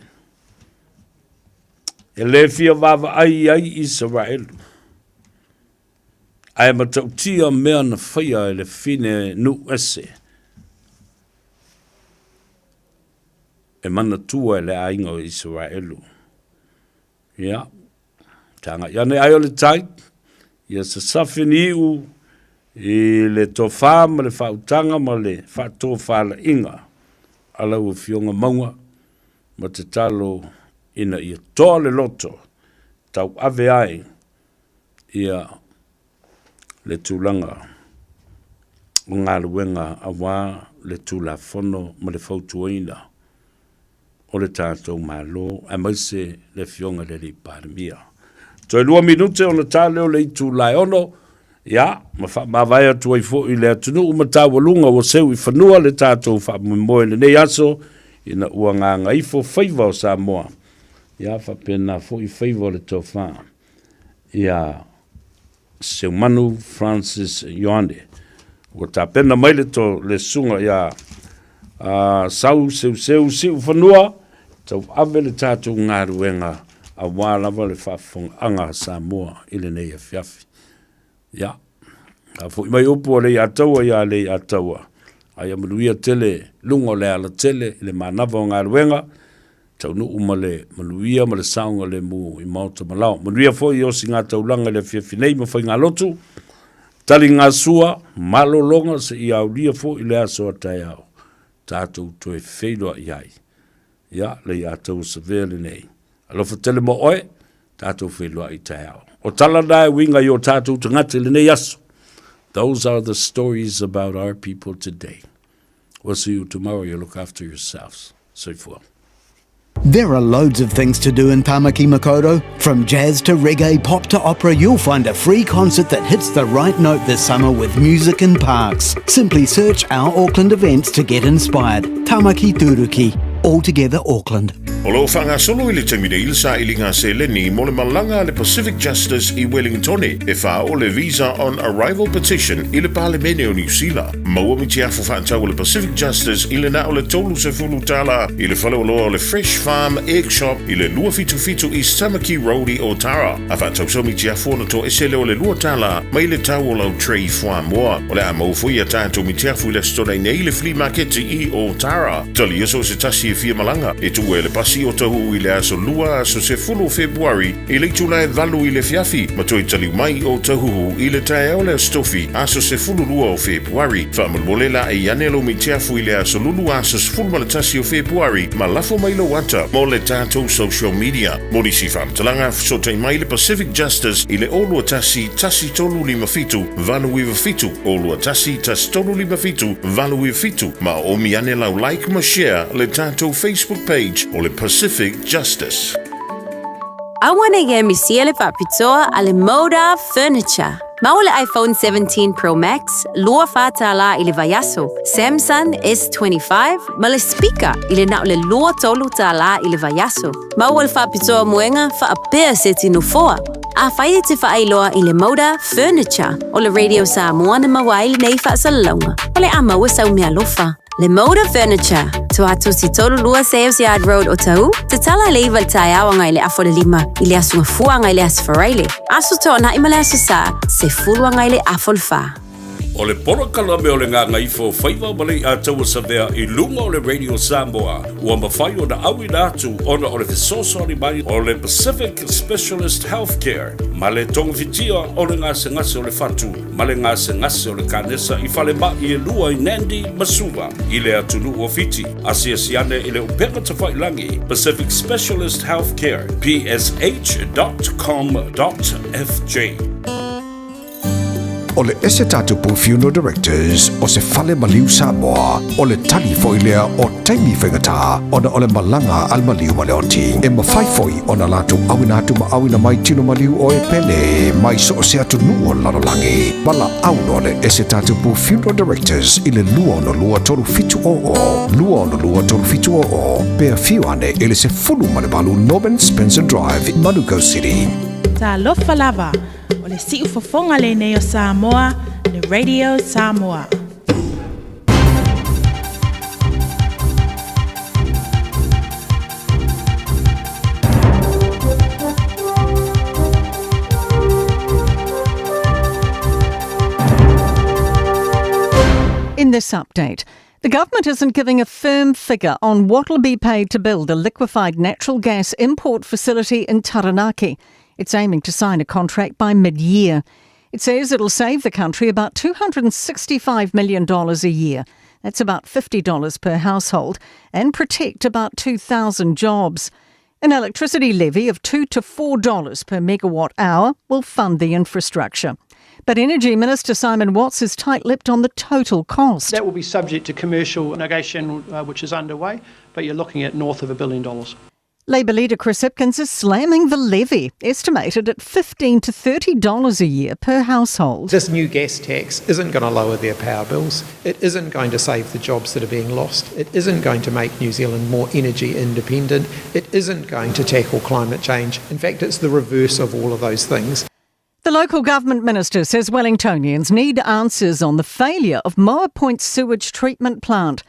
e le fia vaavaai i ai Isaraelu, ae matautia mea na faia e le fafine nuu ese, e manatua e le aiga o Isaraelu. Ia, tagai ane ai o le tai, ia sasafi ni iu i le tofa ma le faautaga ma le faatofalaiga a lau Afioga Mauga ma tatalo ina ia toa le loto tauave ai ia le tulaga o galuega aua le Tulafono ma le fautuaina o le tatou Malo aemaise le Afioga i le Alii Palemia. Toe 2 minute ona ta lea o le itula e 6, ia, ma faamavae atu ai foi i le atunuu ma taualuga ua seu i fanua le tatou faamoemoe i lenei aso ina ua gagaifo faiva o Samoa, ia faapena foi faiva o le tofa ia Seumanu Francis Ioane. Ua tapena mai le, to, le susuga ia Sau Seuseu Siufanua, tauave le tatou galuega aua lava le faafofogaaga a Samoa i lenei afiafi. Ia, a foi mai upu a Leiataua ia Leiataua, a ia manuia tele luga o le alatele i le manava o galuega, taunuu ma le manuia ma le saogalemu i maota ma lao. Manuia foi i osigataulaga i le afiafi nei ma faigalotu, taligasua, malologa seia aulia foi le aso a taeao, tatou toe feiloai ai. Ia, Leiataua Savea lenei. Alofa tele mo oe, tatou feiloai i taeao. O tala na e uiga i o tatou tagata i lenei aso. Those are the stories about our people today. We'll see you tomorrow. You look after yourselves. Soifua. There are loads of things to do in Tamaki Makaurau. From jazz to reggae, pop to opera, you'll find a free concert that hits the right note this summer with Music in Parks. Simply search our Auckland events to get inspired. Tamaki Turuki. All together Auckland. O lo o faagasolo i le taimi nei le sailiga seleni mo le malaga a le Pacific Justice i Wellingtone e faaoo le Visa on Arrival Petition i le Palemene o Niu Sila. Maua mitiafu faatau a le Pacific Justice i le na o le $30 i le faleoloa o le Fresh Farm Egg Shop i le 277 East Tamaki Road i Otara. A faatau sau mitiafu ona toese lea o le $2 mai le tau o lau tray fuamoa. O le a maua foi a tatou mitiafu i le Aso Toonai nei i le Flea Maketi i Otara. Talia so o se tasi e fia malaga, e tuua e le pasi o Tahuhu i le aso 2 aso 10 o Fepuari i le itula e 8 i le afiafi ma toe taliu mai o Tahuhu i le taeao le aso Tofi aso 12 o Fepuari. Faamolemole laei ane lou mitiafu i le aso Lulu aso 11 o Fepuari ma lafo mai lou ata mo le tatou social media. Mo nisi faamatalaga, fesootai mai le Pacific Justice i le 021 1357 897, 021 1357 897 ma oomi ane lau like ma share le tatou Facebook page o le Pacific Justice. Aua ne i misia le faapitoa a le Moda Furniture. Maua le iPhone 17 Pro Max, $24 i le vaiaso, Samsung S25 ma le speaker i le na o le $23 i le vaiaso. Maua le faapitoa moega faapea seti nofoa. Afai e te faailoa i le Moda Furniture o le Radio Samoa na maua ai lenei faasalalauga, o le a maua sau meaalofa. Le Moda Furniture, Tuatosi 32 Sales Yard Road Otahuhu, tatala i le 9 i le taeao agai i le afa o le 5 i le aso Gafua agai i le aso Faraile, Aso Toonai ma le Aso Sa, 10 agai i le afa o le 4. O le polokalame o le Gagaifo Faiva ma Leiataua Savea i luga o le Radio Samoa ua mafai ona auina atu ona o le fesoasoani mai o le Pacific Specialist Healthcare ma le togafitia o le gasegase o le fatu ma le gasegase o le kanesa i falemai e lua i Nandi ma Suva i le atunuu o Fiti. Asiasi ane i le upega tafailagi Pacific Specialist Healthcare, psh.com.fj. O le Ese Tatupu Funeral Directors o se fale maliu Samoa, o le tali foi lea o taimi faigata ona o le malaga a le maliu ma le oti. E mafai foi ona latou auina atu ma auina mai tino maliu o e pele mai so o se atunuu o le lalolagi. Valaau loa le Ese Tatupu Funeral Directors i le 262 3700, 262 3700, pe afio ane i le 18 Norman Spencer Drive, Manukau City. Talofa lava, o le siufofoga lenei o Samoa, le Radio Samoa. In this update, the government isn't giving a firm figure on what will be paid to build a liquefied natural gas import facility in Taranaki. It's aiming to sign a contract by mid year. It says it'll save the country about $265 million a year. That's about $50 per household and protect about 2,000 jobs. An electricity levy of $2 to $4 per megawatt hour will fund the infrastructure. But Energy Minister Simon Watts is tight lipped on the total cost. That will be subject to commercial negotiation, which is underway, but you're looking at north of a billion dollars. Labor leader Chris Hipkins is slamming the levy, estimated at $15 to $30 a year per household. This new gas tax isn't going to lower their power bills. It isn't going to save the jobs that are being lost. It isn't going to make New Zealand more energy independent. It isn't going to tackle climate change. In fact, it's the reverse of all of those things. The local government minister says Wellingtonians need answers on the failure of Moa Point sewage treatment plant.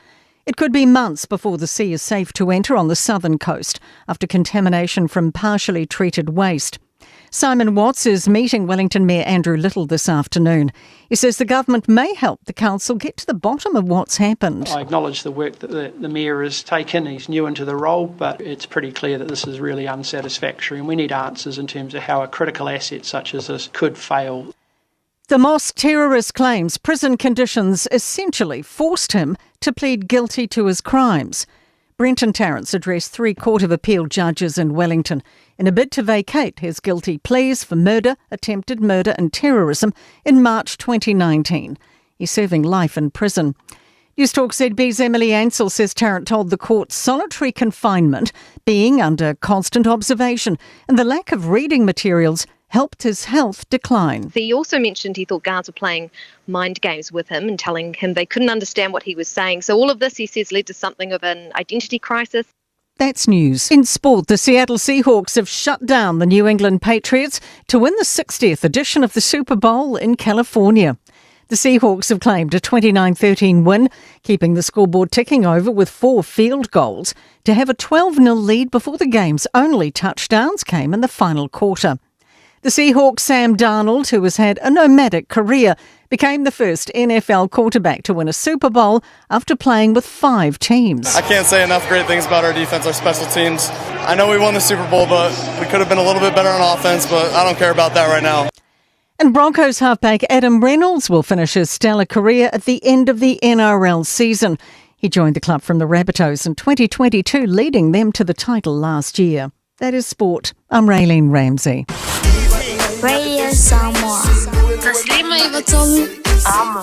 It could be months before the sea is safe to enter on the southern coast after contamination from partially treated waste. Simon Watts is meeting Wellington Mayor Andrew Little this afternoon. He says the government may help the council get to the bottom of what's happened. I acknowledge the work that the, the Mayor has taken. He's new into the role, but it's pretty clear that this is really unsatisfactory and we need answers in terms of how a critical asset such as this could fail. The mosque terrorist claims prison conditions essentially forced him to plead guilty to his crimes. Brenton Tarrant addressed three Court of Appeal judges in Wellington in a bid to vacate his guilty pleas for murder, attempted murder, and terrorism in March 2019. He's serving life in prison. News Talk ZB's Emily Ansell says Tarrant told the court solitary confinement, being under constant observation, and the lack of reading materials helped his health decline. He also mentioned he thought guards were playing mind games with him and telling him they couldn't understand what he was saying. So all of this, he says, led to something of an identity crisis. That's news. In sport, the Seattle Seahawks have shut down the New England Patriots to win the 60th edition of the Super Bowl in California. The Seahawks have claimed a 29 13 win, keeping the scoreboard ticking over with four field goals to have a 12 0 lead before the game's only touchdowns came in the final quarter. The Seahawks' Sam Darnold, who has had a nomadic career, became the first NFL quarterback to win a Super Bowl after playing with five teams. I can't say enough great things about our defense, our special teams. I know we won the Super Bowl, but we could have been a little bit better on offense, but I don't care about that right now. And Broncos halfback Adam Reynolds will finish his stellar career at the end of the NRL season. He joined the club from the Rabbitohs in 2022, leading them to the title last year. That is sport. I'm Raylene Ramsey. Radio Samoa. Amo.